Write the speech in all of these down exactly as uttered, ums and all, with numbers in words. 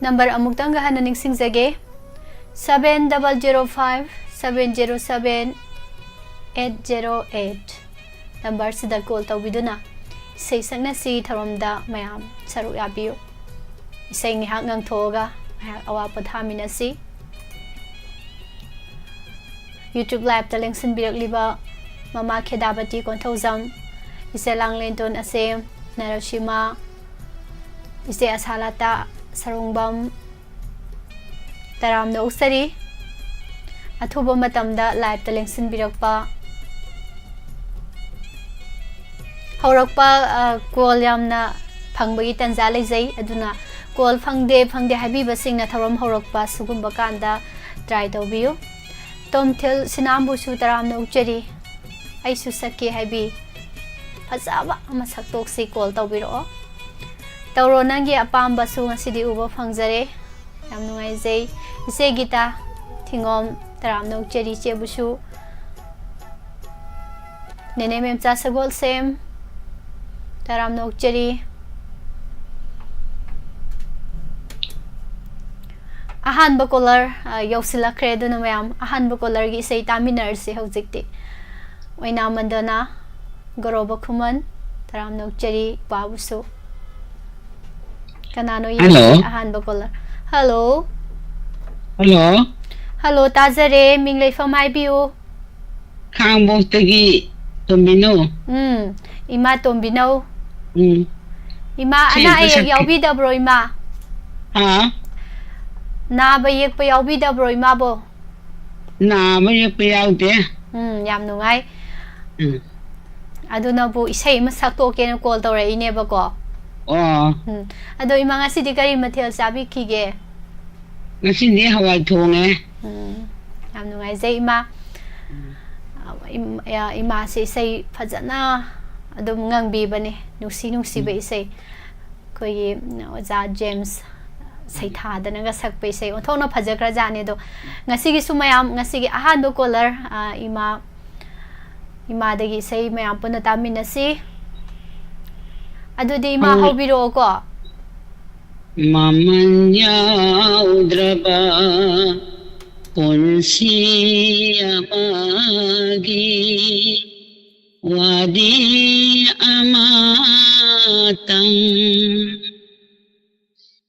Number ꯑꯃꯨꯛꯇꯪꯒ ꯍꯟꯅ ꯅꯤꯡꯁꯤꯡꯖꯒꯦ, seven double zero five seven zero seven eight zero eight꯫ ꯅꯝꯕꯔꯁꯤꯗ call ꯇꯧꯕꯤꯗꯨꯅ ꯏꯁꯩ ꯁꯛꯅꯁꯤ ꯊꯧꯔꯝꯗ ꯃꯌꯥꯝ ꯁꯔꯨꯛ ꯌꯥꯕꯤꯌꯨ꯫ ꯏꯁꯩ ꯉꯥꯏꯍꯥꯛ ꯉꯪꯊꯣꯛꯑꯒ ꯉꯥꯏꯍꯥꯛ ꯑꯋꯥ ꯄꯣꯊꯥꯃꯤꯟꯅꯁꯤ꯫ YouTube liveꯇ ꯂꯦꯡꯁꯤꯟꯕꯤꯔꯛꯂꯤꯕ ꯃꯃꯥ ꯈꯦꯗꯥꯕꯇꯤ ꯀꯣꯟꯊꯧꯖꯝ, ꯏꯆꯦ ꯂꯥꯡꯂꯦꯟꯇꯣꯟ ꯑꯁꯦꯝ, ꯅꯔꯁꯤꯃꯥ, ꯏꯆꯦ ꯑꯁꯥꯂꯥꯇꯥ ꯁꯔꯨꯡꯕꯝ, ꯇꯔꯥꯝꯅ ꯑꯣꯛꯆꯔꯤ꯫ ꯑꯊꯨꯕ ꯃꯇꯝꯗ liveꯇ ꯂꯦꯡꯁꯤꯟꯕꯤꯔꯛꯄ꯫ ꯍꯧꯔꯛꯄ, ꯑ, call ꯌꯥꯝꯅ ꯐꯪꯕꯒꯤ ꯇꯟꯖꯥ ꯂꯩꯖꯩ, ꯑꯗꯨꯅ call ꯐꯪꯗꯦ, ꯐꯪꯗꯦ ꯍꯥꯏꯕꯤꯕꯁꯤꯡꯅ ꯊꯧꯔꯝ ꯍꯧꯔꯛꯄ ꯁꯤꯒꯨꯝꯕ ꯀꯥꯟꯗ try ꯇꯧꯕꯤꯌꯨ꯫ ꯇꯣꯝꯊꯤꯜ ꯁꯤꯅꯥꯝꯕꯨꯁꯨ ꯇꯔꯥꯝꯅ ꯑꯣꯛꯆꯔꯤ꯫ ꯑꯩꯁꯨ ꯁꯛꯀꯦ ꯍꯥꯏꯕꯤ ꯐꯖꯕ ꯑꯃ ꯁꯛꯇꯣꯛꯁꯤ, call ꯇꯧꯕꯤꯔꯛꯑꯣ꯫ ꯇꯧꯔꯣ, ꯅꯪꯒꯤ ꯑꯄꯥꯝꯕꯁꯨ ꯉꯁꯤꯗꯤ ꯎꯕ ꯐꯪꯖꯔꯦ꯫ ꯌꯥꯝ ꯅꯨꯡꯉꯥꯏꯖꯩ꯫ ꯏꯆꯦ ꯒꯤꯇꯥ ꯊꯤꯉꯣꯝ, ꯇꯔꯥꯝꯅ ꯑꯣꯛꯆꯔꯤ ꯏꯆꯦꯕꯨꯁꯨ꯫ ꯅꯦꯅꯦ ꯃꯦꯝꯆꯥ ꯁꯒꯣꯜꯁꯦꯝ, ꯇꯔꯥꯝꯅ ꯑꯣꯛꯆꯔꯤ꯫ ꯑꯍꯥꯟꯕ caller, ꯑ, ꯌꯧꯁꯤꯜꯂꯛꯈ꯭ꯔꯦ, ꯑꯗꯨꯅ ꯃꯌꯥꯝ ꯑꯍꯥꯟꯕ callerꯒꯤ ꯏꯁꯩ ꯇꯥꯃꯤꯟꯅꯔꯁꯤ ꯍꯧꯖꯤꯛꯇꯤ꯫ ꯑꯣꯏꯅꯥꯝ ꯃꯟꯗꯅ, ꯒꯣꯔꯣꯕ ꯈꯨꯃꯟ, ꯇꯔꯥꯝꯅ ꯑꯣꯛꯆꯔꯤ ꯏꯄꯥꯕꯨꯁꯨ꯫ ꯀꯅꯥꯅꯣ ꯌꯦꯡꯁꯤ? Hello꯫ ꯑꯍꯥꯟꯕ caller꯫ Hello꯫ Hello꯫ Hello, ꯇꯥꯖꯔꯦ꯫ ꯃꯤꯡ ꯂꯩꯐꯝ ꯍꯥꯏꯕꯤꯌꯨ꯫ ꯈꯥꯡꯕꯣꯛꯇꯒꯤ ꯇꯣꯝꯕꯤꯅꯧ꯫ ꯎꯝ, ꯏꯃꯥ ꯇꯣꯝꯕꯤꯅꯧ꯫ ꯎꯝ꯫ ꯏꯃꯥ, ꯁꯤ ꯑꯅꯥ ꯑꯝꯇ ꯑꯌꯦꯛ ꯁꯛꯀꯦ꯫ ꯌꯥꯎꯕꯤꯗꯕ꯭ꯔꯣ, ꯏꯃꯥ? ꯍꯥ? ꯅꯥꯕ ꯌꯦꯛꯄ ꯌꯥꯎꯕꯤꯗꯕ꯭ꯔꯣ, ꯏꯃꯥꯕꯣ? ꯅꯥꯕ ꯌꯦꯛꯄ ꯌꯥꯎꯗꯦ꯫ ꯎꯝ, ꯌꯥꯝ ꯅꯨꯡꯉꯥꯏ꯫ ꯎꯝ꯫ ꯑꯗꯨꯅꯕꯨ ꯏꯁꯩ ꯑꯃ ꯁꯛꯇꯣꯛꯀꯦꯅ call ꯇꯧꯔꯛꯏꯅꯦꯕꯀꯣ꯫ ꯑꯣ꯫ ꯎꯝ꯫ ꯑꯗꯣ ꯏꯃꯥ, ꯉꯁꯤꯗꯤ ꯀꯔꯤ ꯃꯊꯦꯜ ꯆꯥꯕꯤꯈꯤꯒꯦ? ꯉꯁꯤꯗꯤ ꯍꯋꯥꯏ ꯊꯣꯡꯉꯦ꯫ ꯎꯝ꯫ ꯌꯥꯝ ꯅꯨꯡꯉꯥꯏꯖꯩ, ꯏꯃꯥ꯫ ꯎꯝ꯫ ꯑ, ꯏꯝ-, ꯑ, ꯏꯃꯥꯁꯦ ꯏꯁꯩ ꯐꯖꯅ ꯑꯗꯨꯝ ꯉꯪꯕꯤꯕꯅꯦ, ꯅꯨꯡꯁꯤ ꯅꯨꯡꯁꯤꯕ ꯎꯝ꯫ ꯏꯁꯩ꯫ ꯑꯩꯈꯣꯏꯒꯤ, ꯎꯝ, ꯑꯣꯖꯥ ꯖꯦꯝꯁ ꯁꯩꯊꯥꯗꯅꯒ ꯁꯛꯄ ꯏꯁꯩ ꯑꯣꯟꯊꯣꯛꯅ ꯐꯖꯈ꯭ꯔꯖꯥꯠꯅꯤ꯫ ꯑꯗꯣ ꯉꯁꯤꯒꯤꯁꯨ ꯃꯌꯥꯝ, ꯉꯁꯤꯒꯤ ꯑꯍꯥꯟꯕ caller, ꯑ, ꯏꯃꯥ, ꯏꯃꯥꯗꯒꯤ ꯏꯁꯩ ꯃꯌꯥꯝ ꯄꯨꯟꯅ ꯇꯥꯃꯤꯟꯅꯁꯤ꯫ ꯑꯗꯨꯗꯤ ꯏꯃꯥ, ꯍꯧ-, ꯍꯧꯕꯤꯔꯛꯑꯣꯀꯣ꯫ ꯃꯃꯜ ꯌꯥꯎꯗ꯭ꯔꯕ ꯄꯨꯟꯁꯤ ꯑꯃꯒꯤ ꯋꯥꯔꯤ ꯑꯃꯇꯪ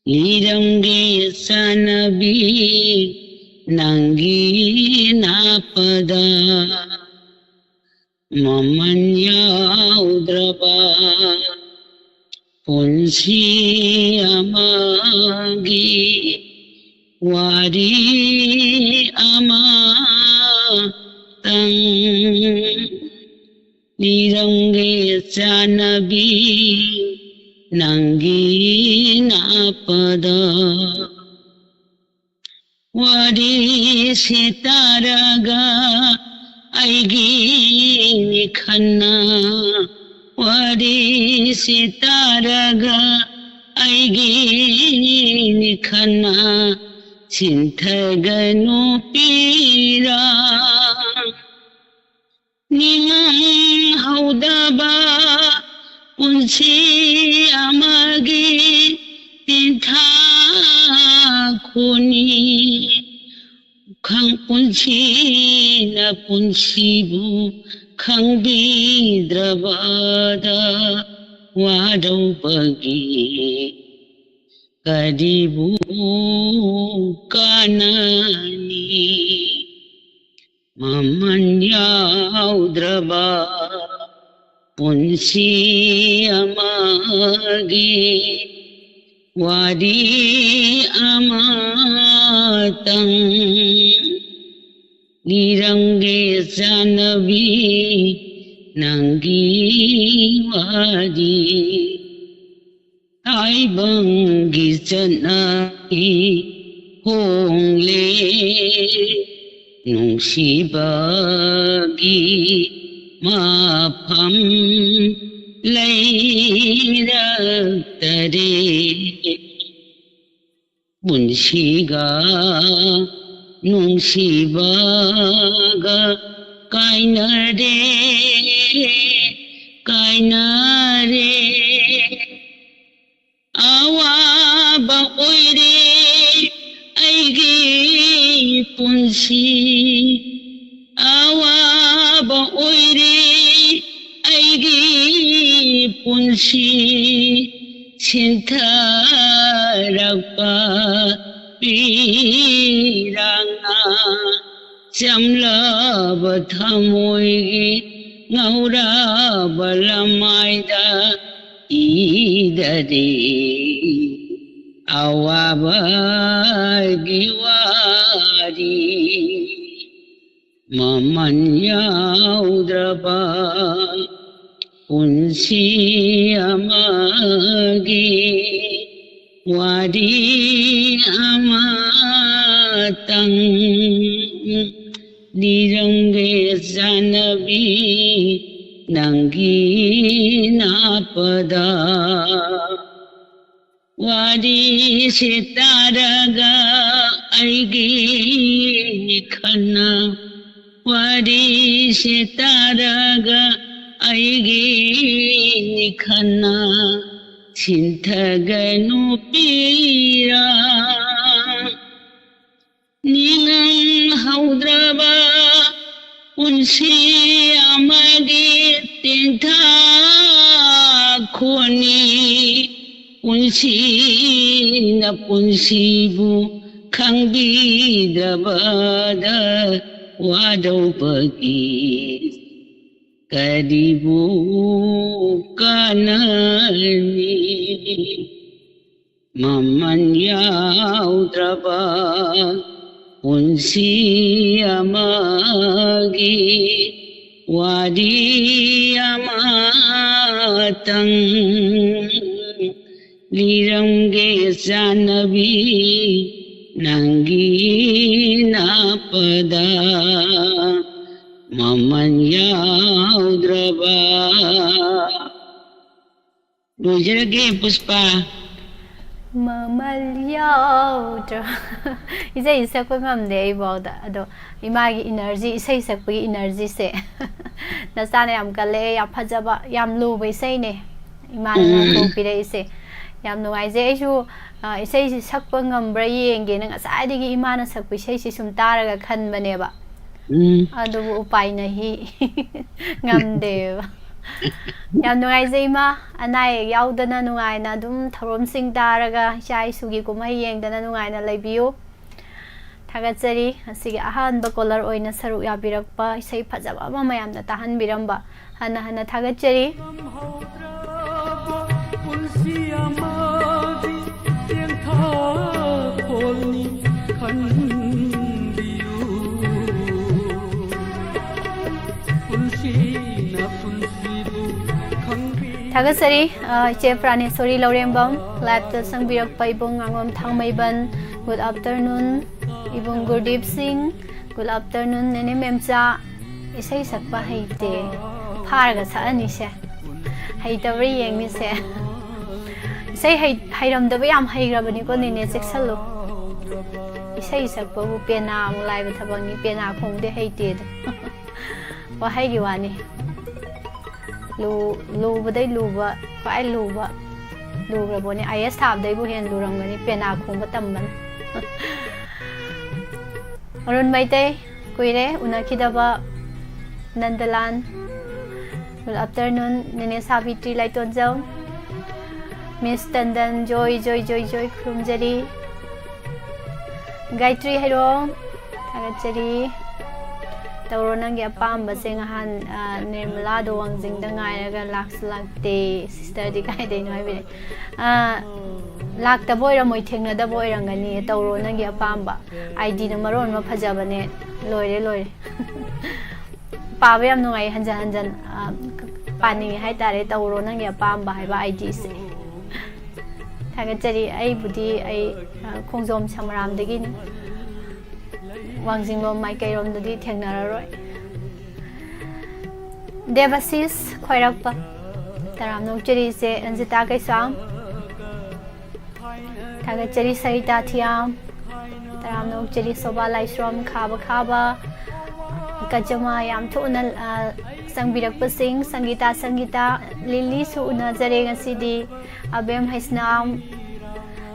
ꯂꯤꯔꯝꯒꯦ ꯆꯥꯟꯅꯕꯤ, ꯅꯪꯒꯤ ꯅꯥꯄꯗ ꯃꯃꯜ ꯌꯥꯎꯗ꯭ꯔꯕ ꯄꯨꯟꯁꯤ ꯑꯃꯒꯤ ꯋꯥꯔꯤ ꯑꯃꯇꯪ ꯂꯤꯔꯝꯒꯦ ꯆꯥꯟꯅꯕꯤ, ꯅꯪꯒꯤ ꯅꯥꯄꯗ꯫ ꯋꯥꯔꯤꯁꯤ ꯇꯥꯔꯒ ꯑꯩꯒꯤ ꯃꯤꯈꯟꯅ, ꯋꯥꯔꯤꯁꯤ ꯇꯥꯔꯒ ꯑꯩꯒꯤ ꯃꯤꯈꯟꯅ ꯆꯤꯟꯊꯒꯅꯨ ꯄꯤꯔꯥ꯫ ꯅꯤꯡꯍꯧꯗꯕ ꯄꯨꯟꯁꯤ ꯑꯃꯒꯤ ꯇꯤꯟꯊꯥꯈꯣꯅꯤ꯫ ꯈꯪ-, ꯄꯨꯟꯁꯤꯅ ꯄꯨꯟꯁꯤꯕꯨ ꯈꯪꯕꯤꯗ꯭ꯔꯕꯗ ꯋꯥꯔꯧꯕꯒꯤ ꯀꯔꯤꯕꯨ ꯀꯥꯟꯅꯅꯤ? ꯃꯃꯜ ꯌꯥꯎꯗ꯭ꯔꯕ ꯄꯨꯟꯁꯤ ꯑꯃꯒꯤ ꯋꯥꯔꯤ ꯑꯃꯇꯪ ꯂꯤꯔꯝꯒꯦ ꯆꯥꯟꯅꯕꯤ, ꯅꯪꯒꯤ ꯋꯥꯔꯤ꯫ ꯇꯥꯏꯕꯪꯒꯤ ꯆꯠꯅꯕꯤ ꯍꯣꯡꯂꯦ, ꯅꯨꯡꯁꯤꯕꯒꯤ ꯃꯐꯝ ꯂꯩꯔꯛꯇꯔꯦ꯫ ꯄꯨꯟꯁꯤꯒ ꯅꯨꯡꯁꯤꯕꯒ ꯀꯥꯏꯅꯔꯦ, ꯀꯥꯏꯅꯔꯦ꯫ ꯑꯋꯥꯕ ꯊꯥꯔꯛꯄ ꯄꯤꯔꯥꯡꯅ ꯆꯝꯂꯕ ꯊꯃꯣꯏꯒꯤ ꯉꯧꯔꯕ ꯂꯃꯥꯏꯗ ꯏꯗꯗꯤ ꯑꯋꯥꯕꯒꯤ ꯋꯥꯔꯤ ꯃꯃꯜ ꯌꯥꯎꯗ꯭ꯔꯕ ꯄꯨꯟꯁꯤ ꯑꯃꯒꯤ ꯋꯥꯔꯤ ꯑꯃꯇꯪ ꯂꯤꯔꯝꯒꯦ ꯆꯥꯟꯅꯕꯤ ꯅꯪꯒꯤ ꯅꯥꯄꯗ꯫ ꯋꯥꯔꯤꯁꯦ ꯇꯥꯔꯒ ꯑꯩꯒꯤ ꯈꯟꯅ, ꯋꯥꯔꯤꯁꯦ ꯇꯥꯔꯒ ꯑꯩꯒꯤ ꯈꯟꯅ ꯁꯤꯟꯊꯒꯅꯨ ꯄꯤꯔꯥ꯫ ꯅꯤꯡꯉꯝꯍꯧꯗ꯭ꯔꯕ ꯄꯨꯟꯁꯤ ꯑꯃꯒꯤ ꯇꯦꯟꯊꯥꯈꯣꯅꯤ꯫ ꯄꯨꯟꯁꯤꯅ ꯄꯨꯟꯁꯤꯕꯨ ꯈꯪꯕꯤꯗ꯭ꯔꯕꯗ ꯋꯥꯗꯧꯕꯒꯤ ꯀꯔꯤꯕꯨ ꯀꯥꯟꯅꯅꯤ? ꯃꯃꯜ ꯌꯥꯎꯗ꯭ꯔꯕ ꯄꯨꯟꯁꯤ ꯑꯃꯒꯤ ꯋꯥꯔꯤ ꯑꯃꯇꯪ ꯂꯤꯔꯝꯒꯦ ꯆꯥꯟꯅꯕꯤ ꯅꯪꯒꯤ ꯅꯥꯄꯗ ꯃꯃꯜ ꯌꯥꯎꯗ꯭ꯔꯕ꯫ ꯂꯣꯏꯖꯔꯒꯦ, ꯄꯨꯁꯄꯥ꯫ ꯃꯃꯜ ꯌꯥꯎꯗ꯭ꯔ ꯏꯁꯩ ꯁꯛꯄ ꯉꯝꯗꯦ ꯑꯩꯐꯥꯎꯗ꯫ ꯑꯗꯣ ꯏꯃꯥꯒꯤ ꯏꯅꯔꯖꯤ, ꯏꯁꯩ ꯁꯛꯄꯒꯤ ꯏꯅꯔꯖꯤꯁꯦ ꯅꯆꯥꯅ ꯌꯥꯝ ꯀꯜꯂꯛꯑꯦ꯫ ꯌꯥꯝ ꯐꯖꯕ, ꯌꯥꯝ ꯂꯨꯕ ꯏꯁꯩꯅꯦ ꯏꯃꯥꯅ ꯎꯝ꯫ ꯉꯥꯡꯊꯣꯛꯄꯤꯔꯛꯏꯁꯦ꯫ ꯌꯥꯝ ꯅꯨꯡꯉꯥꯏꯖꯩ꯫ ꯑꯩꯁꯨ ꯑ, ꯏꯁꯩꯁꯤ ꯁꯛꯄ ꯉꯝꯕ꯭ꯔꯥ ꯌꯦꯡꯒꯦꯅ ꯉꯁꯥꯏꯗꯒꯤ ꯏꯃꯥꯅ ꯁꯛꯄ ꯏꯁꯩꯁꯤ ꯁꯨꯝ ꯇꯥꯔꯒ ꯈꯟꯕꯅꯦꯕ꯫ ꯎꯝ꯫ ꯑꯗꯨꯕꯨ ꯎꯄꯥꯏ ꯅꯍꯤ꯫ ꯉꯝꯗꯦꯕ꯫ ꯌꯥꯝ ꯅꯨꯡꯉꯥꯏꯖꯩ ꯏꯃꯥ, ꯑꯅꯥ ꯑꯌꯦꯛ ꯌꯥꯎꯗꯅ ꯅꯨꯡꯉꯥꯏꯅ ꯑꯗꯨꯝ ꯊꯧꯔꯝꯁꯤꯡ ꯇꯥꯔꯒ ꯏꯆꯥ ꯏꯁꯨꯒꯤ ꯀꯨꯝꯍꯩ ꯌꯦꯡꯗꯅ ꯅꯨꯡꯉꯥꯏꯅ ꯂꯩꯕꯤꯌꯨ꯫ ꯊꯥꯒꯠꯆꯔꯤ꯫ ꯉꯁꯤꯒꯤ ꯑꯍꯥꯟꯕ ꯀꯣꯂꯔ ꯑꯣꯏꯅ ꯁꯔꯨꯛ ꯌꯥꯕꯤꯔꯛꯄ, ꯏꯁꯩ ꯐꯖꯕ ꯑꯃ ꯃꯌꯥꯝꯅ ꯇꯥꯍꯟꯕꯤꯔꯝꯕ, ꯍꯟꯅ ꯍꯟꯅ ꯊꯥꯒꯠꯆꯔꯤ꯫ ꯊꯥꯒꯠꯆꯔꯤ, ꯑ, ꯏꯆꯦ ꯄ꯭ꯔꯥꯅꯦꯁꯣꯔꯤ ꯂꯧꯔꯦꯝꯕꯝ, ꯂꯥꯏꯞꯇ ꯆꯪꯕꯤꯔꯛꯄ ꯏꯕꯨꯡ ꯉꯥꯉꯣꯝ ꯊꯥꯡꯃꯩꯕꯟ, good afternoon꯫ ꯏꯕꯨꯡ ꯒꯨꯔꯗꯤꯞ ꯁꯤꯡ, good afternoon꯫ ꯅꯦꯅꯦ ꯃꯦꯝꯆꯥ, ꯏꯁꯩ ꯁꯛꯄ ꯍꯩꯇꯦ, ꯐꯥꯔꯒ ꯁꯛꯑꯅꯤꯁꯦ, ꯍꯩꯇꯕ꯭ꯔꯥ ꯌꯦꯡꯅꯤꯁꯦ꯫ ꯏꯁꯩ ꯍꯩ-, ꯍꯩꯔꯝꯗꯕ ꯌꯥꯝ ꯍꯩꯈ꯭ꯔꯕꯅꯤꯀꯣ ꯅꯦꯅꯦ, ꯆꯦꯛꯁꯜꯂꯨ꯫ ꯏꯁꯩ ꯁꯛꯄꯕꯨ ꯄꯦꯅꯥ ꯑꯃꯨꯛ ꯂꯥꯏꯕ ꯊꯕꯛꯅꯤ, ꯄꯦꯅꯥ ꯈꯣꯡꯗꯦ ꯍꯩꯇꯦꯗꯣ꯫ ꯋꯥꯍꯩꯒꯤ ꯋꯥꯅꯤ꯫ ꯂꯨ-, ꯂꯨꯕꯗꯩ ꯂꯨꯕ, ꯈ꯭ꯋꯥꯏ ꯂꯨꯕ, ꯂꯨꯈ꯭ꯔꯕꯣꯅꯦ꯫ ꯑꯥꯏ ꯑꯦꯁ ꯊꯥꯕꯗꯩꯕꯨ ꯍꯦꯟꯅ ꯂꯨꯔꯝꯒꯅꯤ ꯄꯦꯅꯥ ꯈꯣꯡꯕ ꯇꯝꯕꯅ꯫ ꯑꯔꯨꯟ ꯃꯩꯇꯩ, ꯀꯨꯏꯔꯦ ꯎꯅꯈꯤꯗꯕ꯫ ꯅꯟꯗꯂꯥꯟ, good afternoon꯫ ꯅꯦꯅꯦ ꯁꯥꯕꯤꯇ꯭ꯔꯤ ꯂꯥꯏꯇꯣꯟꯖꯝ, ꯃꯤꯁ ꯇꯟꯗꯟ, ꯖꯣꯏ, ꯖꯣꯏ, ꯖꯣꯏ, ꯖꯣꯏ, ꯈꯨꯔꯨꯝꯖꯔꯤ꯫ ꯒꯥꯌꯇ꯭ꯔꯤ ꯍꯩꯔꯣꯡ, ꯊꯥꯒꯠꯆꯔꯤ꯫ ꯇꯧꯔꯣ ꯅꯪꯒꯤ ꯑꯄꯥꯝꯕꯁꯦ꯫ ꯉꯍꯥꯟ, ꯑ, ꯅꯤꯔꯃꯂꯥꯗꯣ ꯋꯥꯡꯖꯤꯡꯗ ꯉꯥꯏꯔꯒ ꯂꯥꯛꯁꯨ ꯂꯥꯛꯇꯦ꯫ ꯁꯤꯁꯇꯔꯗꯤ ꯀꯥꯏꯗꯩꯅꯣ ꯍꯥꯏꯕꯤꯔꯛꯑꯦ꯫ ꯑ, ꯂꯥꯛꯇꯕ ꯑꯣꯏꯔꯝꯃꯣꯏ, ꯊꯦꯡꯅꯗꯕ ꯑꯣꯏꯔꯝꯒꯅꯤ꯫ ꯇꯧꯔꯣ ꯅꯪꯒꯤ ꯑꯄꯥꯝꯕ꯫ ꯑꯥꯏ ꯗꯤꯅ ꯃꯔꯣꯟ ꯑꯃ ꯐꯖꯕꯅꯦ꯫ ꯂꯣꯏꯔꯦ, ꯂꯣꯏꯔꯦ꯫ ꯄꯥꯕ ꯌꯥꯝ ꯅꯨꯡꯉꯥꯏ, ꯍꯟꯖꯟ ꯍꯟꯖꯟ, ꯑ, ꯄꯥꯅꯤꯡꯉꯦ ꯍꯥꯏꯇꯥꯔꯦ꯫ ꯇꯧꯔꯣ ꯅꯪꯒꯤ ꯑꯄꯥꯝꯕ ꯍꯥꯏꯕ ꯑꯥꯏ ꯗꯤꯁꯦ꯫ ꯊꯥꯒꯠꯆꯔꯤ꯫ ꯑꯩꯕꯨꯗꯤ ꯑꯩ, ꯑ, ꯈꯣꯡꯖꯣꯝ ꯁꯃꯔꯥꯝꯗꯒꯤꯅꯤ꯫ ꯋꯥꯡꯖꯤꯡꯂꯣꯝ ꯃꯥꯏꯀꯩꯔꯣꯝꯗꯗꯤ ꯊꯦꯡꯅꯔꯔꯣꯏ꯫ ꯗꯦꯕꯥꯁꯤꯁ ꯈ꯭ꯋꯥꯏꯔꯥꯛꯄꯝ, ꯇꯔꯥꯝꯅ ꯑꯣꯛꯆꯔꯤ ꯏꯆꯦ ꯔꯟꯖꯤꯇꯥ ꯀꯩꯁꯥꯝ꯫ ꯊꯥꯒꯠꯆꯔꯤ ꯁꯔꯤꯇꯥ ꯊꯤꯌꯥꯝ, ꯇꯔꯥꯝꯅ ꯑꯣꯛꯆꯔꯤ ꯁꯣꯕꯥ ꯂꯥꯏꯁ꯭ꯔꯝ ꯈꯥꯕ ꯈꯥꯕ꯫ ꯀꯆꯃ ꯌꯥꯝ ꯊꯨꯅ, ꯑ, ꯆꯪꯕꯤꯔꯛꯄꯁꯤꯡ, ꯁꯪꯒꯤꯇꯥ, ꯁꯪꯒꯤꯇꯥ, ꯂꯤꯂꯤꯁꯨ ꯎꯅꯖꯔꯦ ꯉꯁꯤꯗꯤ꯫ ꯑꯕꯦꯝ ꯍꯩꯁꯅꯥꯝ,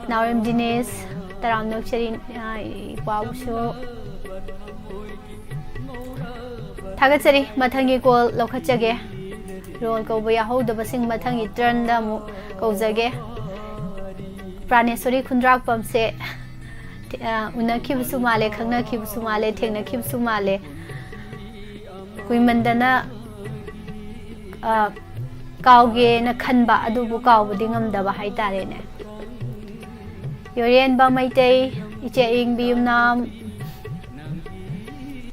ꯅꯥꯎꯔꯦꯝ ꯗꯤꯅꯦꯁ, ꯇꯔꯥꯝꯅ ꯑꯣꯛꯆꯔꯤ, ꯑ, ꯏꯄ꯭ꯋꯥꯕꯨꯁꯨ꯫ ꯊꯥꯒꯠꯆꯔꯤ꯫ ꯃꯊꯪꯒꯤ ꯀꯣꯜ ꯂꯧꯈꯠꯆꯒꯦ꯫ ꯔꯣꯜ ꯀꯧꯕ ꯌꯥꯍꯧꯗꯕꯁꯤꯡ ꯃꯊꯪꯒꯤ ꯇꯔꯟꯗ ꯑꯃꯨꯛ ꯀꯧꯖꯒꯦ꯫ ꯄ꯭ꯔꯥꯅꯦꯁꯣꯔꯤ ꯈꯨꯟꯗ꯭ꯔꯥꯛꯄꯝꯁꯦ, ꯑ, ꯎꯅꯈꯤꯕꯁꯨ ꯃꯥꯜꯂꯦ, ꯈꯪꯅꯈꯤꯕꯁꯨ ꯃꯥꯜꯂꯦ, ꯊꯦꯡꯅꯈꯤꯕꯁꯨ ꯃꯥꯜꯂꯦ꯫ ꯀꯨꯏꯃꯟꯗꯅ, ꯑ, ꯀꯥꯎꯒꯦꯅ ꯈꯟꯕ, ꯑꯗꯨꯕꯨ ꯀꯥꯎꯕꯗꯤ ꯉꯝꯗꯕ ꯍꯥꯏꯇꯥꯔꯦꯅꯦ꯫ ꯌꯣꯔꯦꯟꯕ ꯃꯩꯇꯩ, ꯏꯆꯦ ꯑꯏꯪꯕꯤ ꯌꯨꯝꯅꯥꯝ꯫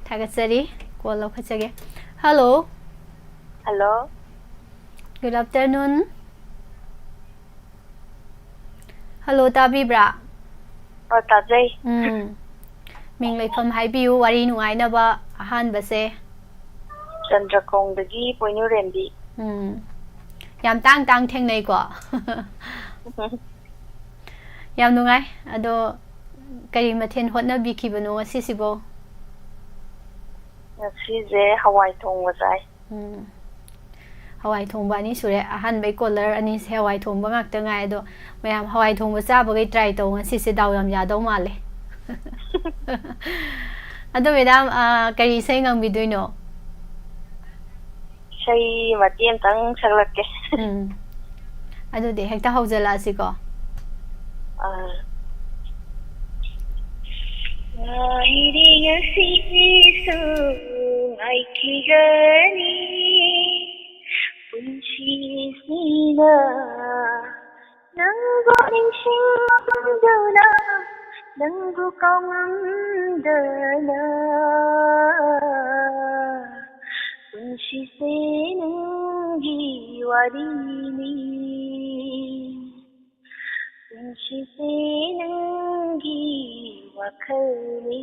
ꯊꯥꯒꯠꯆꯔꯤ꯫ ꯀꯣꯜ ꯂꯧꯈꯠꯆꯒꯦ꯫ Hello. Hello. Good afternoon꯫ Hello, ꯇꯥꯕꯤꯕ꯭ꯔꯥ? ꯑꯣ, ꯇꯥꯖꯩ꯫ ꯎꯝ꯫ ꯃꯤꯡ ꯂꯩꯐꯝ ꯍꯥꯏꯕꯤꯌꯨ, ꯋꯥꯔꯤ ꯅꯨꯡꯉꯥꯏꯅꯕ ꯑꯍꯥꯟꯕꯁꯦ꯫ ꯆꯟꯗ꯭ꯔꯈꯣꯡꯗꯒꯤ ꯄꯣꯏꯅꯨ ꯔꯦꯟꯕꯤ꯫ ꯎꯝ꯫ ꯌꯥꯝ ꯇꯥꯡ ꯇꯥꯡ ꯊꯦꯡꯅꯩꯀꯣ? ꯌꯥꯝ ꯅꯨꯡꯉꯥꯏ꯫ ꯑꯗꯣ ꯀꯔꯤ ꯃꯊꯦꯜ ꯍꯣꯠꯅꯕꯤꯈꯤꯕꯅꯣ ꯉꯁꯤꯁꯤꯕꯣ? ꯉꯁꯤꯁꯦ ꯍꯋꯥꯏ ꯊꯣꯡꯕ ꯆꯥꯏ꯫ ꯎꯝ꯫ ꯍꯋꯥꯏ ꯊꯣꯡꯕ ꯑꯅꯤ ꯁꯨꯔꯦ꯫ ꯑꯍꯥꯟꯕꯩ ꯀꯣꯂꯔ ꯑꯅꯤꯁꯦ ꯍꯋꯥꯏ ꯊꯣꯡꯕ ꯉꯥꯛꯇ ꯉꯥꯏ꯫ ꯑꯗꯣ ꯃꯌꯥꯝ ꯍꯋꯥꯏ ꯊꯣꯡꯕ ꯆꯥꯕꯈꯩ ꯇ꯭ꯔꯥꯏ ꯇꯧ꯫ ꯉꯁꯤꯁꯦ ꯗꯥꯎ ꯌꯥꯝ ꯌꯥꯗꯧ ꯃꯥꯜꯂꯦ꯫ ꯑꯗꯣ ꯃꯦꯗꯥꯝ, ꯑ, ꯀꯔꯤ ꯏꯁꯩ ꯉꯪꯕꯤꯗꯣꯏꯅꯣ? ꯏꯁꯩ ꯃꯇꯦꯛ ꯑꯃꯇꯪ ꯁꯛꯂꯛꯀꯦ꯫ ꯎꯝ꯫ ꯑꯗꯨꯗꯤ ꯍꯦꯛꯇ ꯍꯧꯖꯜꯂꯛꯑꯁꯤꯀꯣ꯫ ꯑꯥ꯫ ꯉꯥꯏꯔꯤ ꯉꯁꯤꯁꯨ ꯉꯥꯏꯈꯤꯒꯅꯤ, ꯄꯨꯟꯁꯤꯁꯤꯅ ꯅꯪꯕꯨ ꯅꯤꯡꯁꯤꯡꯗꯨꯅ, ꯅꯪꯕꯨ ꯀꯥꯎꯉꯝꯗꯅ, ꯄꯨꯟꯁꯤꯁꯦ ꯅꯪꯒꯤ ꯋꯥꯔꯤꯅꯤ, ꯄꯨꯟꯁꯤꯁꯦ ꯅꯪꯒꯤ ꯋꯥꯈꯜꯅꯤ꯫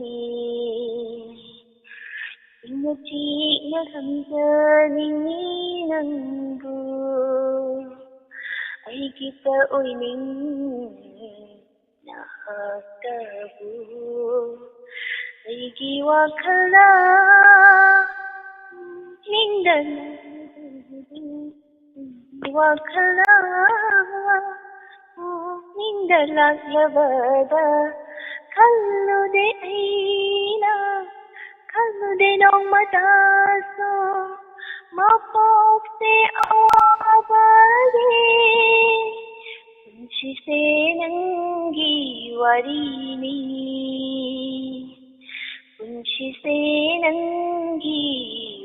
ꯏꯪꯅ ꯆꯤꯛꯅ ꯊꯝꯖꯅꯤꯡꯉꯤ ꯅꯪꯕꯨ, ꯑꯩꯒꯤꯇ ꯑꯣꯏꯅꯤꯡ ꯅꯍꯥꯛꯇꯕꯨ꯫ ꯑꯩꯒꯤ ꯋꯥꯈꯜꯅ ꯅꯤꯡꯗꯅ, ꯋꯥꯈꯜꯅ ꯅꯤꯡꯗ ꯂꯥꯛꯂꯕꯗ ꯈꯜꯂꯨꯗꯦ ꯑꯩꯅ, ꯈꯜꯂꯨꯗꯦ ꯅꯣꯡꯃꯇꯁꯨ꯫ ꯃꯄꯣꯛꯁꯦ ꯑꯋꯥꯕꯅꯦ, ꯄꯨꯟꯁꯤꯁꯦ ꯅꯪꯒꯤ ꯋꯥꯔꯤꯅꯤ, ꯄꯨꯟꯁꯤꯁꯦ ꯅꯪꯒꯤ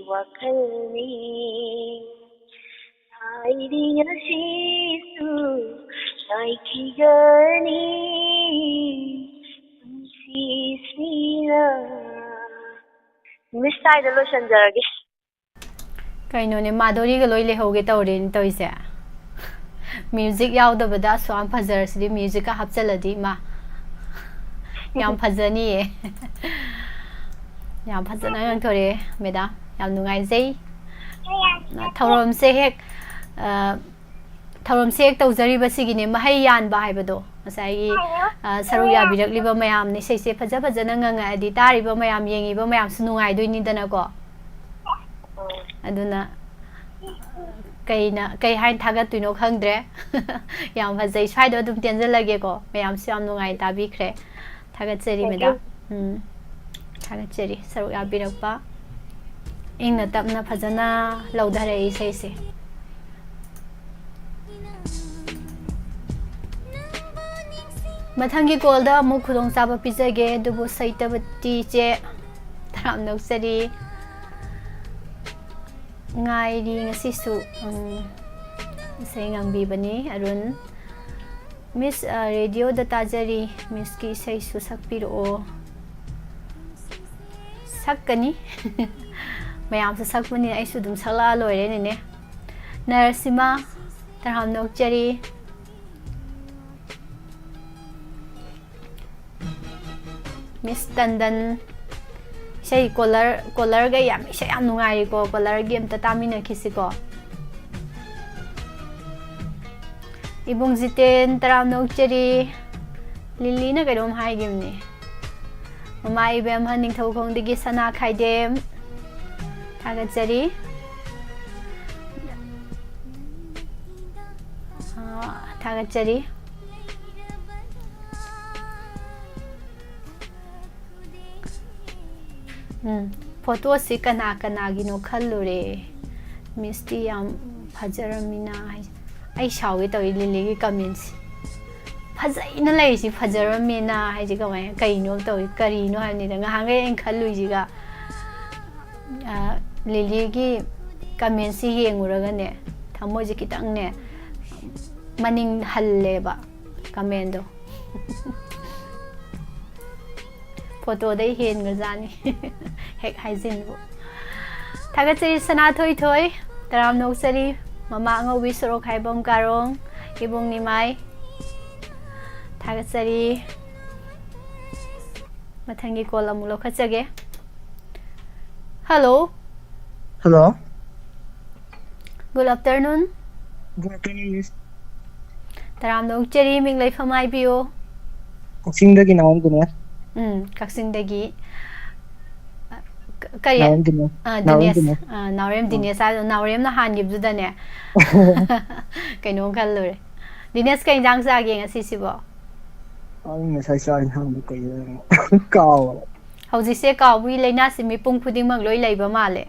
ꯋꯥꯈꯜꯅꯤ꯫ ꯍꯥꯏꯔꯤ ꯉꯁꯤꯁꯨ ꯉꯥꯏꯈꯤꯒꯅꯤ ꯄꯨꯟꯁꯤꯁꯤꯅ꯫ ꯃꯤꯁ ꯇꯥꯏꯗ ꯂꯣꯏꯁꯤꯟꯖꯔꯒꯦ꯫ ꯀꯩꯅꯣꯅꯦ, ꯃꯥꯙꯨꯔꯤꯒ ꯂꯣꯏ ꯂꯩꯍꯧꯒꯦ ꯇꯧꯔꯦꯅꯦ ꯇꯧꯔꯤꯁꯦ꯫ ꯃ꯭ꯌꯨꯖꯤꯛ ꯌꯥꯎꯗꯕꯗ ꯑꯁꯨꯛ ꯌꯥꯝ ꯐꯖꯔꯁꯤꯗꯤ, ꯃ꯭ꯌꯨꯖꯤꯛꯀ ꯍꯥꯞꯆꯜꯂꯗꯤ ꯏꯃꯥ, ꯌꯥꯝ ꯐꯖꯅꯤꯌꯦ꯫ ꯌꯥꯝ ꯐꯖꯅ ꯉꯥꯡꯊꯣꯔꯛꯑꯦ ꯃꯦꯗꯥꯝ, ꯌꯥꯝ ꯅꯨꯡꯉꯥꯏꯖꯩ꯫ ꯊꯧꯔꯝꯁꯦ ꯍꯦꯛ, ꯑ, ꯊꯧꯔꯝꯁꯦ ꯍꯦꯛ ꯇꯧꯖꯔꯤꯕꯁꯤꯒꯤꯅꯦ ꯃꯍꯩ ꯌꯥꯟꯕ ꯍꯥꯏꯕꯗꯣ, ꯉꯁꯥꯏꯒꯤ, ꯑ, ꯁꯔꯨꯛ ꯌꯥꯕꯤꯔꯛꯂꯤꯕ ꯃꯌꯥꯝꯅ ꯏꯁꯩꯁꯦ ꯐꯖ ꯐꯖꯅ ꯉꯪꯉꯛꯑꯗꯤ ꯇꯥꯔꯤꯕ ꯃꯌꯥꯝ, ꯌꯦꯡꯉꯤꯕ ꯃꯌꯥꯝꯁꯨ ꯅꯨꯡꯉꯥꯏꯗꯣꯏꯅꯤꯗꯅꯀꯣ꯫ ꯑꯗꯨꯅ ꯀꯩꯅ, ꯀꯩ ꯍꯥꯏꯅ ꯊꯥꯒꯠꯇꯣꯏꯅꯣ ꯈꯪꯗ꯭ꯔꯦ꯫ ꯌꯥꯝ ꯐꯖꯩ꯫ ꯁ꯭ꯋꯥꯏꯗ ꯑꯗꯨꯝ ꯇꯦꯟꯖꯜꯂꯒꯦꯀꯣ꯫ ꯃꯌꯥꯝꯁꯨ ꯌꯥꯝ ꯅꯨꯡꯉꯥꯏ ꯇꯥꯕꯤꯈ꯭ꯔꯦ꯫ ꯊꯥꯒꯠꯆꯔꯤ, ꯃꯦꯗꯥꯝ꯫ ꯎꯝ, ꯊꯥꯒꯠꯆꯔꯤ ꯁꯔꯨꯛ ꯌꯥꯕꯤꯔꯛꯄ꯫ ꯏꯪꯅ ꯇꯞꯅ ꯐꯖꯅ ꯂꯧꯊꯔꯛꯏ ꯏꯁꯩꯁꯦ꯫ ꯃꯊꯪꯒꯤ ꯀꯣꯜꯗ ꯑꯃꯨꯛ ꯈꯨꯗꯣꯡꯆꯥꯕ ꯄꯤꯖꯒꯦ, ꯑꯗꯨꯕꯨ ꯁꯩꯇꯕꯇꯤ ꯆꯦ ꯇꯔꯥꯝ ꯅꯣꯛꯆꯔꯤ꯫ ꯉꯥꯏꯔꯤ ꯉꯁꯤꯁꯨ, ꯎꯝ, ꯏꯁꯩ ꯉꯪꯕꯤꯕꯅꯤ ꯑꯔꯨꯟ꯫ ꯃꯤꯁ, ꯑ, ꯔꯦꯗꯤꯑꯣꯗ ꯇꯥꯖꯔꯤ, ꯃꯤꯁꯀꯤ ꯏꯁꯩꯁꯨ ꯁꯛꯄꯤꯔꯛꯑꯣ꯫ ꯁꯛꯀꯅꯤ꯫ ꯃꯌꯥꯝꯁꯨ ꯁꯛꯄꯅꯤꯅ ꯑꯩꯁꯨ ꯑꯗꯨꯝ ꯁꯛꯂꯛꯑ ꯂꯣꯏꯔꯦꯅꯦ꯫ ꯅꯔꯁꯤꯃꯥ, ꯇꯔꯥꯝ ꯅꯣꯛꯆꯔꯤ꯫ ꯃꯤꯁ ꯇꯟꯗꯟ, ꯏꯁꯩ ꯀꯣꯂꯔ, ꯀꯣꯂꯔꯒ ꯌꯥꯝ, ꯏꯁꯩ ꯌꯥꯝ ꯅꯨꯡꯉꯥꯏꯔꯤꯀꯣ, ꯀꯣꯂꯔꯒꯤ ꯑꯝꯇ ꯇꯥꯃꯤꯟꯅꯈꯤꯁꯤꯀꯣ꯫ ꯏꯕꯨꯡ ꯖꯤꯇꯦꯟ, ꯇꯔꯥꯝ ꯅꯣꯛꯆꯔꯤ꯫ ꯂꯤꯂꯤꯅ ꯀꯩꯅꯣꯝ ꯍꯥꯏꯈꯤꯕꯅꯦ꯫ ꯃꯃꯥ ꯏꯕꯦꯝꯍꯟ ꯅꯤꯡꯊꯧꯈꯣꯡꯗꯒꯤ ꯁꯅꯥ ꯈꯥꯏꯗꯦꯝ꯫ ꯊꯥꯒꯠꯆꯔꯤ꯫ ꯑꯥ, ꯊꯥꯒꯠꯆꯔꯤ꯫ ꯎꯝ, ꯐꯣꯇꯣꯁꯤ ꯀꯅꯥ ꯀꯅꯥꯒꯤꯅꯣ ꯈꯜꯂꯨꯔꯦ꯫ ꯃꯤꯁꯇꯤ ꯌꯥꯝ ꯐꯖꯔꯝꯃꯤꯅ ꯍꯥꯏꯁꯦ꯫ ꯑꯩ ꯁꯥꯎꯒꯦ ꯇꯧꯏ ꯂꯤꯂꯤꯒꯤ ꯀꯃꯦꯟꯁꯦ꯫ ꯐꯖꯩꯅ ꯂꯩꯔꯤꯁꯤ ꯐꯖꯔꯝꯃꯦꯅ ꯍꯥꯏꯁꯦ ꯀꯃꯥꯏꯅ, ꯀꯩꯅꯣ ꯇꯧꯏ, ꯀꯔꯤꯅꯣ ꯍꯥꯏꯕꯅꯤꯗ꯫ ꯉꯍꯥꯟꯈꯩ ꯑꯩꯅ ꯈꯜꯂꯨꯏꯁꯤꯒ, ꯑ, ꯂꯤꯂꯤꯒꯤ ꯀꯃꯦꯟꯁꯤ ꯌꯦꯡꯉꯨꯔꯒꯅꯦ, ꯊꯃꯣꯏꯁꯦ ꯈꯤꯇꯪꯅꯦ, ꯃꯅꯤꯡ ꯍꯜꯂꯦꯕ ꯀꯃꯦꯟꯗꯣ꯫ ꯐꯣꯇꯣꯗꯩ ꯍꯦꯟꯒ꯭ꯔꯖꯥꯠꯅꯤ꯫ ꯍꯦꯛ ꯍꯥꯏꯖꯤꯟꯕꯨ꯫ ꯊꯥꯒꯠꯆꯔꯤ ꯁꯅꯥꯊꯣꯏ ꯊꯣꯏ, ꯇꯔꯥꯝꯅ ꯑꯣꯛꯆꯔꯤ꯫ ꯃꯃꯥ ꯑꯉꯧꯕꯤ ꯁꯣꯔꯣꯛ ꯈꯥꯏꯕꯝ ꯀꯥꯔꯣꯡ, ꯏꯕꯨꯡ ꯅꯤꯃꯥꯏ꯫ ꯊꯥꯒꯠꯆꯔꯤ꯫ ꯃꯊꯪꯒꯤ ꯀꯣꯜ ꯑꯃꯨꯛ ꯂꯧꯈꯠꯆꯒꯦ꯫ Hello. Hello. Good afternoon꯫ Good afternoon, miss. ꯇꯔꯥꯝꯅ ꯑꯣꯛꯆꯔꯤ, ꯃꯤꯡ ꯂꯩꯐꯝ ꯍꯥꯏꯕꯤꯌꯨ꯫ ꯀꯛꯆꯤꯡꯗꯒꯤ ꯅꯥꯎꯔꯦꯝ ꯗꯤꯅꯦꯁ꯫ ꯎꯝ, ꯀꯛꯆꯤꯡꯗꯒꯤ꯫ ꯑ, ꯀ-, ꯀꯔꯤ? ꯅꯥꯎꯔꯦꯝ ꯗꯤꯅꯦꯁ꯫ ꯑ, ꯅꯥꯎꯔꯦꯝ ꯗꯤꯅꯦꯁ꯫ ꯗꯤꯅꯦꯁ꯫ ꯑ, ꯅꯥꯎꯔꯦꯝ ꯑ꯫ ꯗꯤꯅꯦꯁ ꯍꯥꯏꯗꯣ ꯅꯥꯎꯔꯦꯝꯅ ꯍꯥꯟꯈꯤꯕꯗꯨꯗꯅꯦ꯫ ꯀꯩꯅꯣꯝ ꯈꯜꯂꯨꯔꯦ꯫ ꯗꯤꯅꯦꯁ, ꯀꯩ ꯏꯟꯖꯥꯡ ꯆꯥꯒꯦ ꯉꯁꯤꯁꯤꯕꯣ? ꯑꯩ ꯉꯁꯥꯏ ꯆꯥꯛ ꯏꯟꯁꯥꯡꯗꯣ ꯀꯩꯅꯣ ꯀꯥꯎꯔꯦ꯫ ꯍꯧꯖꯤꯛꯁꯦ ꯀꯥꯎꯕꯒꯤ ꯂꯥꯏꯅꯥꯁꯦ ꯃꯤꯄꯨꯝ ꯈꯨꯗꯤꯡꯃꯛ ꯂꯣꯏ ꯂꯩꯕ ꯃꯥꯜꯂꯦ꯫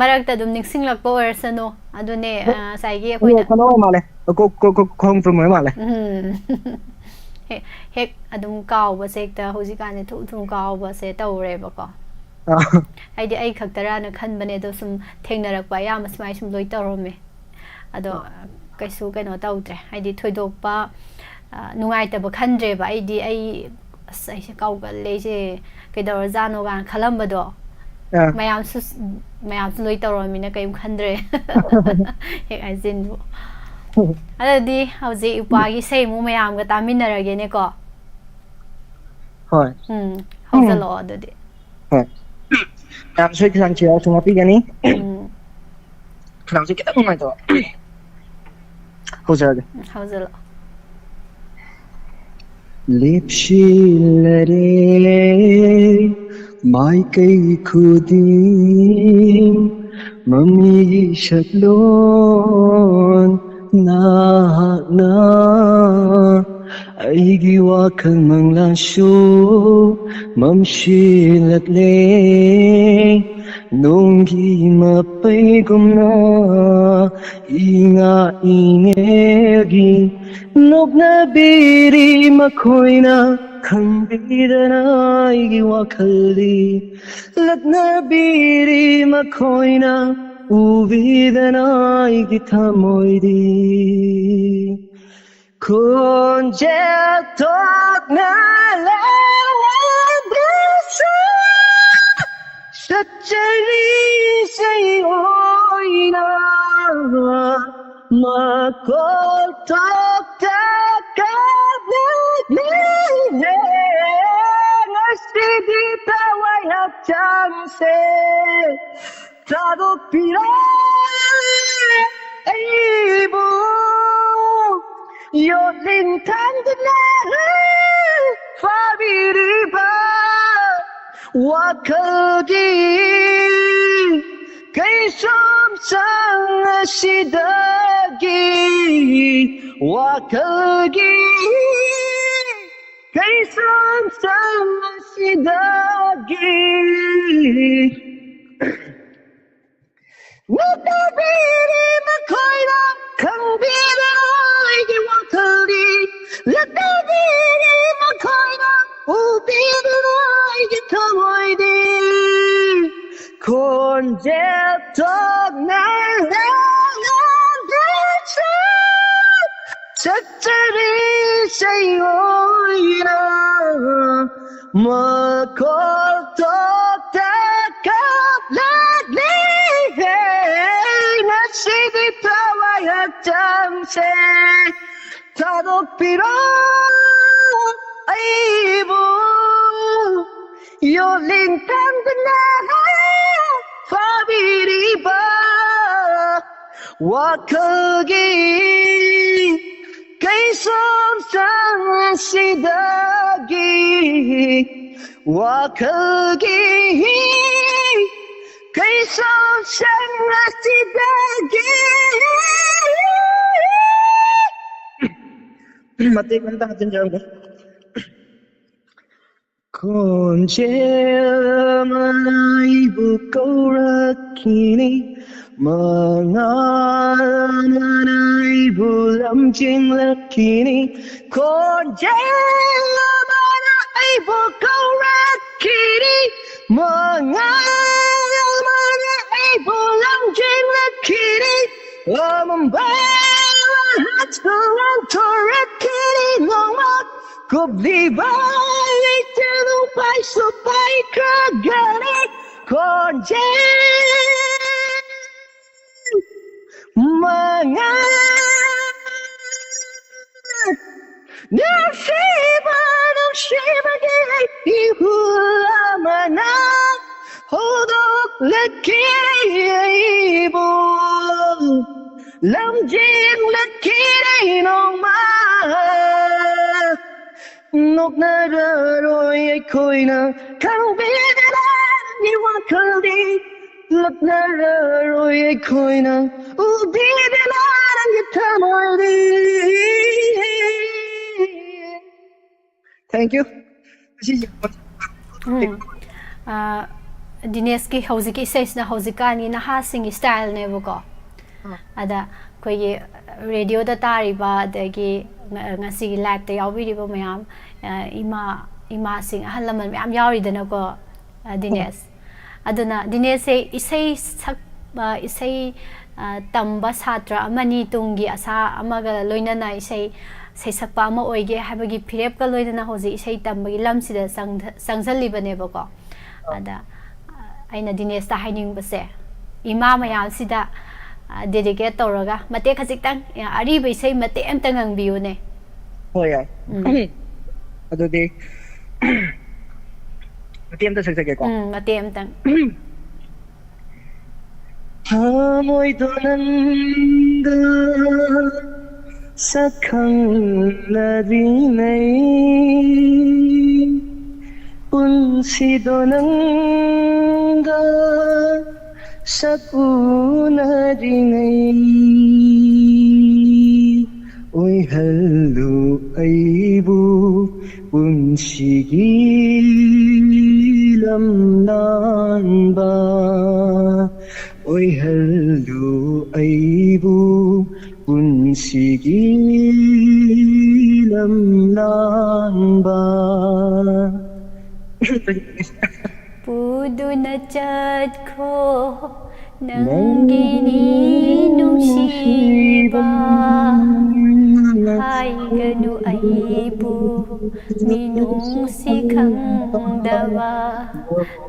ꯃꯔꯛꯇ ꯑꯗꯨꯝ ꯅꯤꯡꯁꯤꯡꯂꯛꯄ ꯑꯣꯏꯔꯁꯅꯨ꯫ ꯑꯗꯨꯅꯦ, ꯑ, ꯉꯁꯥꯏꯒꯤ ꯑꯩꯈꯣꯏꯅ ꯀꯩꯅꯣ ꯑꯣꯏ ꯃꯥꯜꯂꯦ꯫ ꯀꯣ-, ꯀꯣ-, ꯀꯣ-, ꯈꯣꯡꯗ꯭ꯔꯨꯝ ꯑꯣꯏ ꯃꯥꯜꯂꯦ꯫ ꯎꯝ꯫ ꯍꯦꯛ, ꯍꯦꯛ ꯑꯗꯨꯝ ꯀꯥꯎꯕꯁꯦ ꯍꯦꯛꯇ ꯍꯧꯖꯤꯛꯀꯥꯟꯁꯦ ꯊꯨ ꯊꯨ ꯀꯥꯎꯕꯁꯦ ꯇꯧꯔꯦꯕꯀꯣ꯫ ꯑ꯫ ꯑꯩꯗꯤ ꯑꯩ ꯈꯛꯇꯔꯥꯅ ꯈꯟꯕꯅꯦ, ꯑꯗꯣ ꯁꯨꯝ ꯊꯦꯡꯅꯔꯛꯄ ꯑꯌꯥꯝꯕ ꯁꯨꯃꯥꯏ ꯁꯨꯝ ꯂꯣꯏ ꯇꯧꯔꯝꯃꯦ꯫ ꯑꯗꯣ ꯑ꯫ ꯀꯩꯁꯨ ꯀꯩꯅꯣ ꯇꯧꯗ꯭ꯔꯦ, ꯍꯥꯏꯗꯤ ꯊꯣꯏꯗꯣꯛꯄ, ꯑ, ꯅꯨꯡꯉꯥꯏꯇꯕ ꯈꯟꯗ꯭ꯔꯦꯕ꯫ ꯑꯩꯗꯤ ꯑꯩ, "ꯑꯁ, ꯑꯩꯁꯦ ꯀꯥꯎꯒꯜꯂꯦ, ꯑꯩꯁꯦ ꯀꯩꯗꯧꯔꯖꯥꯠꯅꯣ?" ꯀꯥꯏꯅ ꯈꯜꯂꯝꯕꯗꯣ꯫ ꯑ꯫ ꯃꯌꯥꯝꯁꯨ, ꯃꯌꯥꯝꯁꯨ ꯂꯣꯏ ꯇꯧꯔꯝꯃꯤꯅ ꯀꯩꯝ ꯈꯟꯗ꯭ꯔꯦ꯫ ꯍꯦꯛ ꯍꯥꯏꯖꯤꯟꯕꯨ꯫ ꯑꯗꯨꯗꯤ ꯍꯧꯖꯤꯛ ꯏꯄ꯭ꯋꯥꯒꯤ ꯏꯁꯩ ꯑꯃꯨꯛ ꯃꯌꯥꯝꯒ ꯇꯥꯃꯤꯟꯅꯔꯒꯦꯅꯦꯀꯣ꯫ ꯍꯣꯏ꯫ ꯎꯝ, ꯍꯧꯖꯜꯂꯛꯑꯣ ꯑꯗꯨꯗꯤ꯫ ꯍꯣꯏ꯫ ꯃꯌꯥꯝꯁꯨ ꯈꯤꯇꯪ ꯆꯦꯔꯥꯎꯁꯨ ꯉꯥꯛꯄꯤꯒꯅꯤ꯫ ꯎꯝ, ꯈꯅꯥꯎꯁꯦ ꯈꯤꯇꯪ ꯅꯨꯡꯉꯥꯏꯇꯕ꯫ ꯍꯧꯖꯔꯒꯦ꯫ ꯎꯝ, ꯍꯧꯖꯜꯂꯛꯑꯣ꯫ ꯂꯦꯞꯁꯤꯜꯂꯔꯦ ꯃꯥꯏꯀꯩ ꯈꯨꯗꯤꯡ ꯃꯃꯤꯒꯤ ꯁꯛꯂꯣꯟ ꯅꯍꯥꯛꯅ ꯑꯩꯒꯤ ꯋꯥꯈꯜ ꯃꯪꯂꯥꯟꯁꯨ ꯃꯝꯁꯤꯜꯂꯛꯂꯦ, ꯅꯣꯡꯒꯤ ꯃꯄꯩꯒꯨꯝꯅ ꯏꯉꯥ ꯏꯉꯦꯜꯒꯤ ꯅꯣꯛꯅꯕꯤꯔꯤ ꯃꯈꯣꯏꯅ, ꯈꯪꯕꯤꯗꯅ ꯑꯩꯒꯤ ꯋꯥꯈꯜꯗꯤ꯫ ꯂꯛꯅꯕꯤꯔꯤ ꯃꯈꯣꯏꯅ, ꯎꯕꯤꯗꯅ ꯑꯩꯒꯤ ꯊꯃꯣꯏꯗꯤ꯫ ꯈꯣꯟꯖꯦꯜ ꯊꯣꯛꯅ ꯂꯥꯎꯕꯁꯨ ꯆꯠꯆꯔꯤ ꯏꯁꯩ ꯑꯣꯏꯅ꯫ ꯃꯈꯣꯜ ꯊꯣꯛꯇ ꯀꯞꯂꯛꯂꯤꯅꯦ꯫ ꯉꯁꯤꯗꯤ ꯊꯋꯥꯏ ꯍꯛꯆꯥꯡꯁꯦ ꯊꯥꯗꯣꯛꯄꯤꯔꯣ꯫ ꯑꯩꯕꯨ ꯌꯣꯠꯂꯤꯡ ꯊꯥꯡꯗꯨꯅ ꯐꯥꯕꯤꯔꯤꯕ ꯋꯥꯈꯜꯒꯤ ꯀꯩꯁꯨꯝꯁꯪ ꯑꯁꯤꯗꯒꯤ, ꯋꯥꯈꯜꯒꯤ ꯀꯩꯁꯨꯝꯁꯪ ꯑꯁꯤꯗꯒꯤ꯫ ꯂꯛꯅꯕꯤꯔꯤ ꯃꯈꯣꯏꯅ, ꯈꯪꯕꯤꯔꯣꯏꯒꯤ ꯋꯥꯈꯜꯗꯤ꯫ ꯂꯛꯅꯕꯤꯔꯤ ꯃꯈꯣꯏꯅ, ꯎꯕꯤꯔꯣꯏꯒꯤ ꯊꯃꯣꯏꯗꯤ꯫ ꯈꯣꯟꯖꯦꯜ ꯊꯣꯛꯅ ꯂꯥꯎꯅ ꯆꯠꯆꯔꯤ ꯏꯁꯩ ꯑꯣꯏꯅ꯫ ꯃꯈꯣꯜ ꯊꯣꯛꯇ ꯀꯞꯂꯛꯂꯤꯍꯦ꯫ ꯉꯁꯤꯗꯤ ꯊꯋꯥꯏ ꯍꯛꯆꯥꯡꯁꯦ ꯊꯥꯗꯣꯛꯄꯤꯔꯣ꯫ ꯑꯩꯕꯨ ꯌꯣꯠꯂꯤꯡ ꯊꯥꯡꯗꯨꯅ ꯐꯥꯕꯤꯔꯤꯕ ꯋꯥꯈꯜꯒꯤ ꯀꯩꯁꯨꯝꯁꯪ ꯑꯁꯤꯗꯒꯤ, ꯋꯥꯈꯜꯒꯤ ꯀꯩꯁꯨꯝꯁꯪ ꯑꯁꯤꯗꯒꯤ꯫ ꯃꯇꯦꯛ ꯑꯝꯇ ꯍꯥꯞꯆꯤꯟꯖꯔꯝꯒꯦ꯫ ꯈꯣꯟꯖꯦꯜ ꯑꯃꯅ ꯑꯩꯕꯨ ꯀꯧꯔꯛꯈꯤꯅꯤ, ꯃꯉꯥꯜ ꯑꯃꯅ ꯑꯩꯕꯨ ꯂꯝꯖꯤꯡꯂꯛꯈꯤꯅꯤ, ꯈꯣꯟꯖꯦꯜ ꯑꯃꯅ ꯑꯩꯕꯨ ꯀꯧꯔꯛꯈꯤꯅꯤ, ꯃꯉꯥꯜ ꯑꯃꯅ ꯑꯩꯕꯨ ꯂꯝꯖꯤꯡꯂꯛꯈꯤꯅꯤ, ꯑꯃꯝꯕ ꯉꯥꯏꯍꯥꯛꯇ ꯂꯥꯟꯊꯣꯔꯛꯈꯤꯅꯤ, ꯅꯣꯡꯃ ꯀꯨꯞꯂꯤꯕ ꯂꯩꯆꯤꯜ ꯄꯥꯏꯁꯨ ꯄꯥꯏꯈ꯭ꯔꯒꯅꯤ, ꯈꯣꯟꯖꯦꯜ ꯃꯉꯥꯜ ꯅꯨꯡꯁꯤꯕ, ꯅꯨꯡꯁꯤꯕꯒꯤ ꯏꯍꯨꯜ ꯑꯃꯅ ꯍꯧꯗꯣꯛꯂꯛꯈꯤꯅꯤ ꯑꯩꯕꯨ, ꯂꯝꯖꯤꯡꯂꯛꯈꯤꯅꯤ ꯅꯣꯡꯃ꯫ ꯅꯣꯛꯅꯔꯔꯣꯏ ꯑꯩꯈꯣꯏꯅ, ꯈꯪꯕꯤꯗꯅ ꯅꯪꯒꯤ ꯋꯥꯈꯜꯗꯤ, ꯂꯛꯅꯔꯔꯣꯏ ꯑꯩꯈꯣꯏꯅ, ꯎꯕꯤꯗꯅ ꯅꯪꯒꯤ ꯊꯃꯣꯏꯗꯤ꯫ Thank you. ꯑꯁꯤꯁꯦ ꯎꯝ꯫ ꯑ, ꯗꯤꯅꯦꯁꯀꯤ ꯍꯧꯖꯤꯛꯀꯤ ꯏꯁꯩꯁꯤꯅ ꯍꯧꯖꯤꯛꯀꯥꯟꯒꯤ ꯅꯍꯥꯁꯤꯡꯒꯤ ꯁ꯭ꯇꯥꯏꯜꯅꯦꯕꯀꯣ꯫ ꯑ꯫ ꯑꯗ ꯑꯩꯈꯣꯏꯒꯤ ꯔꯦꯗꯤꯑꯣꯗ ꯇꯥꯔꯤꯕ, ꯑꯗꯒꯤ ꯉ-, ꯉꯁꯤꯒꯤ ꯂꯥꯏꯞꯇ ꯌꯥꯎꯕꯤꯔꯤꯕ ꯃꯌꯥꯝ, ꯑ, ꯏꯃꯥ, ꯏꯃꯥꯁꯤꯡ, ꯑꯍꯜ ꯂꯃꯟ ꯃꯌꯥꯝ ꯌꯥꯎꯔꯤꯗꯅꯀꯣ, ꯑ, ꯗꯤꯅꯦꯁ꯫ ꯑꯗꯨꯅ ꯗꯤꯅꯦꯁꯁꯦ ꯏꯁꯩ ꯁꯛ-, ꯑ, ꯏꯁꯩ, ꯑ, ꯇꯝꯕ ꯁꯥꯇ꯭ꯔ ꯑꯃꯅꯤ, ꯇꯨꯡꯒꯤ ꯑꯁꯥ ꯑꯃꯒ ꯂꯣꯏꯅꯅ ꯏꯁꯩ ꯁꯩꯁꯛꯄ ꯑꯃ ꯑꯣꯏꯒꯦ ꯍꯥꯏꯕꯒꯤ ꯐꯤꯔꯦꯞꯀ ꯂꯣꯏꯅꯅ ꯍꯧꯖꯤꯛ ꯏꯁꯩ ꯇꯝꯕꯒꯤ ꯂꯝꯁꯤꯗ ꯆꯪ-, ꯆꯪꯁꯤꯜꯂꯤꯕꯅꯦꯕꯀꯣ꯫ ꯑꯗ, ꯑ, ꯑꯩꯅ ꯗꯤꯅꯦꯁꯇ ꯍꯥꯏꯅꯤꯡꯕꯁꯦ, ꯏꯃꯥ ꯃꯌꯥꯝꯁꯤꯗ, ꯑ, dedicate ꯇꯧꯔꯒ ꯃꯇꯦꯛ ꯈꯖꯤꯛꯇꯪ, ꯑ, ꯑꯔꯤꯕ ꯏꯁꯩ ꯃꯇꯦꯛ ꯑꯝꯇ ꯉꯪꯕꯤꯌꯨꯅꯦ꯫ ꯍꯣꯏ, ꯌꯥꯏ꯫ ꯎꯝ꯫ ꯑꯗꯨꯗꯤ ꯃꯇꯦꯛ ꯑꯝꯇ ꯁꯛꯆꯒꯦꯀꯣ꯫ ꯎꯝ, ꯃꯇꯦꯛ ꯑꯝꯇꯪ꯫ ꯊꯃꯣꯏꯗꯣ ꯅꯪꯒ ꯁꯛꯈꯪꯅꯔꯤꯉꯩ, ꯄꯨꯟꯁꯤꯗꯣ ꯅꯪꯒ ꯁꯛ ꯎꯅꯔꯤꯉꯩ, ꯑꯣꯏꯍꯜꯂꯨ ꯄꯨꯟꯁꯤꯒꯤ ꯂꯝꯂꯥꯟꯕ ꯑꯣꯏꯍꯜꯂꯨ ꯑꯩꯕꯨ, ꯄꯨꯟꯁꯤꯒꯤ ꯂꯝꯂꯥꯟꯕ꯫ ꯄꯨꯗꯨꯅ ꯆꯠꯈꯣ ꯅꯪꯒꯤꯅꯤ ꯅꯨꯡꯁꯤꯕ, ꯍꯥꯏꯒꯅꯨ ꯑꯩꯕꯨ ꯃꯤꯅꯨꯡꯁꯤ ꯈꯪꯗꯕ,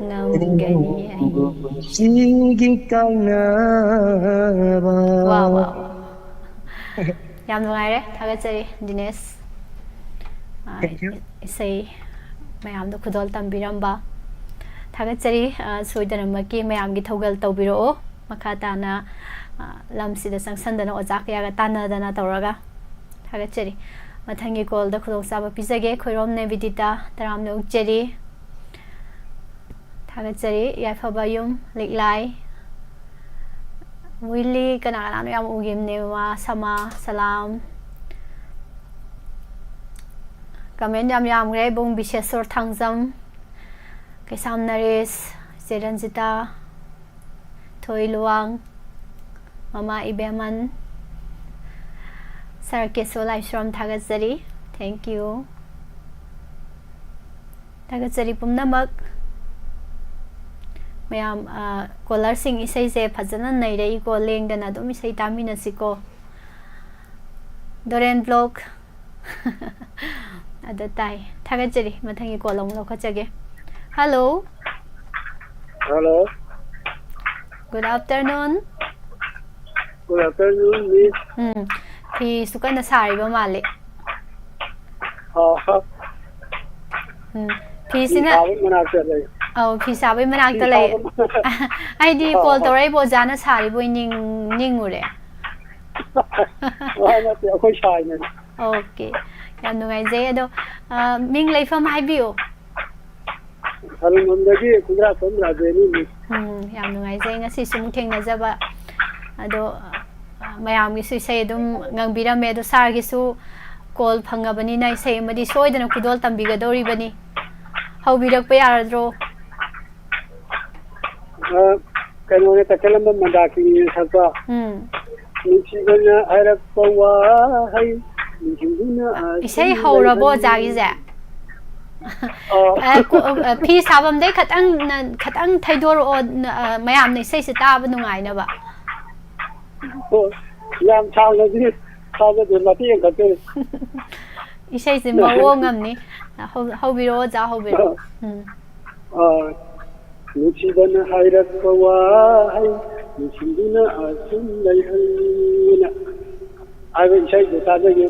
ꯉꯝꯒꯅꯤ ꯑꯩ꯫ ꯁꯤꯒꯤ ꯀꯥꯟꯅꯕ꯫ ꯋꯥ, ꯋꯥ, ꯋꯥ꯫ ꯌꯥꯝ ꯅꯨꯡꯉꯥꯏꯔꯦ, ꯊꯥꯒꯠꯆꯔꯤ ꯗꯤꯅꯦꯁ꯫ ꯑ, Thank you. ꯏꯁꯩ ꯃꯌꯥꯝꯗꯣ ꯈꯨꯗꯣꯜ ꯇꯝꯕꯤꯔꯝꯕ ꯊꯥꯒꯠꯆꯔꯤ꯫ ꯑ, ꯁꯣꯏꯗꯅꯃꯛꯀꯤ ꯃꯌꯥꯝꯒꯤ ꯊꯧꯒꯜ ꯇꯧꯕꯤꯔꯛꯑꯣ꯫ ꯃꯈꯥ ꯇꯥꯅ, ꯑ, ꯂꯝꯁꯤꯗ ꯆꯪꯁꯟꯗꯅ ꯑꯣꯖꯥ ꯀꯌꯥꯒ ꯇꯥꯟꯅꯗꯅ ꯇꯧꯔꯒ꯫ ꯊꯥꯒꯠꯆꯔꯤ꯫ ꯃꯊꯪꯒꯤ call ꯗ ꯈꯨꯗꯣꯡꯆꯥꯕ ꯄꯤꯖꯒꯦ꯫ ꯈꯣꯏꯔꯣꯝ ꯅꯦꯕꯤꯗꯤꯇꯥ, ꯇꯔꯥꯝꯅ ꯑꯣꯛꯆꯔꯤ꯫ ꯊꯥꯒꯠꯆꯔꯤ꯫ ꯌꯥꯏꯐꯕ ꯌꯨꯝ, ꯂꯤꯛꯂꯥꯏ, ꯋꯤꯂꯤ, ꯀꯅꯥ ꯀꯅꯥꯅꯣ ꯌꯥꯝ ꯎꯈꯤꯕꯅꯦ, ꯃꯃꯥ, ꯁꯃꯥ, ꯁꯂꯥꯝ꯫ Comment ꯌꯥꯝ ꯌꯥꯝꯈ꯭ꯔꯦ꯫ ꯏꯕꯨꯡ ꯕꯤꯁꯦꯁꯣꯔ ꯊꯥꯡꯖꯝ, ꯀꯩꯁꯥꯝ ꯅꯔꯦꯁ, ꯏꯆꯦ ꯔꯟꯖꯤꯇꯥ, ꯊꯣꯏ ꯂꯨꯋꯥꯡ, ꯃꯃꯥ ꯏꯕꯦꯝꯃꯟ, ꯁꯥꯔ ꯀꯦꯁꯣ ꯂꯥꯏꯁ꯭ꯔꯝ, ꯊꯥꯒꯠꯆꯔꯤ꯫ Thank you꯫ ꯊꯥꯒꯠꯆꯔꯤ ꯄꯨꯝꯅꯃꯛ꯫ ꯃꯌꯥꯝ, ꯑ, caller ꯁꯤꯡ ꯏꯁꯩꯁꯦ ꯐꯖꯅ ꯅꯩꯔꯛꯏꯀꯣ, ꯂꯦꯡꯗꯅ ꯑꯗꯨꯝ ꯏꯁꯩ ꯇꯥꯃꯤꯟꯅꯁꯤꯀꯣ꯫ ꯗꯣꯔꯦꯟ ꯕ꯭ꯂꯣꯛ꯫ ꯑꯗ ꯇꯥꯏ꯫ ꯊꯥꯒꯠꯆꯔꯤ꯫ ꯃꯊꯪꯒꯤ call ꯑꯃꯨꯛ ꯂꯧꯈꯠꯆꯒꯦ꯫ Hello꯫ Hello꯫ Good afternoon꯫ Good afternoon, miss꯫ ꯎꯝ, ꯐꯤꯁꯨ ꯀꯟꯅ ꯁꯥꯔꯤꯕ ꯃꯥꯜꯂꯦ꯫ ꯑꯣ꯫ ꯎꯝ, ꯐꯤ ꯐꯤꯁꯤꯅ ꯁꯥꯕꯒꯤ ꯃꯅꯥꯛꯇ ꯂꯩ꯫ ꯑꯧ, ꯐꯤ ꯁꯥꯕꯒꯤ ꯃꯅꯥꯛꯇ ꯐꯤ ꯂꯩ꯫ ꯁꯥꯕ ꯑꯩꯗꯤ ꯑꯣ, call ꯑꯣ꯫ ꯇꯧꯔꯛꯏꯕ ꯑꯣꯖꯥꯅ ꯁꯥꯔꯤꯕꯣꯏ ꯅꯤꯡ-, ꯅꯤꯡꯉꯨꯔꯦ꯫ ꯑꯣ, ꯅꯠꯇꯦ, ꯑꯩꯈꯣꯏ ꯁꯥꯏꯅꯦ꯫ Okay꯫ ꯌꯥꯝ ꯅꯨꯡꯉꯥꯏꯖꯩ꯫ ꯑꯗꯣ, ꯑ, ꯃꯤꯡ ꯂꯩꯐꯝ ꯍꯥꯏꯕꯤꯌꯨ꯫ ꯁꯔꯨꯡꯕꯝꯗꯒꯤ ꯈꯨꯟꯗ꯭ꯔꯥꯛꯄꯝ ꯔꯥꯖꯦꯅꯤ, miss꯫ ꯎꯝ, ꯌꯥꯝ ꯅꯨꯡꯉꯥꯏꯖꯩ ꯉꯁꯤꯁꯨ ꯑꯃꯨꯛ ꯊꯦꯡꯅꯖꯕ꯫ ꯑꯗꯣ, ꯑ, ꯃꯌꯥꯝꯒꯤꯁꯨ ꯏꯁꯩ ꯑꯗꯨꯝ ꯉꯪꯕꯤꯔꯝꯃꯦ꯫ ꯑꯗꯣ sir ꯒꯤꯁꯨ ꯀꯣꯜ ꯐꯪꯉꯕꯅꯤꯅ ꯏꯁꯩ ꯑꯃꯗꯤ ꯁꯣꯏꯗꯅ ꯈꯨꯗꯣꯜ ꯇꯝꯕꯤꯒꯗꯧꯔꯤꯕꯅꯤ꯫ ꯍꯧꯕꯤꯔꯛꯄ ꯌꯥꯔꯗ꯭ꯔꯣ? ꯑ, ꯀꯩꯅꯣꯅꯦ, ꯇꯈꯦꯜꯂꯝꯕꯝ ꯃꯟꯗꯥꯀꯤꯅꯤꯅ ꯁꯛꯄ ꯎꯝ꯫ ꯅꯨꯡꯁꯤꯕꯅ ꯍꯥꯏꯔꯛꯄ ꯋꯥꯍꯩ ꯅꯤꯡꯁꯤꯡꯗꯨꯅ ꯏꯁꯩ ꯍꯧꯔꯕꯣ ꯑꯣꯖꯥꯒꯤꯁꯦ? ꯑꯣ꯫ ꯑ, ꯀꯣ-, ꯑ, ꯐꯤ ꯁꯥꯐꯝꯗꯩ ꯈꯇꯪ ꯅ-, ꯈꯇꯪ ꯊꯩꯗꯣꯔꯛꯑꯣ, ꯅ-, ꯑ, ꯃꯌꯥꯝꯅ ꯏꯁꯩꯁꯦ ꯇꯥꯕ ꯅꯨꯡꯉꯥꯏꯅꯕ꯫ ꯑꯣ, ꯌꯥꯝ ꯁꯥꯡꯅꯗꯤ ꯊꯥꯖꯗꯦ, ꯃꯇꯦꯛ ꯑꯃꯈꯛꯇꯅꯤ꯫ ꯏꯁꯩꯁꯦ ꯃꯑꯣꯡ ꯑꯃꯅꯤ꯫ ꯍꯧ-, ꯍꯧꯕꯤꯔꯛꯑꯣ ꯑꯣꯖꯥ, ꯍꯧꯕꯤꯔꯛꯑꯣ꯫ ꯎꯝ꯫ ꯑ, ꯅꯨꯡꯁꯤꯕꯅ ꯍꯥꯏꯔꯛꯄ ꯋꯥꯍꯩ ꯅꯤꯡꯁꯤꯡꯗꯨꯅ ꯑꯁꯨꯝ ꯂꯩꯍꯧꯅ ꯍꯥꯏꯕ ꯏꯁꯩꯗꯣ ꯇꯥꯖꯒꯦ꯫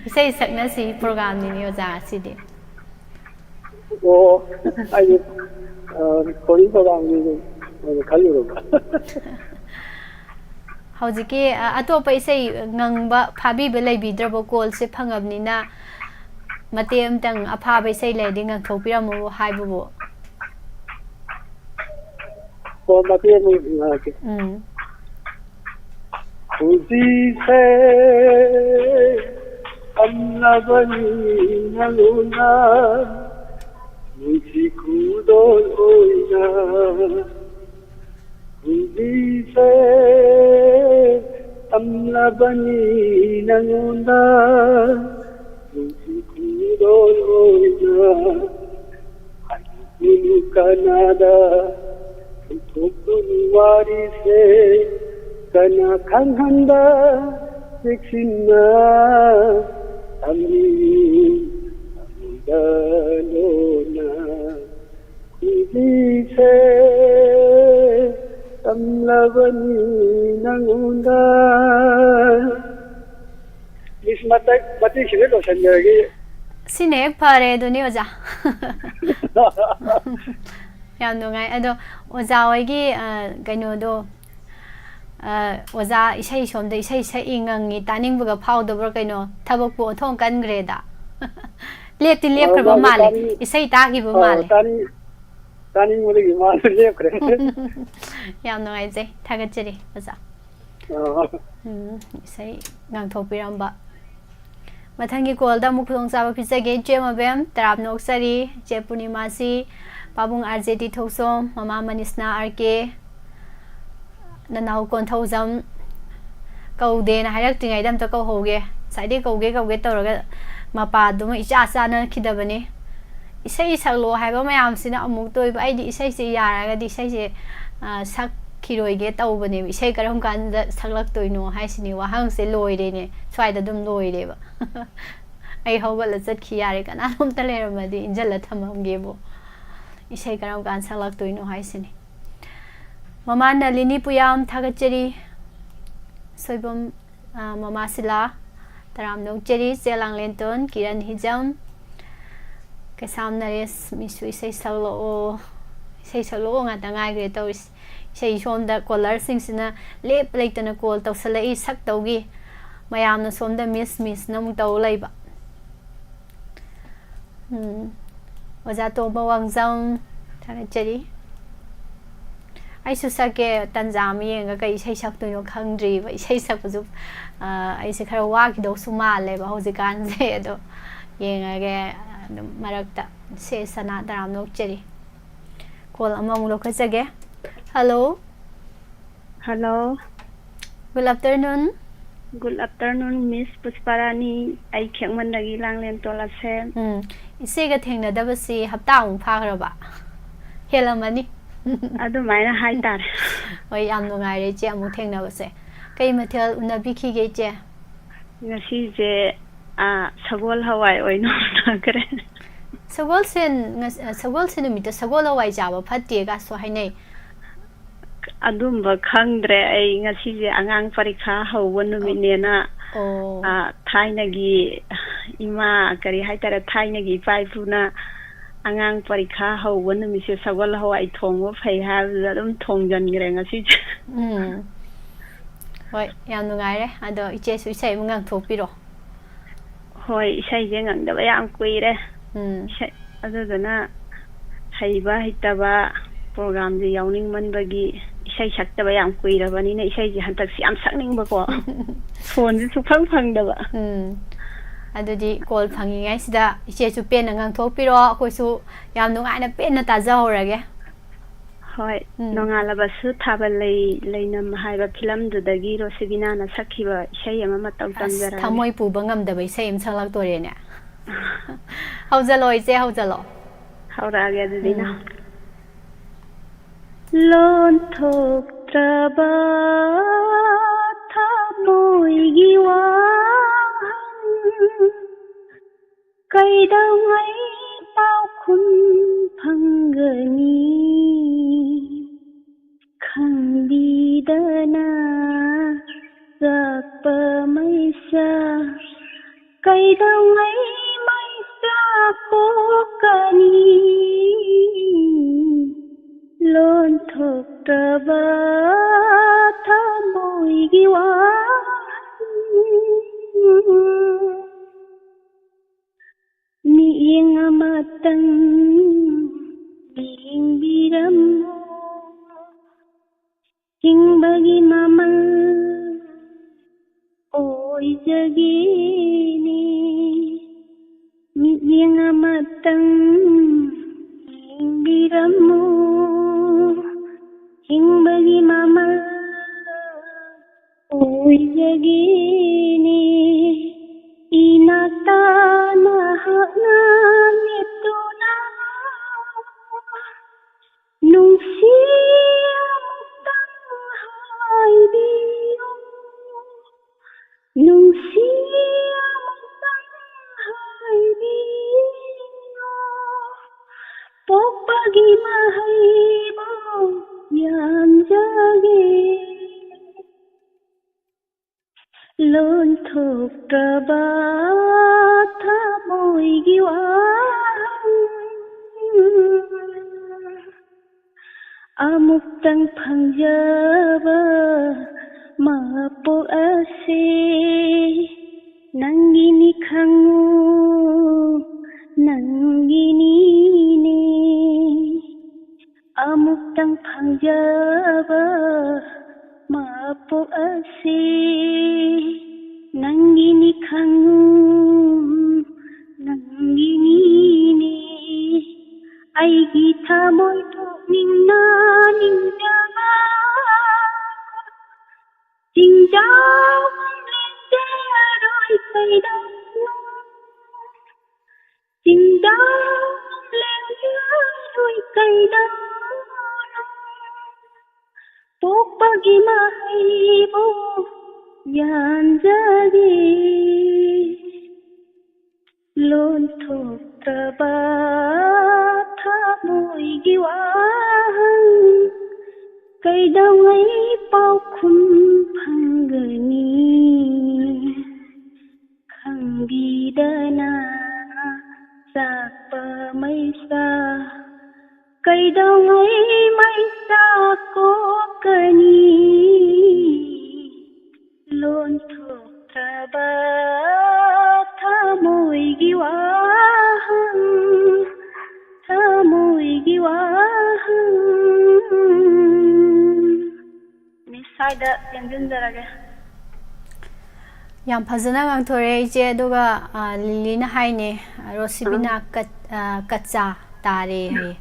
ꯏꯁꯩ ꯁꯛꯅꯁꯤ ꯄ꯭ꯔꯣꯒ꯭ꯔꯥꯝꯅꯤꯅꯦ ꯑꯣꯖꯥ ꯉꯁꯤꯗꯤ꯫ ꯑꯣ, ꯑꯩꯗꯤ, ꯑ, ꯈꯣꯔꯤ ꯄ꯭ꯔꯣꯒ꯭ꯔꯥꯝꯒꯤ ꯑꯣꯏꯅ ꯈꯜꯂꯨꯔꯕ꯫ ꯍꯧꯖꯤꯛꯀꯤ, ꯑ, ꯑꯇꯣꯞꯄ ꯏꯁꯩ ꯉꯪꯕ ꯐꯥꯕꯤꯕ ꯂꯩꯕꯤꯗ꯭ꯔꯕꯣ? ꯀꯣꯜꯁꯦ ꯐꯪꯉꯕꯅꯤꯅ ꯃꯇꯦꯛ ꯑꯃꯇꯪ ꯑꯐꯥꯕ ꯏꯁꯩ ꯂꯩꯔꯗꯤ ꯉꯪꯊꯣꯛꯄꯤꯔꯝꯃꯣ ꯍꯥꯏꯕꯕꯨ꯫ ꯑꯣ, ꯃꯇꯦꯛ ꯑꯃ ꯉꯥꯡꯉꯛꯀꯦ꯫ ꯎꯝ꯫ ꯍꯧꯖꯤꯛꯁꯦ ꯇꯝꯂꯕꯅꯤ ꯅꯉꯣꯟꯗ ꯅꯨꯡꯁꯤ ꯈꯨꯗꯣꯜ ꯑꯣꯏꯅ꯫ ꯍꯧꯖꯤꯛꯁꯦ ꯇꯝꯂꯕꯅꯤ ꯅꯉꯣꯟꯗ ꯅꯨꯡꯁꯤ ꯈꯨꯗꯣꯜ ꯑꯣꯏꯅ꯫ ꯍꯥꯏꯗꯣꯛꯂꯨꯅꯨ ꯀꯅꯥꯗ ꯐꯣꯡꯗꯣꯛꯂꯨꯅꯨ ꯋꯥꯔꯤꯁꯦ꯫ ꯀꯅꯥ ꯈꯪꯍꯟꯕ ꯆꯦꯛꯁꯤꯟꯅ ꯊꯝꯂꯤ ꯊꯃꯣꯏꯗ ꯂꯣꯟꯅ꯫ ꯍꯧꯖꯤꯛꯁꯦ ꯇꯝꯂꯕꯅꯤ ꯅꯉꯣꯟꯗ꯫ ꯃꯤꯁ, ꯃꯇꯦꯛ, ꯃꯇꯦꯛꯁꯤꯗ ꯂꯣꯏꯁꯤꯟꯖꯔꯒꯦ꯫ ꯁꯤꯅ ꯍꯦꯛ ꯐꯔꯦ ꯑꯗꯨꯅꯤ ꯑꯣꯖꯥ꯫ ꯌꯥꯝ ꯅꯨꯡꯉꯥꯏ꯫ ꯑꯗꯣ ꯑꯣꯖꯥ ꯍꯣꯏꯒꯤ, ꯑ, ꯀꯩꯅꯣꯗꯣ, ꯑ, ꯑꯣꯖꯥ ꯏꯁꯩ ꯁꯣꯝꯗ ꯏꯁꯩ ꯁꯛꯏ ꯉꯪꯉꯤ, ꯇꯥꯅꯤꯡꯕꯒ ꯐꯥꯎꯗꯕ꯭ꯔꯥ ꯀꯩꯅꯣ? ꯊꯕꯛꯄꯨ ꯑꯣꯟꯊꯣꯛ ꯀꯟꯈ꯭ꯔꯦꯗ꯫ ꯂꯦꯞꯇꯤ ꯂꯦꯞꯈ꯭ꯔꯕ ꯑ, ꯃꯥꯁꯦ ꯃꯥꯜꯂꯦ꯫ ꯇꯥꯅꯤꯡ-, ꯏꯁꯩ ꯇꯥꯈꯤꯕ ꯑ, ꯃꯥꯜꯂꯦ꯫ ꯇꯥꯅꯤꯡ-, ꯇꯥꯅꯤꯡꯕꯗꯒꯤ ꯃꯥꯁꯦ ꯂꯦꯞꯈ꯭ꯔꯦ꯫ ꯌꯥꯝ ꯅꯨꯡꯉꯥꯏꯖꯩ꯫ ꯊꯥꯒꯠꯆꯔꯤ ꯑꯣꯖꯥ꯫ ꯑꯣ꯫ ꯎꯝ, ꯏꯁꯩ ꯉꯥꯡꯊꯣꯛꯄꯤꯔꯝꯕ꯫ ꯃꯊꯪꯒꯤ ꯀꯣꯜꯗ ꯑꯃꯨꯛ ꯈꯨꯗꯣꯡꯆꯥꯕ ꯄꯤꯖꯒꯦ꯫ ꯏꯆꯦ ꯃꯕꯦꯝ, ꯇꯔꯥꯝꯅ ꯑꯣꯛꯆꯔꯤ꯫ ꯏꯆꯦ ꯄꯨꯔꯅꯤꯃꯥꯁꯤ, ꯄꯥꯕꯨꯡ ꯑꯥꯔ ꯖꯦ ꯇꯤ ꯊꯧꯁꯣꯝ, ꯃꯃꯥ ꯃꯅꯤꯁꯅꯥ ꯑꯥꯔ ꯀꯦ, ꯅꯅꯥꯎ ꯀꯣꯟꯊꯧꯖꯝ ꯀꯧꯗꯦꯅ ꯍꯥꯏꯔꯛꯇ꯭ꯔꯤꯉꯩꯗ ꯑꯝꯇ ꯀꯧꯍꯧꯒꯦ꯫ ꯉꯁꯥꯏꯗꯩ ꯀꯧꯒꯦ ꯀꯧꯒꯦ ꯇꯧꯔꯒ ꯃꯄꯥꯗꯨꯃ ꯏꯆꯥ ꯆꯥꯅꯈꯤꯗꯕꯅꯤ꯫ ꯏꯁꯩ ꯁꯛꯂꯣ ꯍꯥꯏꯕ ꯃꯌꯥꯝꯁꯤꯅ ꯑꯃꯨꯛꯇ ꯑꯣꯏꯕ꯫ ꯑꯩꯗꯤ ꯏꯁꯩꯁꯦ ꯌꯥꯔꯒꯗꯤ ꯏꯁꯩꯁꯦ, ꯑ, ꯁꯛꯈꯤꯔꯣꯏꯒꯦ ꯇꯧꯕꯅꯦꯕ꯫ ꯏꯁꯩ ꯀꯔꯝ ꯀꯥꯟꯗ ꯁꯛꯂꯛꯇꯣꯏꯅꯣ ꯍꯥꯏꯁꯤꯅꯤ꯫ ꯋꯥꯍꯪꯁꯦ ꯂꯣꯏꯔꯦꯅꯦ꯫ ꯁ꯭ꯋꯥꯏꯗ ꯑꯗꯨꯝ ꯂꯣꯏꯔꯦꯕ꯫ ꯑꯩ ꯍꯧꯒꯠꯂ ꯆꯠꯈꯤ ꯌꯥꯔꯦ꯫ ꯀꯅꯥꯅꯣꯝꯇ ꯂꯩꯔꯝꯃꯗꯤ ꯏꯟꯖꯜꯂ ꯊꯝꯃꯝꯒꯦꯕꯨ꯫ ꯏꯁꯩ ꯀꯔꯝ ꯀꯥꯟꯗ ꯁꯛꯂꯛꯇꯣꯏꯅꯣ ꯍꯥꯏꯁꯤꯅꯤ꯫ ꯃꯃꯥ ꯅꯂꯤꯅꯤ ꯄꯨꯌꯥꯝ ꯊꯥꯒꯠꯆꯔꯤ꯫ ꯁꯣꯏꯕꯝ, ꯑ, ꯃꯃꯥ ꯁꯤꯂꯥ ꯇꯔꯥꯝꯅ ꯑꯣꯛꯆꯔꯤ꯫ ꯆꯦ ꯂꯥꯡꯂꯦꯟꯇꯣꯟ, ꯀꯤꯔꯟ ꯍꯤꯖꯝ, ꯀꯩꯁꯥꯝ ꯅꯔꯦꯁ, ꯃꯤꯁꯨ ꯏꯁꯩ ꯁꯛꯂꯛꯑꯣ꯫ ꯏꯁꯩ ꯁꯛꯂꯛꯑꯣ ꯉꯥꯛꯇ ꯉꯥꯏꯈ꯭ꯔꯦ ꯇꯧꯔꯤꯁꯦ꯫ ꯏꯁꯩ ꯁꯣꯝꯗ ꯀꯣꯂꯔꯁꯤꯡꯁꯤꯅ ꯂꯦꯞ ꯂꯩꯇꯅ ꯀꯣꯜ ꯇꯧꯁꯜꯂꯛꯏ ꯁꯛꯇꯧꯒꯤ꯫ ꯃꯌꯥꯝꯅ ꯁꯣꯝꯗ ꯃꯤꯁ, ꯃꯤꯁꯅ ꯑꯃꯨꯛ ꯇꯧ ꯂꯩꯕ꯫ ꯎꯝ꯫ ꯑꯣꯖꯥ ꯇꯣꯝꯕ ꯋꯥꯡꯖꯝ ꯊꯥꯒꯠꯆꯔꯤ꯫ ꯑꯩꯁꯨ ꯁꯛꯀꯦ, ꯇꯟꯖꯥ ꯑꯃ ꯌꯦꯡꯉꯒ꯫ ꯀꯩ ꯏꯁꯩ ꯁꯛꯇꯣꯏꯅꯣ ꯈꯪꯗ꯭ꯔꯤꯕ꯫ ꯏꯁꯩ ꯁꯛꯄꯁꯨ, ꯑ, ꯑꯩꯁꯦ ꯈꯔ ꯋꯥꯈꯤꯗꯧꯁꯨ ꯃꯥꯜꯂꯦꯕ ꯍꯧꯖꯤꯛꯀꯥꯟꯁꯦ꯫ ꯑꯗꯣ ꯌꯦꯡꯉꯒꯦ꯫ ꯑꯗꯨꯝ ꯃꯔꯛꯇ ꯁꯦ ꯁꯅꯥ ꯇꯔꯥꯝꯅ ꯑꯣꯛꯆꯔꯤ꯫ ꯀꯣꯜ ꯑꯃꯃꯨꯛ ꯂꯧꯈꯠꯆꯒꯦ꯫ Hello. Hello. Good afternoon꯫ Good afternoon, Miss Pushparani. ꯑꯩ ꯈꯦꯛꯃꯟꯗꯒꯤ ꯂꯥꯡꯂꯦꯟꯇꯣꯟ ꯑꯁꯦꯝ꯫ ꯎꯝ, ꯏꯆꯦꯒ ꯊꯦꯡꯅꯗꯕꯁꯤ ꯍꯞꯇꯥꯃꯨꯛ ꯐꯥꯈ꯭ꯔꯕ? ꯍꯦꯜꯂꯝꯃꯅꯤ꯫ ꯑꯗꯨꯃꯥꯏꯅ ꯍꯥꯏꯇꯥꯔꯦ꯫ ꯍꯣꯏ, ꯌꯥꯝ ꯅꯨꯡꯉꯥꯏꯔꯦ ꯏꯆꯦ ꯑꯃꯨꯛ ꯊꯦꯡꯅꯕꯁꯦ꯫ ꯀꯩ ꯃꯊꯦꯜ ꯎꯅꯕꯤꯈꯤꯒꯦ ꯏꯆꯦ? ꯉꯁꯤꯁꯦ, ꯑꯥ, ꯁꯒꯣꯜ ꯍꯋꯥꯏ ꯑꯣꯏꯅ ꯎꯅꯈ꯭ꯔꯦ꯫ ꯁꯒꯣꯜꯁꯦꯟ, ꯉꯁ-, ꯁꯒꯣꯜꯁꯦꯟ ꯅꯨꯃꯤꯠꯇ ꯁꯒꯣꯜ ꯍꯋꯥꯏ ꯆꯥꯕ ꯐꯠꯇꯦꯒꯁꯨ ꯍꯥꯏꯅꯩ꯫ ꯑꯗꯨꯝꯕ ꯈꯪꯗ꯭ꯔꯦ ꯑꯩ꯫ ꯉꯁꯤꯁꯦ ꯑꯉꯥꯡ ꯄꯔꯤꯈꯥ ꯍꯧꯕ ꯅꯨꯃꯤꯠꯅꯦꯅ, ꯑꯣ꯫ ꯑꯥ, ꯊꯥꯏꯅꯒꯤ ꯏꯃꯥ, ꯀꯔꯤ ꯍꯥꯏꯇꯥꯔꯦ, ꯊꯥꯏꯅꯒꯤ ꯏꯄꯥ ꯏꯄꯨꯅ ꯑꯉꯥꯡ ꯄꯔꯤꯈꯥ ꯍꯧꯕ ꯅꯨꯃꯤꯠꯁꯦ ꯁꯒꯣꯜ ꯍꯋꯥꯏ ꯊꯣꯡꯕ ꯐꯩ ꯍꯥꯏꯕꯗꯨꯗ ꯑꯗꯨꯝ ꯊꯣꯡꯖꯟꯈ꯭ꯔꯦ ꯉꯁꯤꯁꯦ꯫ ꯎꯝ꯫ ꯍꯣꯏ, ꯌꯥꯝ ꯅꯨꯡꯉꯥꯏꯔꯦ꯫ ꯑꯗꯣ ꯏꯆꯦꯁꯨ ꯏꯁꯩ ꯑꯃ ꯉꯥꯡꯊꯣꯛꯄꯤꯔꯣ꯫ ꯍꯣꯏ, ꯏꯁꯩꯁꯦ ꯉꯪꯗꯕ ꯌꯥꯝ ꯀꯨꯏꯔꯦ꯫ ꯎꯝ꯫ ꯏꯁꯩ, ꯑꯗꯨꯗꯨꯅ ꯍꯩꯕ ꯍꯩꯇꯕ ꯄ꯭ꯔꯣꯒ꯭ꯔꯥꯝꯁꯦ ꯌꯥꯎꯅꯤꯡꯃꯟꯕꯒꯤ ꯏꯁꯩ ꯁꯛꯇꯕ ꯌꯥꯝ ꯀꯨꯏꯔꯕꯅꯤꯅ ꯏꯁꯩꯁꯦ ꯍꯟꯗꯛꯁꯦ ꯌꯥꯝ ꯁꯛꯅꯤꯡꯕꯀꯣ꯫ ꯐꯣꯟꯁꯨ ꯁꯨꯛꯐꯪ ꯐꯪꯗꯕ꯫ ꯎꯝ꯫ ꯑꯗꯨꯗꯤ ꯀꯣꯜ ꯐꯪꯉꯤꯉꯩꯁꯤꯗ ꯏꯆꯦꯁꯨ ꯄꯦꯟꯅ ꯉꯥꯡꯊꯣꯛꯄꯤꯔꯣ, ꯑꯩꯈꯣꯏꯁꯨ ꯌꯥꯝ ꯅꯨꯡꯉꯥꯏꯅ ꯄꯦꯟꯅ ꯇꯥꯖꯍꯧꯔꯒꯦ꯫ ꯍꯣꯏ, ꯎꯝ꯫ ꯅꯣꯡꯉꯥꯜꯂꯕꯁꯨ ꯊꯥꯕꯜ ꯂꯩ ꯂꯩꯅꯝ ꯍꯥꯏꯕ ꯐꯤꯂꯝꯗꯨꯗꯒꯤ ꯔꯣꯁꯤꯕꯤꯅꯥꯅ ꯁꯛꯈꯤꯕ ꯏꯁꯩ ꯑꯃ ꯃꯇꯧ ꯑꯁ, ꯇꯝꯖꯔꯒꯦ꯫ ꯊꯃꯣꯏ ꯄꯨꯕ ꯉꯝꯗꯕ ꯏꯁꯩ ꯑꯃ ꯁꯛꯂꯛꯇꯣꯔꯦꯅꯦ꯫ ꯍꯧꯖꯜꯂꯣ ꯏꯆꯦ, ꯍꯧꯖꯜꯂꯣ꯫ ꯍꯧꯔꯛꯑꯒꯦ ꯑꯗꯨꯗꯤ ꯅꯪ꯫ ꯎꯝ꯫ ꯂꯣꯟꯊꯣꯛꯇ꯭ꯔꯕ ꯊꯃꯣꯏꯒꯤ ꯋꯥꯍꯪ ꯀꯩꯗꯧꯉꯩ ꯄꯥꯎꯈꯨꯝ ꯐꯪꯒꯅꯤ? ꯈꯪꯕꯤꯗꯅ ꯆꯥꯛꯄ ꯃꯩꯁꯥ ꯀꯩꯗꯧꯉꯩ ꯃꯩꯁꯥ ꯄꯣꯛꯀꯅꯤ? ꯂꯣꯟꯊꯣꯛꯇ꯭ꯔꯕ ꯊꯃꯣꯏꯒꯤ ꯋꯥꯍꯪ ꯃꯤꯠꯌꯦꯡ ꯑꯃꯇꯪ ꯌꯦꯡꯕꯤꯔꯝꯃꯨ꯫ ꯍꯤꯡꯕꯒꯤ ꯃꯃꯜ ꯑꯣꯏꯖꯒꯦꯅꯦ꯫ ꯃꯤꯠꯌꯦꯡ ꯑꯃꯇꯪ ꯌꯦꯡꯕꯤꯔꯝꯃꯨ꯫ ꯍꯤꯡꯕꯒꯤ ꯃꯃꯜ ꯑꯣꯏꯖꯒꯦꯅꯦ꯫ ꯏꯅꯥꯛꯇ ꯅꯍꯥꯛꯅ ꯂꯦꯞꯇꯨꯅ ꯅꯨꯡꯁꯤ ꯑꯃꯨꯛꯇꯪ ꯍꯥꯏꯕꯤꯌꯨ꯫ ꯅꯨꯡꯁꯤ ꯑꯃꯨꯛꯇꯪ ꯍꯥꯏꯕꯤꯌꯨ꯫ ꯄꯣꯛꯄꯒꯤ ꯃꯍꯩꯕꯨ ꯌꯥꯟꯖꯒꯦ꯫ ꯂꯣꯟꯊꯣꯛꯇ꯭ꯔꯕ ꯊꯃꯣꯏꯒꯤ ꯋꯥꯍꯪ ꯑꯃꯨꯛꯇꯪ ꯐꯪꯖꯕ ꯃꯄꯣꯛ ꯑꯁꯤ ꯅꯪꯒꯤꯅꯤ ꯈꯪꯉꯨ, ꯅꯪꯒꯤꯅꯤꯅꯦ꯫ ꯑꯃꯨꯛꯇꯪ ꯐꯪꯖꯕ ꯑꯩꯒꯤ ꯊꯃꯣꯏ ꯄꯨꯛꯅꯤꯡꯅ ꯅꯤꯡꯖꯕ ꯆꯤꯡꯖꯥꯎ ꯂꯦꯡꯖꯔꯣꯏ ꯀꯩꯗꯧꯅꯣ? ꯆꯤꯡꯖꯥꯎ ꯂꯦꯡꯖꯔꯣꯏ ꯀꯩꯗꯧꯅꯣ? ꯄꯣꯛꯄꯒꯤ ꯃꯍꯩꯕꯨ ꯌꯥꯟꯖꯒꯦ꯫ ꯂꯣꯟꯊꯣꯛꯇ꯭ꯔꯕ ꯊꯃꯣꯏꯒꯤ ꯋꯥꯍꯪ ꯀꯩꯗꯧꯉꯩ ꯄꯥꯎꯈꯨꯝ ꯐꯪꯒꯅꯤ? ꯈꯪꯕꯤꯗꯅ ꯆꯥꯛꯄ ꯃꯩꯁꯥ ꯀꯩꯗꯧꯉꯩ ꯃꯩꯁꯥ ꯀꯣꯛꯀꯅꯤ? ꯂꯣꯟꯊꯣꯛꯇ꯭ꯔꯕ ꯊꯃꯣꯏꯒꯤ ꯋꯥꯍꯪ, ꯊꯃꯣꯏꯒꯤ ꯋꯥꯍꯪ꯫ ꯃꯤꯁ, ꯁ꯭ꯋꯥꯏꯗ ꯇꯦꯟꯁꯤꯟꯖꯔꯒꯦ꯫ ꯌꯥꯝ ꯐꯖꯅ ꯉꯥꯡꯊꯣꯔꯛꯑꯦ ꯏꯆꯦ꯫ ꯑꯗꯨꯒ, ꯑ, ꯂꯤꯂꯤꯅ ꯍꯥꯏꯅꯦ, "ꯔꯣꯁꯤꯕꯤꯅꯥ ꯑꯥ꯫ ꯀꯠ-, ꯑ, ꯀꯆꯥ ꯇꯥꯔꯦ" ꯍꯥꯏꯌꯦ꯫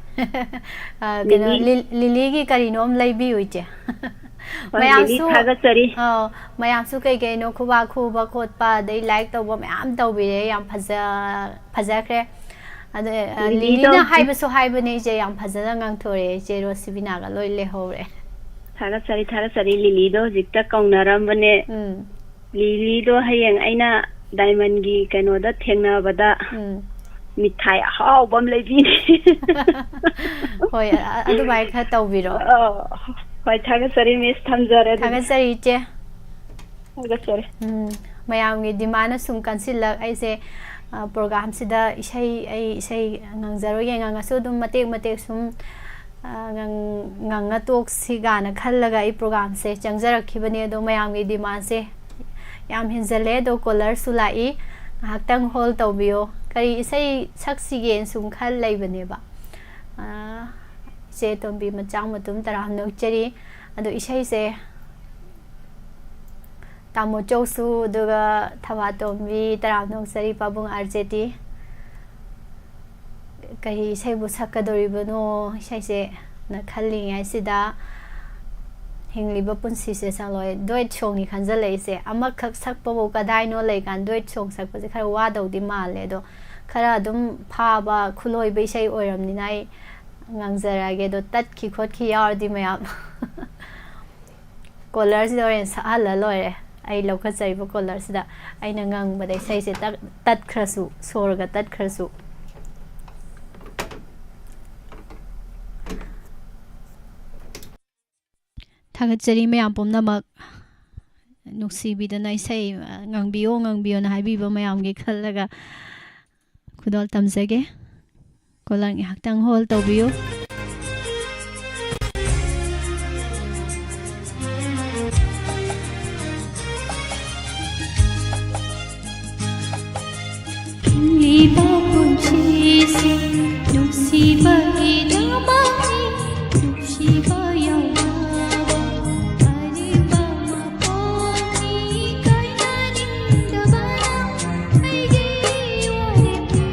ꯑ, ꯀꯩꯅꯣ, ꯂꯤꯂꯤ꯫ ꯂꯤꯜ-, ꯂꯤꯂꯤꯒꯤ ꯀꯔꯤꯅꯣꯝ ꯂꯩꯕꯤꯌꯨ ꯏꯆꯦ꯫ ꯍꯣꯏ, ꯂꯤꯂꯤ ꯃꯌꯥꯝꯁꯨ, ꯊꯥꯒꯠꯆꯔꯤ꯫ ꯑ, ꯃꯌꯥꯝꯁꯨ ꯀꯩ ꯀꯩꯅꯣ ꯈꯨꯕꯥꯛ ꯈꯨꯕ ꯈꯣꯠꯄ, ꯑꯗꯩ like ꯇꯧꯕ ꯃꯌꯥꯝ ꯇꯧꯕꯤꯔꯦ꯫ ꯌꯥꯝ ꯐꯖ-, ꯐꯖꯈ꯭ꯔꯦ꯫ ꯑꯗ, ꯑ, ꯂꯤꯂꯤꯗꯣ ꯂꯤꯂꯤꯅ ꯍꯧꯖꯤꯛ ꯍꯥꯏꯕꯁꯨ ꯍꯥꯏꯕꯅꯦ ꯏꯆꯦ, ꯌꯌꯥꯝ ꯐꯖꯅ ꯉꯥꯡꯊꯣꯔꯛꯑꯦ ꯏꯆꯦ ꯔꯣꯁꯤꯕꯤꯅꯥꯒ ꯂꯣꯏ ꯂꯩꯍꯧꯔꯦ꯫ ꯊꯥꯒꯠꯆꯔꯤ, ꯊꯥꯒꯠꯆꯔꯤ꯫ ꯂꯤꯂꯤꯗꯣ ꯍꯧꯖꯤꯛꯇ ꯀꯧꯅꯔꯝꯕꯅꯦ꯫ ꯎꯝ꯫ ꯂꯤꯂꯤꯗꯣ ꯍꯌꯦꯡ ꯑꯩꯅ ꯗꯥꯏꯃꯟꯒꯤ ꯀꯩꯅꯣꯗ ꯊꯦꯡꯅꯕꯗ ꯎꯝ꯫ ꯃꯤꯊꯥꯏ ꯑꯍꯥꯎꯕ ꯑꯃ ꯂꯩꯕꯤꯅꯤ꯫ ꯍꯣꯏ, ꯑ-, ꯑꯗꯨꯃꯥꯏꯅ ꯈꯔ ꯇꯧꯕꯤꯔꯣ꯫ ꯑ, ꯍꯣꯏ, ꯊꯥꯒꯠꯆꯔꯤ, ꯃꯤꯁ, ꯊꯝꯖꯔꯦ ꯑꯗꯨꯗꯤ꯫ ꯊꯥꯒꯠꯆꯔꯤ, ꯏꯆꯦ꯫ ꯊꯥꯒꯠꯆꯔꯤ꯫ ꯎꯝ, ꯃꯌꯥꯝꯒꯤ demand ꯁꯨꯝ ꯀꯟꯁꯤꯜꯂꯛ ꯑꯩꯁꯦ, ꯑ, program ꯁꯤꯗ ꯏꯁꯩ, ꯑꯩ ꯏꯁꯩ ꯉꯪꯖꯔꯣꯏꯒꯦ, ꯉꯪꯉꯁꯨ ꯑꯗꯨꯝ ꯃꯇꯦꯛ ꯃꯇꯦꯛ ꯁꯨꯝ, ꯑ, ꯉꯪ-, ꯉꯪꯉ ꯇꯣꯛꯁꯤ ꯀꯥꯏꯅ ꯈꯜꯂꯒ ꯑꯩ program ꯁꯦ ꯆꯪꯖꯔꯛꯈꯤꯕꯅꯦ꯫ ꯑꯗꯣ ꯃꯌꯥꯝꯒꯤ demand ꯁꯦ ꯌꯥꯝ ꯍꯦꯟꯖꯜꯂꯦ꯫ ꯑꯗꯣ caller ꯁꯨ ꯂꯥꯛꯏ, ꯉꯥꯏꯍꯥꯛꯇꯪ hold ꯇꯧꯕꯤꯌꯣ꯫ ꯀꯔꯤ ꯏꯁꯩ ꯁꯛꯁꯤꯒꯦꯅ ꯁꯨꯝ ꯈꯜ ꯂꯩꯕꯅꯦꯕ꯫ ꯑ, ꯏꯆꯦ ꯇꯣꯝꯕꯤ ꯃꯆꯥ ꯃꯇꯨꯝ ꯇꯔꯥꯝꯅ ꯑꯣꯛꯆꯔꯤ꯫ ꯑꯗꯣ ꯏꯁꯩꯁꯦ ꯇꯥꯃꯣ ꯆꯧꯁꯨ, ꯑꯗꯨꯒ ꯊꯕꯥꯇꯣꯝꯕꯤ, ꯇꯔꯥꯝꯅ ꯑꯣꯛꯆꯔꯤ, ꯄꯥꯕꯨꯡ ꯑꯥꯔ ꯖꯦ ꯇꯤ꯫ ꯀꯔꯤ ꯏꯁꯩꯕꯨ ꯁꯛꯀꯗꯧꯔꯤꯕꯅꯣ ꯏꯁꯩꯁꯦ ꯅ ꯈꯜꯂꯤꯉꯩꯁꯤꯗ ꯍꯤꯡꯂꯤꯕ ꯄꯨꯟꯁꯤꯁꯦ ꯆꯪꯂꯣꯏ꯫ Duet songꯅꯤ ꯈꯟꯖꯜꯂꯛꯏꯁꯦ꯫ ꯑꯃꯈꯛ ꯁꯛꯄꯕꯨ ꯀꯗꯥꯏꯅꯣ ꯂꯩꯀꯥꯟ duet song ꯁꯛꯄꯁꯦ ꯈꯔ ꯋꯥꯗꯧꯗꯤ ꯃꯥꯜꯂꯦ꯫ ꯑꯗꯣ ꯈꯔ ꯑꯗꯨꯝ ꯐꯥꯕ ꯈꯨꯂꯣꯏꯕ ꯏꯁꯩ ꯑꯣꯏꯔꯝꯅꯤꯅ ꯑꯩ ꯉꯥꯡꯖꯔꯛꯑꯒꯦ꯫ ꯑꯗꯣ ꯇꯠꯈꯤ ꯈꯣꯠꯈꯤ ꯌꯥꯎꯔꯗꯤ ꯃꯌꯥꯝ caller ꯁꯤꯗ ꯍꯣꯔꯦꯟ ꯁꯛꯍꯜꯂ ꯂꯣꯏꯔꯦ꯫ ꯑꯩ ꯂꯧꯈꯠꯆꯔꯤꯕ caller ꯁꯤꯗ ꯑꯩꯅ ꯉꯪꯕꯗ ꯏꯁꯩꯁꯦ ꯇꯠ-, ꯇꯠꯈ꯭ꯔꯁꯨ, ꯁꯣꯔꯒ ꯇꯠꯈ꯭ꯔꯁꯨ꯫ ꯊꯥꯒꯠꯆꯔꯤ ꯃꯌꯥꯝ ꯄꯨꯝꯅꯃꯛ꯫ ꯅꯨꯡꯁꯤꯕꯤꯗꯅ ꯏꯁꯩ, ꯑ, ꯉꯪꯕꯤꯌꯣ, ꯉꯪꯕꯤꯌꯣꯅ ꯍꯥꯏꯕꯤꯕ ꯃꯌꯥꯝꯒꯤ ꯈꯜꯂꯒ ꯈꯨꯗꯣꯜ ꯇꯝꯖꯒꯦ꯫ Caller ꯉꯥꯏꯍꯥꯛꯇꯪ hold ꯇꯧꯕꯤꯌꯨ꯫ ꯍꯤꯡꯂꯤꯕ ꯄꯨꯟꯁꯤꯁꯦ ꯅꯨꯡꯁꯤꯕꯒꯤꯗꯃꯛꯅꯤ, ꯅꯨꯡꯁꯤꯕ ꯌꯥꯎꯗꯕ ꯑꯔꯦꯝꯕ ꯃꯄꯣꯛꯅꯤ, ꯀꯥꯏꯅꯅꯤꯡꯗꯕꯅ ꯑꯩꯒꯤ ꯋꯥꯔꯦꯞꯅꯤ,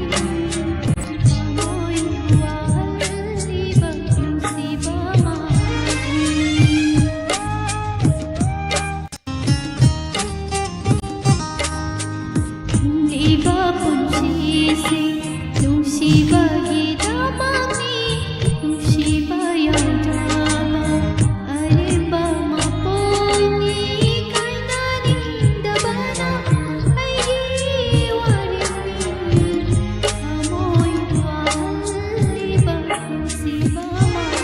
ꯊꯃꯣꯏ ꯋꯥꯍꯜꯂꯤꯕ ꯅꯨꯡꯁꯤꯕ ꯃꯥꯅꯤ꯫ ꯍꯤꯡꯂꯤꯕ ꯄꯨꯟꯁꯤꯁꯦ ꯅꯨꯡꯁꯤꯕꯒꯤꯗꯃꯛꯅꯤ, ꯅꯨꯡꯁꯤꯕ ꯌꯥꯎꯗ꯭ꯔꯕ ꯑꯔꯦꯝꯕ ꯃꯄꯣꯛꯅꯤ, ꯀꯥꯏꯅꯅꯤꯡꯗꯕꯅ ꯑꯩꯒꯤ ꯋꯥꯔꯦꯞꯅꯤ, ꯊꯃꯣꯏ ꯋꯥꯍꯜꯂꯤꯕ ꯅꯨꯡꯁꯤꯕ ꯃꯥꯅꯤ꯫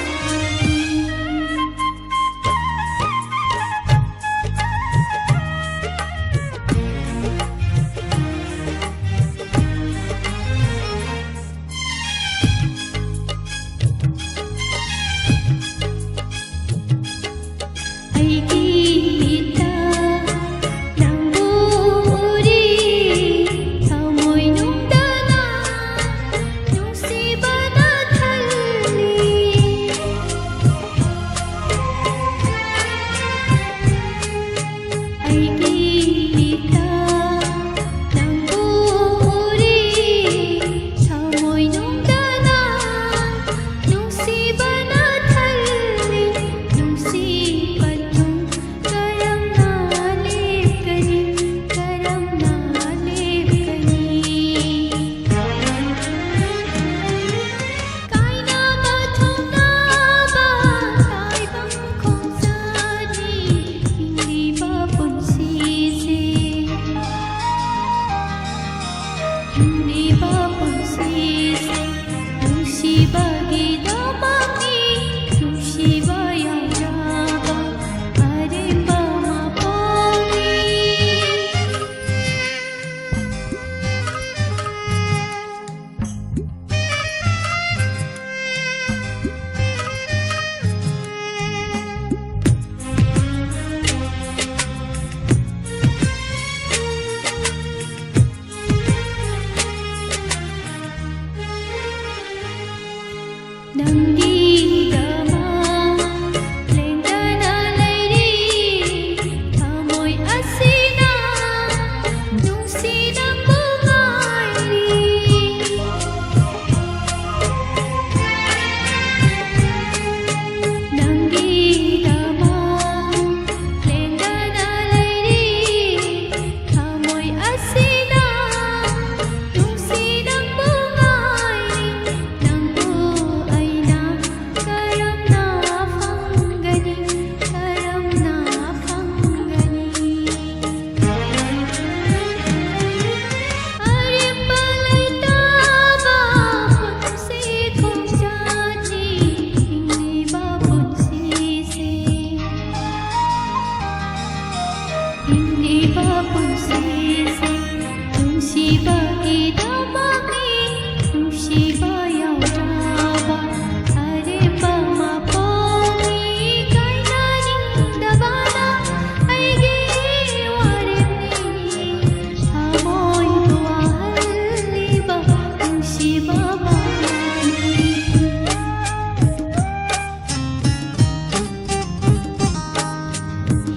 ꯄꯨꯟꯁꯤꯁꯦ ꯅꯨꯡꯁꯤꯕꯒꯤꯗꯃꯛꯅꯤ, ꯅꯨꯡꯁꯤꯕ ꯌꯥꯎꯗ꯭ꯔꯕ ꯑꯔꯦꯝꯕ ꯃꯄꯣꯛꯅꯤ꯫ ꯀꯥꯏꯅꯅꯤꯡꯗꯕꯅ ꯑꯩꯒꯤ ꯋꯥꯔꯦꯞꯅꯤ, ꯊꯃꯣꯏꯕꯨ ꯋꯥꯍꯜꯂꯤꯕ ꯅꯨꯡꯁꯤꯕ ꯃꯄꯣꯛꯅꯤ꯫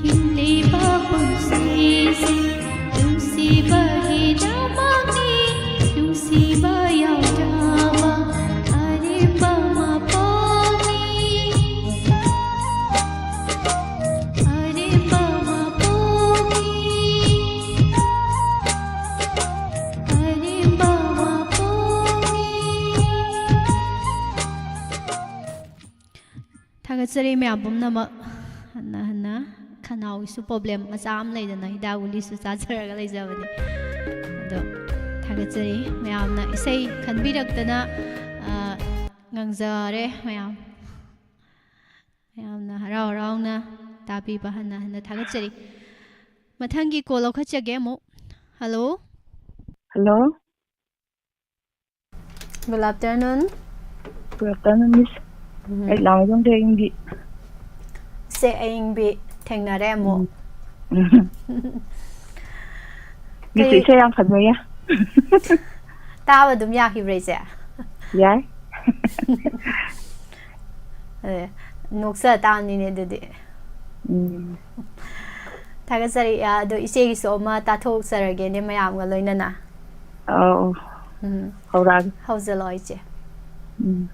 ꯍꯤꯡꯂꯤꯕ ꯄꯨꯟꯁꯤꯁꯦ ꯅꯨꯡꯁꯤꯕꯒꯤꯗꯃꯛꯅꯤ, ꯅꯨꯡꯁꯤꯕ ꯌꯥꯎꯗ꯭ꯔꯕ ꯑꯔꯦꯝꯕ ꯃꯄꯣꯛꯅꯤ, ꯑꯔꯦꯝꯕ ꯃꯄꯣꯛꯅꯤ, ꯑꯔꯦꯝꯕ ꯃꯄꯣꯛꯅꯤ꯫ ꯊꯥꯒꯠꯆꯔꯤ ꯃꯌꯥꯝ ꯄꯨꯝꯅꯃꯛ꯫ ꯍꯟꯅ ꯍꯟꯅ ꯈꯅꯥꯎꯒꯤꯁꯨ problem ꯃꯆꯥ ꯑꯃ ꯂꯩꯗꯅ, ꯍꯤꯗꯥꯛ ꯒꯨꯂꯤꯁꯨ ꯆꯥꯖꯔꯒ ꯂꯩꯖꯕꯅꯤ꯫ ꯑꯗꯣ ꯊꯥꯒꯠꯆꯔꯤ ꯃꯌꯥꯝꯅ ꯏꯁꯩ ꯈꯟꯕꯤꯔꯛꯇꯅ, ꯑ, ꯉꯪꯖꯔꯦ ꯃꯌꯥꯝ꯫ ꯃꯌꯥꯝꯅ ꯍꯔꯥꯎ ꯍꯔꯥꯎꯅ ꯇꯥꯕꯤꯕ ꯍꯟꯅ ꯍꯟꯅ ꯊꯥꯒꯠꯆꯔꯤ꯫ ꯃꯊꯪꯒꯤ call ꯂꯧꯈꯠꯆꯒꯦ ꯑꯃꯨꯛ꯫ Hello꯫ Hello꯫ Good afternoon꯫ Good afternoon, Miss꯫ ꯎꯝ꯫ ꯑꯩ ꯂꯥꯡꯃꯩꯗꯣꯡꯗꯩ ꯑꯌꯤꯡꯕꯤ꯫ ꯁꯦ ꯑꯌꯤꯡꯕꯤ ꯊꯦꯡꯅꯔꯦ ꯑꯃꯨꯛ꯫ ꯎꯝ꯫ ꯎꯝ꯫ Miss ꯀꯔꯤ ꯏꯁꯩ ꯌꯥꯝ ꯐꯖꯩꯌꯦ꯫ ꯇꯥꯕ ꯑꯗꯨꯝ ꯌꯥꯈꯤꯕ꯭ꯔꯥ ꯏꯆꯦ? ꯌꯥꯏ꯫ ꯑꯦ, ꯅꯣꯛꯆ ꯇꯥꯕꯅꯤꯅꯦ ꯑꯗꯨꯗꯤ꯫ ꯎꯝ꯫ ꯊꯥꯒꯠꯆꯔꯤ꯫ ꯑ, ꯑꯗꯣ ꯏꯆꯦꯒꯤꯁꯨ ꯑꯃ ꯇꯥꯊꯣꯛꯆꯔꯒꯦꯅꯦ ꯃꯌꯥꯝꯒ ꯂꯣꯏꯅꯅ꯫ ꯑꯧ꯫ ꯎꯝ꯫ ꯍꯧꯔꯛꯑꯒꯦ꯫ ꯍꯧꯖꯤꯜꯂꯣ ꯏꯆꯦ꯫ ꯎꯝ꯫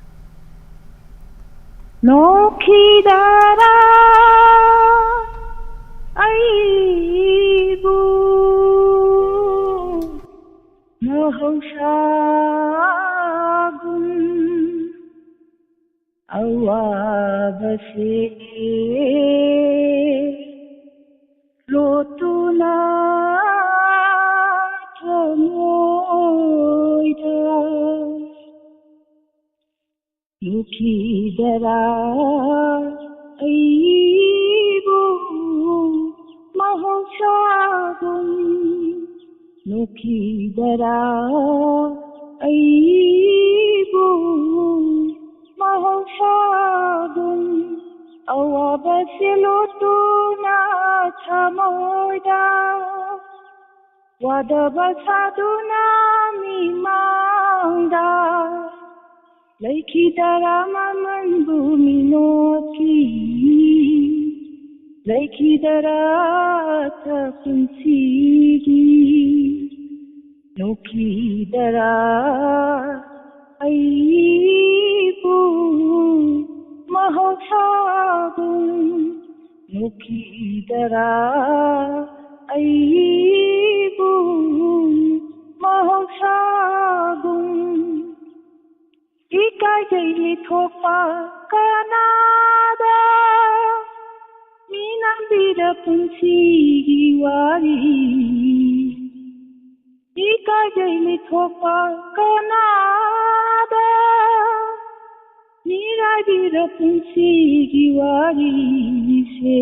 ꯅꯣꯛꯈꯤꯗꯔꯥ ꯑꯩꯕꯨ ꯃꯍꯧꯁꯥꯒꯨꯝ ꯑꯋꯥꯕꯁꯦ ꯂꯣꯠꯇꯨꯅ ꯊꯃꯣꯏꯗ ꯅꯨꯡꯁꯤꯗꯔꯥ ꯑꯩꯕꯨ ꯃꯍꯧꯁꯥꯒꯨꯝ ꯅꯣꯛꯈꯤꯗꯔꯥ ꯑꯩꯕꯨ ꯃꯍꯧꯁꯥꯒꯨꯝ? ꯑꯋꯥꯕꯁꯦ ꯂꯣꯠꯇꯨꯅ ꯊꯃꯣꯏꯗ ꯋꯥꯗꯕ ꯁꯥꯗꯨꯅ ꯃꯤꯃꯥꯡꯗ ꯂꯩꯈꯤꯗꯔꯥ ꯃꯃꯟꯕꯨ ꯃꯤꯅꯣꯛꯀꯤ? ꯂꯩꯈꯤꯗꯔꯥ ꯄꯨꯟꯁꯤꯒꯤ? ꯅꯣꯛꯈꯤꯗꯔꯥ ꯑꯩꯕꯨ ꯃꯍꯧꯁꯥꯒꯨꯝ? ꯅꯣꯛꯈꯤꯗꯔꯥ ꯑꯩꯕꯨ ꯃꯍꯧꯁꯥꯒꯨꯝ? ꯏꯀꯥꯏꯖꯩ ꯂꯤꯊꯣꯛꯄ ꯀꯅꯥꯗ? ꯃꯤ ꯅꯝꯕꯤꯔ ꯄꯨꯟꯁꯤꯒꯤ ꯋꯥꯔꯤ꯫ ꯏꯀꯥꯏꯖꯩ ꯂꯤꯊꯣꯛꯄ ꯀꯅꯥꯗ? ꯃꯤꯔꯥꯏꯕꯤꯔ ꯄꯨꯟꯁꯤꯒꯤ ꯋꯥꯔꯤꯁꯦ꯫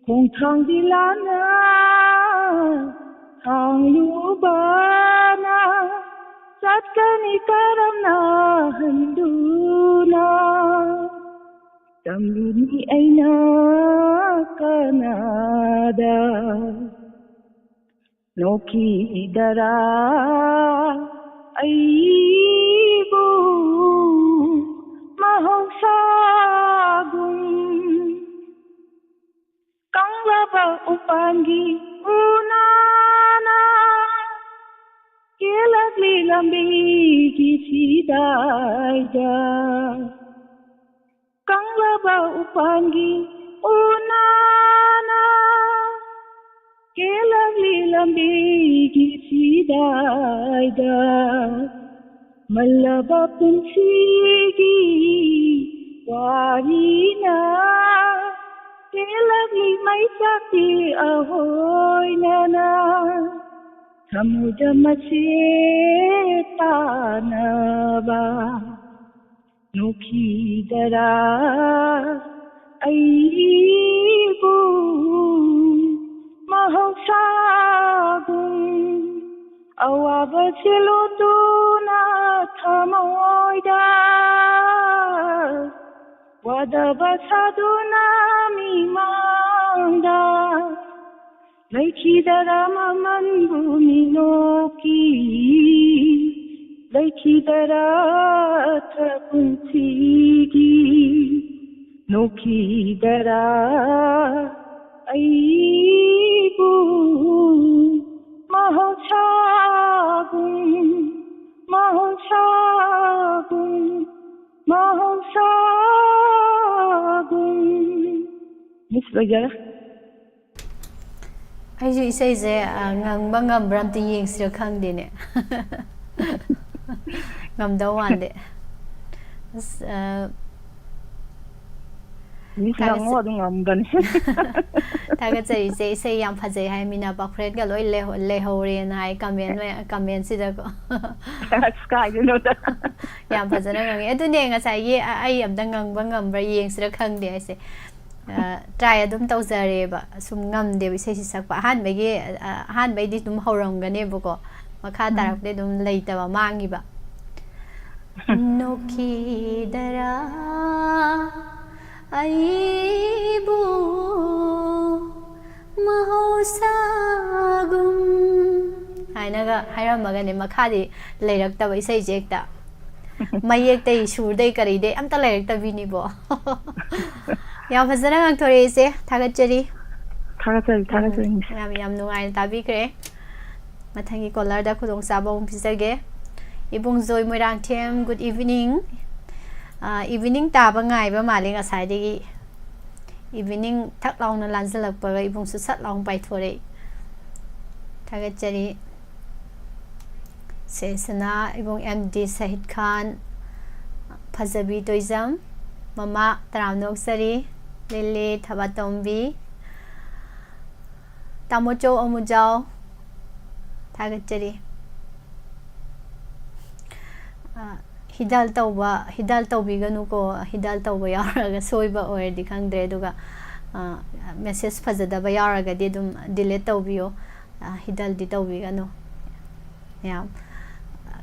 ꯈꯣꯡꯊꯥꯡꯗꯤ ꯂꯥꯟꯅ ꯊꯥꯡꯂꯨꯕꯅ ꯆꯠꯀꯅꯤ ꯀꯔꯝꯅ ꯍꯟꯗꯨꯅ? ꯇꯝꯂꯨꯅꯤ ꯑꯩꯅ ꯀꯅꯥꯗ? ꯅꯣꯛꯈꯤꯗꯔꯥ ꯑꯩꯕꯨ ꯃꯍꯧꯁꯥꯒꯨꯝ? ꯀꯪꯂꯕ ꯎꯄꯥꯟꯒꯤ ꯎꯅꯥꯅ ꯀꯦꯜꯂꯛꯂꯤ ꯂꯝꯕꯤꯒꯤ ꯁꯤꯗꯥꯏꯗ꯫ ꯀꯪꯂꯕ ꯎꯄꯥꯟꯒꯤ ꯎꯅꯥꯅ ꯀꯦꯜꯂꯛꯂꯤ ꯂꯝꯕꯤꯒꯤ ꯁꯤꯗꯥꯏꯗ꯫ ꯃꯜꯂꯕ ꯄꯨꯟꯁꯤꯒꯤ ꯋꯥꯔꯤꯅ ꯀꯦꯜꯂꯛꯂꯤ ꯃꯩꯆꯥꯛꯀꯤ ꯑꯍꯣꯏꯅꯅ꯫ ꯊꯃꯣꯏꯗ ꯃꯆꯦꯠ ꯇꯥꯅꯕ ꯅꯣꯛꯈꯤꯗꯔꯥ ꯑꯩꯕꯨ ꯃꯍꯧꯁꯥꯒꯨꯝ? ꯑꯋꯥꯕꯁꯦ ꯂꯣꯠꯇꯨꯅ ꯊꯃꯣꯏꯗ ꯋꯥꯗꯕ ꯁꯥꯗꯨꯅ ꯃꯤꯃꯥꯡꯗ ꯂꯩꯈꯤꯗꯔꯥ ꯃꯃꯟꯕꯨ ꯃꯤꯅꯣꯛꯀꯤ? ꯂꯩꯈꯤꯗꯔꯥ ꯑꯔꯊ ꯄꯨꯟꯁꯤꯒꯤ? ꯅꯣꯛꯈꯤꯗꯔꯥ ꯑꯩꯕꯨ ꯃꯍꯧꯁꯥꯒꯨꯝ, ꯃꯍꯧꯁꯥꯒꯨꯝ, ꯃꯍꯧꯁꯥꯒꯨꯝ? ꯃꯤꯁ ꯂꯣꯏꯖꯔꯦ꯫ ꯑꯩꯁꯨ ꯏꯁꯩꯁꯦ ꯉꯪꯕ ꯉꯝꯕ꯭ꯔꯥ ꯑꯝꯇ ꯌꯦꯡꯁꯤꯔ ꯈꯪꯗꯦꯅꯦ꯫ ꯉꯝꯗꯧ ꯃꯥꯟꯗꯦ꯫ ꯑꯁ, ꯑ, ꯃꯤꯁ ꯉꯝꯃꯣ ꯑꯗꯨꯝ ꯉꯝꯕꯅꯤ꯫ ꯊꯥꯒꯠꯆꯔꯤꯁꯦ, ꯏꯁꯩ ꯌꯥꯝ ꯐꯖꯩ ꯍꯥꯏ, ꯃꯤꯅ ꯄꯥꯎꯈ꯭ꯔꯦꯠꯒ ꯂꯣꯏ ꯂꯩꯍꯧ- ꯂꯩꯍꯧꯔꯦꯅ ꯍꯥꯏ, ꯀꯃꯦꯟ ꯃꯌꯥ- ꯀꯃꯦꯟꯁꯤꯗꯀꯣ꯫ ꯑꯁ, ꯀꯥꯏꯗꯩꯅꯣꯗ꯫ ꯌꯥꯝ ꯐꯖꯅ ꯉꯪꯉꯦ꯫ ꯑꯗꯨꯅꯦ ꯉꯁꯥꯏꯒꯤ ꯑ- ꯑꯩ ꯑꯝꯇ ꯉꯪꯕ ꯉꯝꯕ꯭ꯔꯥ ꯌꯦꯡꯁꯤꯔ ꯈꯪꯗꯦ ꯑꯩꯁꯦ꯫ ꯇ꯭ꯔꯥꯏ ꯑꯗꯨꯝ ꯇꯧꯖꯔꯦꯕ, ꯁꯨꯝ ꯉꯝꯗꯦꯕ ꯏꯁꯩꯁꯤ ꯁꯛꯄ꯫ ꯑꯍꯥꯟꯕꯒꯤ ꯑ- ꯑꯍꯥꯟꯕꯩꯗꯤ ꯑꯗꯨꯝ ꯍꯧꯔꯝꯒꯅꯦꯕꯀꯣ, ꯃꯈꯥ ꯇꯥꯔꯛꯄꯗꯤ ꯑꯗꯨꯝ ꯂꯩꯇꯕ ꯃꯥꯡꯈꯤꯕ꯫ ꯅꯣꯛꯈꯤꯗꯔꯥ ꯑꯩꯕꯨ ꯃꯍꯧꯁꯥꯒꯨꯝ ꯍꯥꯏꯅꯒ ꯍꯥꯏꯔꯝꯃꯒꯅꯦ, ꯃꯈꯥꯗꯤ ꯂꯩꯔꯛꯇꯕ, ꯏꯁꯩꯁꯦ ꯍꯦꯛꯇ ꯃꯌꯦꯛꯇꯩ ꯁꯨꯔꯗꯩ ꯀꯔꯤꯗꯩ ꯑꯝꯇ ꯂꯩꯔꯛꯇꯕꯤꯅꯤꯕꯣ꯫ ꯌꯥꯝ ꯐꯖꯅ ꯉꯥꯡꯊꯣꯔꯛꯏ ꯏꯆꯦ, ꯊꯥꯒꯠꯆꯔꯤ꯫ ꯊꯥꯒꯠꯆꯔꯤ, ꯊꯥꯒꯠꯆꯔꯤ, ꯃꯤꯁ꯫ ꯌꯥꯝ ꯌꯥꯝ ꯅꯨꯡꯉꯥꯏꯅ ꯇꯥꯕꯤꯈ꯭ꯔꯦ꯫ ꯃꯊꯪꯒꯤ ꯀꯣꯂꯔꯗ ꯈꯨꯗꯣꯡꯆꯥꯕ ꯑꯃꯨꯛ ꯄꯤꯖꯒꯦ꯫ ꯏꯕꯨꯡꯖꯣꯏ ꯃꯣꯏꯔꯥꯡꯊꯦꯝ, good evening꯫ ꯏꯚꯤꯅꯤꯡ ꯇꯥꯕ ꯉꯥꯏꯕ ꯃꯥꯜꯂꯦ ꯉꯁꯥꯏꯗꯒꯤ꯫ ꯏꯚꯤꯅꯤꯡ ꯊꯛ ꯂꯥꯎꯅ ꯂꯥꯟꯁꯤꯜꯂꯛꯄꯒ ꯏꯕꯨꯡꯁꯨ ꯁꯠ ꯂꯥꯎꯅ ꯄꯥꯏꯊꯣꯔꯛꯏ꯫ ꯊꯥꯒꯠꯆꯔꯤ꯫ ꯁꯦꯁꯅꯥ, ꯏꯕꯨꯡ ꯑꯦꯝ ꯗꯤ ꯁꯍꯤꯗ ꯈꯥꯟ, ꯐꯖꯕꯤ ꯇꯣꯏꯖꯝ, ꯃꯃꯥ ꯇꯔꯥꯝꯅ ꯑꯣꯛꯆꯔꯤ, ꯂꯤꯂꯤ ꯊꯕꯥꯇꯣꯝꯕꯤ, ꯇꯥꯃꯣꯆꯧ ꯑꯃꯨꯖꯥꯎ, ꯊꯥꯒꯠꯆꯔꯤ꯫ ꯑ, ꯍꯤꯗꯥꯜ ꯇꯧꯕ, ꯍꯤꯗꯥꯜ ꯇꯧꯕꯤꯒꯅꯨꯀꯣ, ꯍꯤꯗꯥꯜ ꯇꯧꯕ ꯌꯥꯎꯔꯒ ꯁꯣꯏꯕ ꯑꯣꯏꯔꯗꯤ ꯈꯪꯗ꯭ꯔꯦ, ꯑꯗꯨꯒ, ꯑ, ꯃꯦꯁꯦꯖ ꯐꯖꯗꯕ ꯌꯥꯎꯔꯒꯗꯤ ꯑꯗꯨꯝ ꯗꯤꯂꯤꯠ ꯇꯧꯕꯤꯌꯣ, ꯑ, ꯍꯤꯗꯥꯜꯗꯤ ꯇꯧꯕꯤꯒꯅꯨ꯫ ꯃꯌꯥꯝ,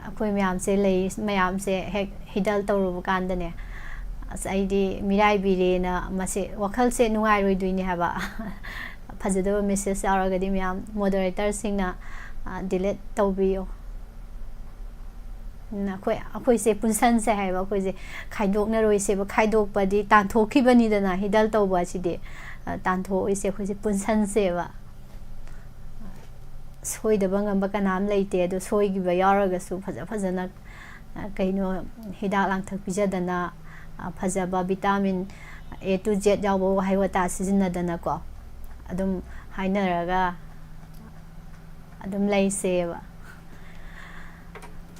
ꯑꯩꯈꯣꯏ ꯃꯌꯥꯝꯁꯦ ꯂꯩ, ꯃꯌꯥꯝꯁꯦ ꯍꯦꯛ ꯍꯤꯗꯜ ꯇꯧꯔꯨꯕ ꯀꯥꯟꯗꯅꯦ, ꯑꯁ, ꯑꯩꯗꯤ ꯃꯤꯔꯥꯏꯕꯤꯔꯦꯅ, ꯃꯁꯦ ꯋꯥꯈꯜꯁꯦ ꯅꯨꯡꯉꯥꯏꯔꯣꯏꯗꯣꯏꯅꯦ ꯍꯥꯏꯕ꯫ ꯐꯖꯗꯕ ꯃꯦꯁꯦꯖ ꯌꯥꯎꯔꯒꯗꯤ ꯃꯌꯥꯝ ꯃꯣꯗꯔꯦꯇꯔꯁꯤꯡꯅ ꯗꯤꯂꯤꯠ ꯇꯧꯕꯤꯌꯣ꯫ ꯎꯝ, ꯑꯩꯈꯣꯏ, ꯑꯩꯈꯣꯏꯁꯦ ꯄꯨꯟꯁꯟꯁꯦ ꯍꯥꯏꯕ, ꯑꯩꯈꯣꯏꯁꯦ ꯈꯥꯏꯗꯣꯛꯅꯔꯣꯏꯁꯦꯕ꯫ ꯈꯥꯏꯗꯣꯛꯄꯗꯤ ꯇꯥꯟꯊꯣꯛꯈꯤꯕꯅꯤꯗꯅ, ꯍꯤꯗꯜ ꯇꯧꯕ ꯑꯁꯤꯗꯤ꯫ ꯑ, ꯇꯥꯟꯊꯣꯛꯑꯣꯏꯁꯦ, ꯑꯩꯈꯣꯏꯁꯦ ꯄꯨꯟꯁꯟꯁꯦꯕ꯫ ꯁꯣꯏꯗꯕ ꯉꯝꯕ ꯀꯅꯥꯝ ꯂꯩꯇꯦ꯫ ꯑꯗꯣ ꯁꯣꯏꯈꯤꯕ ꯌꯥꯎꯔꯒꯁꯨ ꯐꯖ ꯐꯖꯅ, ꯑ, ꯀꯩꯅꯣ, ꯍꯤꯗꯥꯛ ꯂꯥꯡꯊꯛ ꯄꯤꯖꯗꯅ, ꯑ, ꯐꯖꯕ vitamin A to Z ꯌꯥꯎꯕ ꯋꯥꯍꯩ ꯋꯥꯇꯥ ꯁꯤꯖꯤꯟꯅꯗꯅꯀꯣ, ꯑꯗꯨꯝ ꯍꯥꯏꯅꯔꯒ ꯑꯗꯨꯝ ꯂꯩꯁꯦꯕ꯫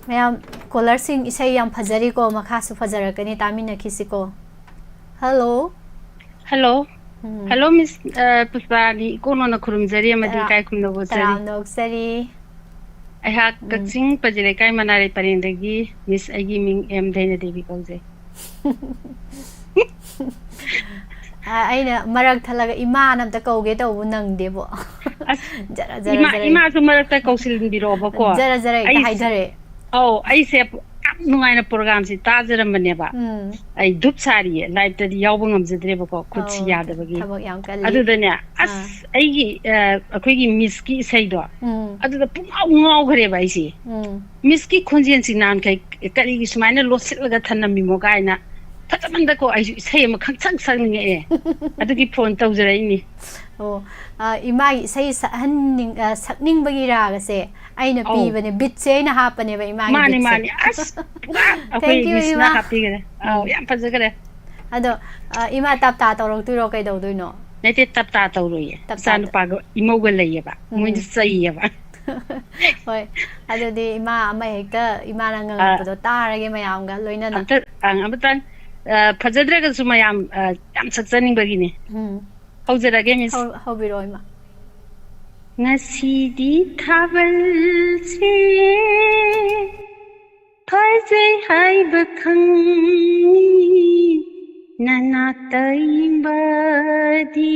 ꯃꯌꯥꯝ, ꯀꯣꯂꯔꯁꯤꯡ, ꯏꯁꯩ ꯌꯥꯝ ꯐꯖꯔꯤꯀꯣ, ꯃꯈꯥꯁꯨ ꯐꯖꯔꯛꯀꯅꯤ, ꯇꯥꯃꯤꯟꯅꯈꯤꯁꯤꯀꯣ꯫ ꯍꯜꯂꯣ꯫ ꯍꯜꯂꯣ꯫ ꯎꯝ꯫ ꯍꯜꯂꯣ, ꯃꯤꯁ, ꯑ, ꯄꯨꯁꯄꯥꯅꯤ, ꯏꯀꯣꯟ ꯀꯣꯟꯅ ꯈꯨꯔꯨꯝꯖꯔꯤ ꯑꯃꯗꯤ ꯇꯔꯥ-, ꯏꯀꯥꯏ ꯈꯨꯝꯅꯕ ꯎꯠꯆꯔꯤ꯫ ꯇꯔꯥꯝꯅ ꯑꯣꯛꯆꯔꯤ꯫ ꯑꯩꯍꯥꯛ ꯎꯝ꯫ ꯀꯛꯆꯤꯡ ꯄꯖꯤ ꯂꯩꯀꯥꯏ ꯃꯅꯥꯔꯩ ꯄꯔꯦꯡꯗꯒꯤ ꯃꯤꯁ, ꯑꯩꯒꯤ ꯃꯤꯡ ꯑꯦꯝ ꯙꯩꯅꯗꯦꯕꯤ ꯀꯧꯖꯩ꯫ ꯑ, ꯑꯩꯅ ꯃꯔꯛ ꯊꯠꯂꯒ ꯏꯃꯥꯅ ꯑꯝꯇ ꯀꯧꯒꯦ ꯇꯧꯕ ꯅꯪꯗꯦꯕꯣ꯫ ꯑꯁ, ꯖꯔ, ꯖꯔ, ꯏꯃꯥ, ꯖꯔ꯫ ꯏꯃꯥꯁꯨ ꯃꯔꯛꯇ ꯀꯧꯁꯤꯟꯕꯤꯔꯛꯑꯣꯕꯀꯣ꯫ ꯖꯔ, ꯖꯔ ꯍꯦꯛꯇ ꯑꯩ ꯍꯥꯏꯊꯔꯛꯑꯦ꯫ ꯑꯧ, ꯑꯩꯁꯦ ꯌꯥꯝ ꯅꯨꯡꯉꯥꯏꯅ ꯄ꯭ꯔꯣꯒ꯭ꯔꯥꯝꯁꯤ ꯇꯥꯖꯔꯝꯕꯅꯦꯕ꯫ ꯎꯝ꯫ ꯑꯩ ꯙꯨꯞ ꯁꯥꯔꯤꯌꯦ, ꯂꯥꯏꯞꯇꯗꯤ ꯌꯥꯎꯕ ꯉꯝꯖꯗ꯭ꯔꯦꯕꯀꯣ, ꯈꯨꯠꯁꯤ ꯑꯧ, ꯌꯥꯗꯕꯒꯤ꯫ ꯊꯕꯛ ꯌꯥꯝ ꯀꯜꯂꯤ꯫ ꯑꯗꯨꯗꯅꯦ, ꯑꯥ꯫ ꯑꯁ, ꯑꯩꯒꯤ, ꯑ, ꯑꯩꯈꯣꯏꯒꯤ ꯃꯤꯁꯀꯤ ꯏꯁꯩꯗꯣ, ꯎꯝ꯫ ꯑꯗꯨꯗ ꯄꯨꯡꯉꯥꯎ ꯉꯥꯎꯈ꯭ꯔꯦꯕ ꯑꯩꯁꯦ꯫ ꯎꯝ꯫ ꯃꯤꯁꯀꯤ ꯈꯣꯟꯖꯦꯜꯁꯤ ꯅꯍꯥꯟꯈꯩ ꯀꯔꯤꯒꯤ ꯁꯨꯃꯥꯏꯅ ꯂꯣꯠꯁꯤꯠꯂꯒ ꯊꯅꯝꯃꯤꯃꯣ ꯀꯥꯏꯅ ꯐꯖꯃꯟꯗꯀꯣ, ꯑꯩꯁꯨ ꯏꯁꯩ ꯑꯃꯈꯛ ꯁꯛ ꯁꯛꯅꯤꯡꯉꯛꯑꯦ꯫ ꯑꯗꯨꯒꯤ ꯐꯣꯟ ꯇꯧꯖꯔꯛꯏꯅꯤ꯫ ꯑꯣ, ꯑ, ꯏꯃꯥꯒꯤ ꯏꯁꯩ ꯁꯛꯍꯟꯅꯤꯡ-, ꯑ, ꯁꯛꯅꯤꯡꯕꯒꯤ ꯔꯥꯒꯁꯦ ꯑꯩꯅ ꯑꯧ꯫ ꯄꯤꯕꯅꯦ, ꯕꯤꯠꯁꯦ ꯑꯩꯅ ꯍꯥꯞꯄꯅꯦꯕ ꯏꯃꯥꯒꯤ ꯃꯥꯅꯦ, ꯕꯤꯠꯁꯦ꯫ ꯃꯥꯅꯦ꯫ ꯑꯁ, ꯄꯨꯔꯥ ꯑꯩꯈꯣꯏ Thank you, ꯃꯤꯁꯅ ꯏꯃꯥ꯫ ꯍꯥꯞꯄꯤꯈ꯭ꯔꯦ꯫ ꯑꯧ, ꯎꯝ꯫ ꯌꯥꯝ ꯐꯖꯈ꯭ꯔꯦ꯫ ꯑꯗꯣ, ꯑ, ꯏꯃꯥ ꯇꯞ ꯇꯥ ꯇꯧꯔꯛꯇꯣꯏꯔꯣ, ꯀꯩꯗꯧꯗꯣꯏꯅꯣ? ꯅꯠꯇꯦ, ꯇꯞ ꯇꯥ ꯇꯧꯔꯣꯏꯌꯦ꯫ ꯇꯞ ꯇꯥ ꯇꯧ-, ꯏꯆꯥꯅꯨꯄꯥꯒ ꯏꯃꯧꯒ ꯂꯩꯌꯦꯕ꯫ ꯎꯝ꯫ ꯃꯣꯏꯗꯤ ꯆꯩꯌꯦꯕ꯫ ꯍꯣꯏ, ꯑꯗꯨꯗꯤ ꯏꯃꯥ ꯑꯃ ꯍꯦꯛꯇ, ꯏꯃꯥꯅ ꯑ, ꯉꯪꯉꯛꯄꯗꯣ ꯇꯥꯔꯒꯦ ꯃꯌꯥꯝꯒ ꯂꯣꯏꯅꯅ꯫ ꯑꯝꯇ, ꯑ, ꯑꯃꯇꯪ, ꯑ, ꯐꯖꯗ꯭ꯔꯒꯁꯨ ꯃꯌꯥꯝ, ꯑ, ꯌꯥꯝ ꯁꯛꯆꯅꯤꯡꯕꯒꯤꯅꯤ꯫ ꯎꯝ꯫ ꯍꯧꯖꯔꯒꯦ, ꯃꯤꯁ꯫ ꯍꯧ-, ꯍꯧꯕꯤꯔꯛꯑꯣ, ꯏꯃꯥ꯫ ꯉꯁꯤꯗꯤ ꯊꯥꯕꯜꯁꯦ ꯐꯖꯩ ꯍꯥꯏꯕ ꯈꯪꯉꯤ, ꯅꯅꯥꯛꯇ ꯌꯦꯡꯕꯗꯤ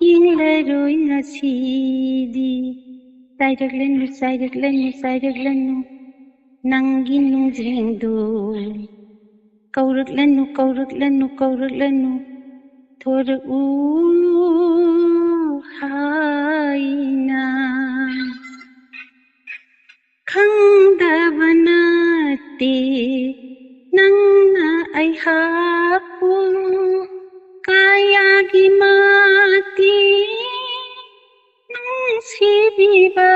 ꯌꯦꯡꯂꯔꯣꯏ ꯉꯁꯤꯗꯤ꯫ ꯆꯥꯏꯔꯛꯂꯅꯨ, ꯆꯥꯏꯔꯛꯂꯅꯨ, ꯆꯥꯏꯔꯛꯂꯅꯨ, ꯅꯪꯒꯤ ꯅꯨꯡꯖꯤꯡꯗꯨ꯫ ꯀꯧꯔꯛꯂꯅꯨ, ꯀꯧꯔꯛꯂꯅꯨ, ꯀꯧꯔꯛꯂꯅꯨ, ꯊꯣꯔꯛꯎ ꯍꯥꯏꯅ꯫ ꯈꯪꯗꯕ ꯅꯠꯇꯦ ꯅꯪꯅ ꯑꯩꯍꯥꯛꯄꯨ ꯀꯌꯥꯒꯤ ꯃꯇꯤꯛ ꯅꯨꯡꯁꯤꯕꯤꯕ꯫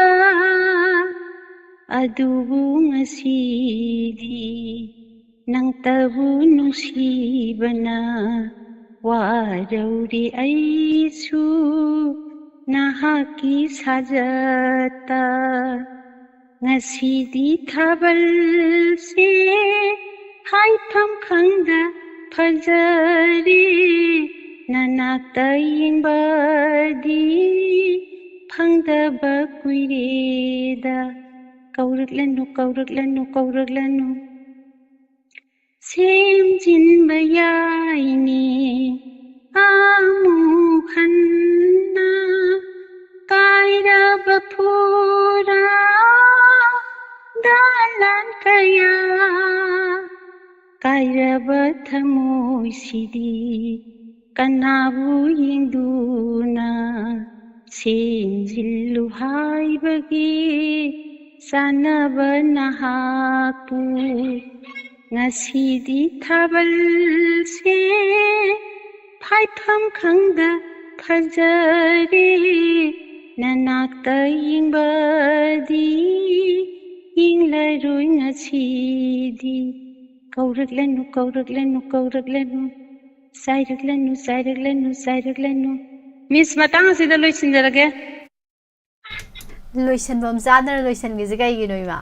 ꯑꯗꯨꯕꯨ ꯉꯁꯤꯗꯤ ꯅꯪꯇꯕꯨ ꯅꯨꯡꯁꯤꯕꯅ ꯋꯥꯔꯧꯔꯦ ꯑꯩꯁꯨ ꯅꯍꯥꯛꯀꯤ ꯁꯥꯖꯠꯇ꯫ ꯉꯁꯤꯗꯤ ꯊꯥꯕꯜꯁꯦ ꯍꯥꯏꯐꯝ ꯈꯪꯗ ꯐꯖꯔꯦ, ꯅꯅꯥꯛꯇ ꯌꯦꯡꯕꯗꯤ ꯐꯪꯗꯕ ꯀꯨꯏꯔꯦꯗ꯫ ꯀꯧꯔꯛꯂꯅꯨ, ꯀꯧꯔꯛꯂꯅꯨ, ꯀꯧꯔꯛꯂꯅꯨ꯫ ꯁꯦꯝꯖꯤꯟꯕ ꯌꯥꯏꯅꯦ ꯑꯃꯨꯛ ꯍꯟꯅ꯫ ꯀꯥꯏꯔꯕ ꯐꯨꯔꯥ ꯗꯥꯂꯥꯟ ꯀꯌꯥ, ꯀꯥꯏꯔꯕ ꯊꯃꯣꯏꯁꯤꯗꯤ ꯀꯅꯥꯕꯨ ꯌꯦꯡꯗꯨꯅ ꯁꯦꯝꯖꯤꯜꯂꯨ ꯍꯥꯏꯕꯒꯤ ꯆꯥꯟꯅꯕ ꯅꯍꯥꯛꯄꯨ? ꯉꯁꯤꯗꯤ ꯊꯥꯕꯜꯁꯦ ꯐꯥꯏꯐꯝ ꯈꯪꯗ ꯐꯖꯔꯦ, ꯅꯅꯥꯛꯇ ꯌꯦꯡꯕꯗꯤ ꯌꯦꯡꯂꯔꯣꯏ ꯉꯁꯤꯗꯤ꯫ ꯀꯧꯔꯛꯂꯅꯨ, ꯀꯧꯔꯛꯂꯅꯨ, ꯀꯧꯔꯛꯂꯅꯨ, ꯆꯥꯏꯔꯛꯂꯅꯨ, ꯆꯥꯏꯔꯛꯂꯅꯨ, ꯆꯥꯏꯔꯛꯂꯅꯨ꯫ ꯃꯤꯁ, ꯃꯇꯥꯡ ꯑꯁꯤꯗ ꯂꯣꯏꯁꯤꯟꯖꯔꯒꯦ꯫ ꯂꯣꯏꯁꯟꯐꯝ ꯆꯥꯗꯅ ꯂꯣꯏꯁꯟꯒꯤꯁꯦ ꯀꯩꯒꯤꯅꯣ, ꯏꯃꯥ?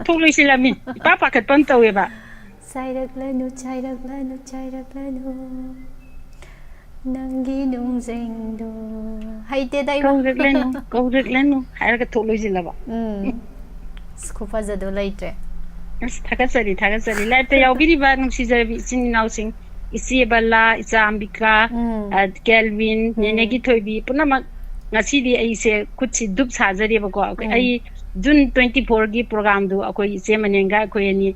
ꯊꯣꯛ ꯂꯣꯏꯁꯤꯜꯂꯝꯃꯤ꯫ ꯏꯄꯥ ꯄꯥꯈꯠꯄ ꯑꯃ ꯇꯧꯋꯦꯕ꯫ ꯆꯥꯏꯔꯛꯂꯅꯨ, ꯆꯥꯏꯔꯛꯂꯅꯨ, ꯆꯥꯏꯔꯛꯂꯅꯨ, ꯅꯪꯒꯤ ꯅꯨꯡꯖꯦꯡꯗꯣ꯫ ꯍꯩꯇꯦꯗ, ꯏꯃꯥ꯫ "ꯀꯧꯔꯛꯂꯅꯨ, ꯀꯧꯔꯛꯂꯅꯨ" ꯍꯥꯏꯔꯒ ꯊꯣꯛ ꯂꯣꯏꯁꯤꯜꯂꯕ꯫ ꯎꯝ꯫ ꯑꯁ, ꯈꯨꯐꯖꯗꯣ ꯂꯩꯇ꯭ꯔꯦ꯫ ꯑꯁ, ꯊꯥꯒꯠꯆꯔꯤ, ꯊꯥꯒꯠꯆꯔꯤ꯫ Live-ꯇ ꯌꯥꯎꯕꯤꯔꯤꯕ ꯅꯨꯡꯁꯤꯖꯔꯕꯤ ꯏꯆꯤꯟ ꯏꯅꯥꯎꯁꯤꯡ, ꯏꯆꯦ ꯕꯂꯥ, ꯏꯆꯥ ꯑꯝꯕꯤꯀꯥ, ꯎꯝ꯫ ꯑ, ꯀꯦꯜꯚꯤꯟ, ꯎꯝ꯫ ꯅꯦꯅꯦꯒꯤ ꯊꯣꯏꯕꯤ, ꯄꯨꯝꯅꯃꯛ ꯉꯁꯤꯗꯤ ꯑꯩꯁꯦ ꯈꯨꯠꯁꯤ ꯗꯨꯞ ꯁꯥꯖꯔꯤꯕꯀꯣ꯫ ꯑꯩꯈꯣꯏ, ꯎꯝ꯫ ꯑꯩ June twenty four ꯒꯤ program ꯗꯨ ꯑꯩꯈꯣꯏ ꯏꯆꯦ ꯃꯅꯦꯟꯒ ꯑꯩꯈꯣꯏ ꯑꯅꯤ,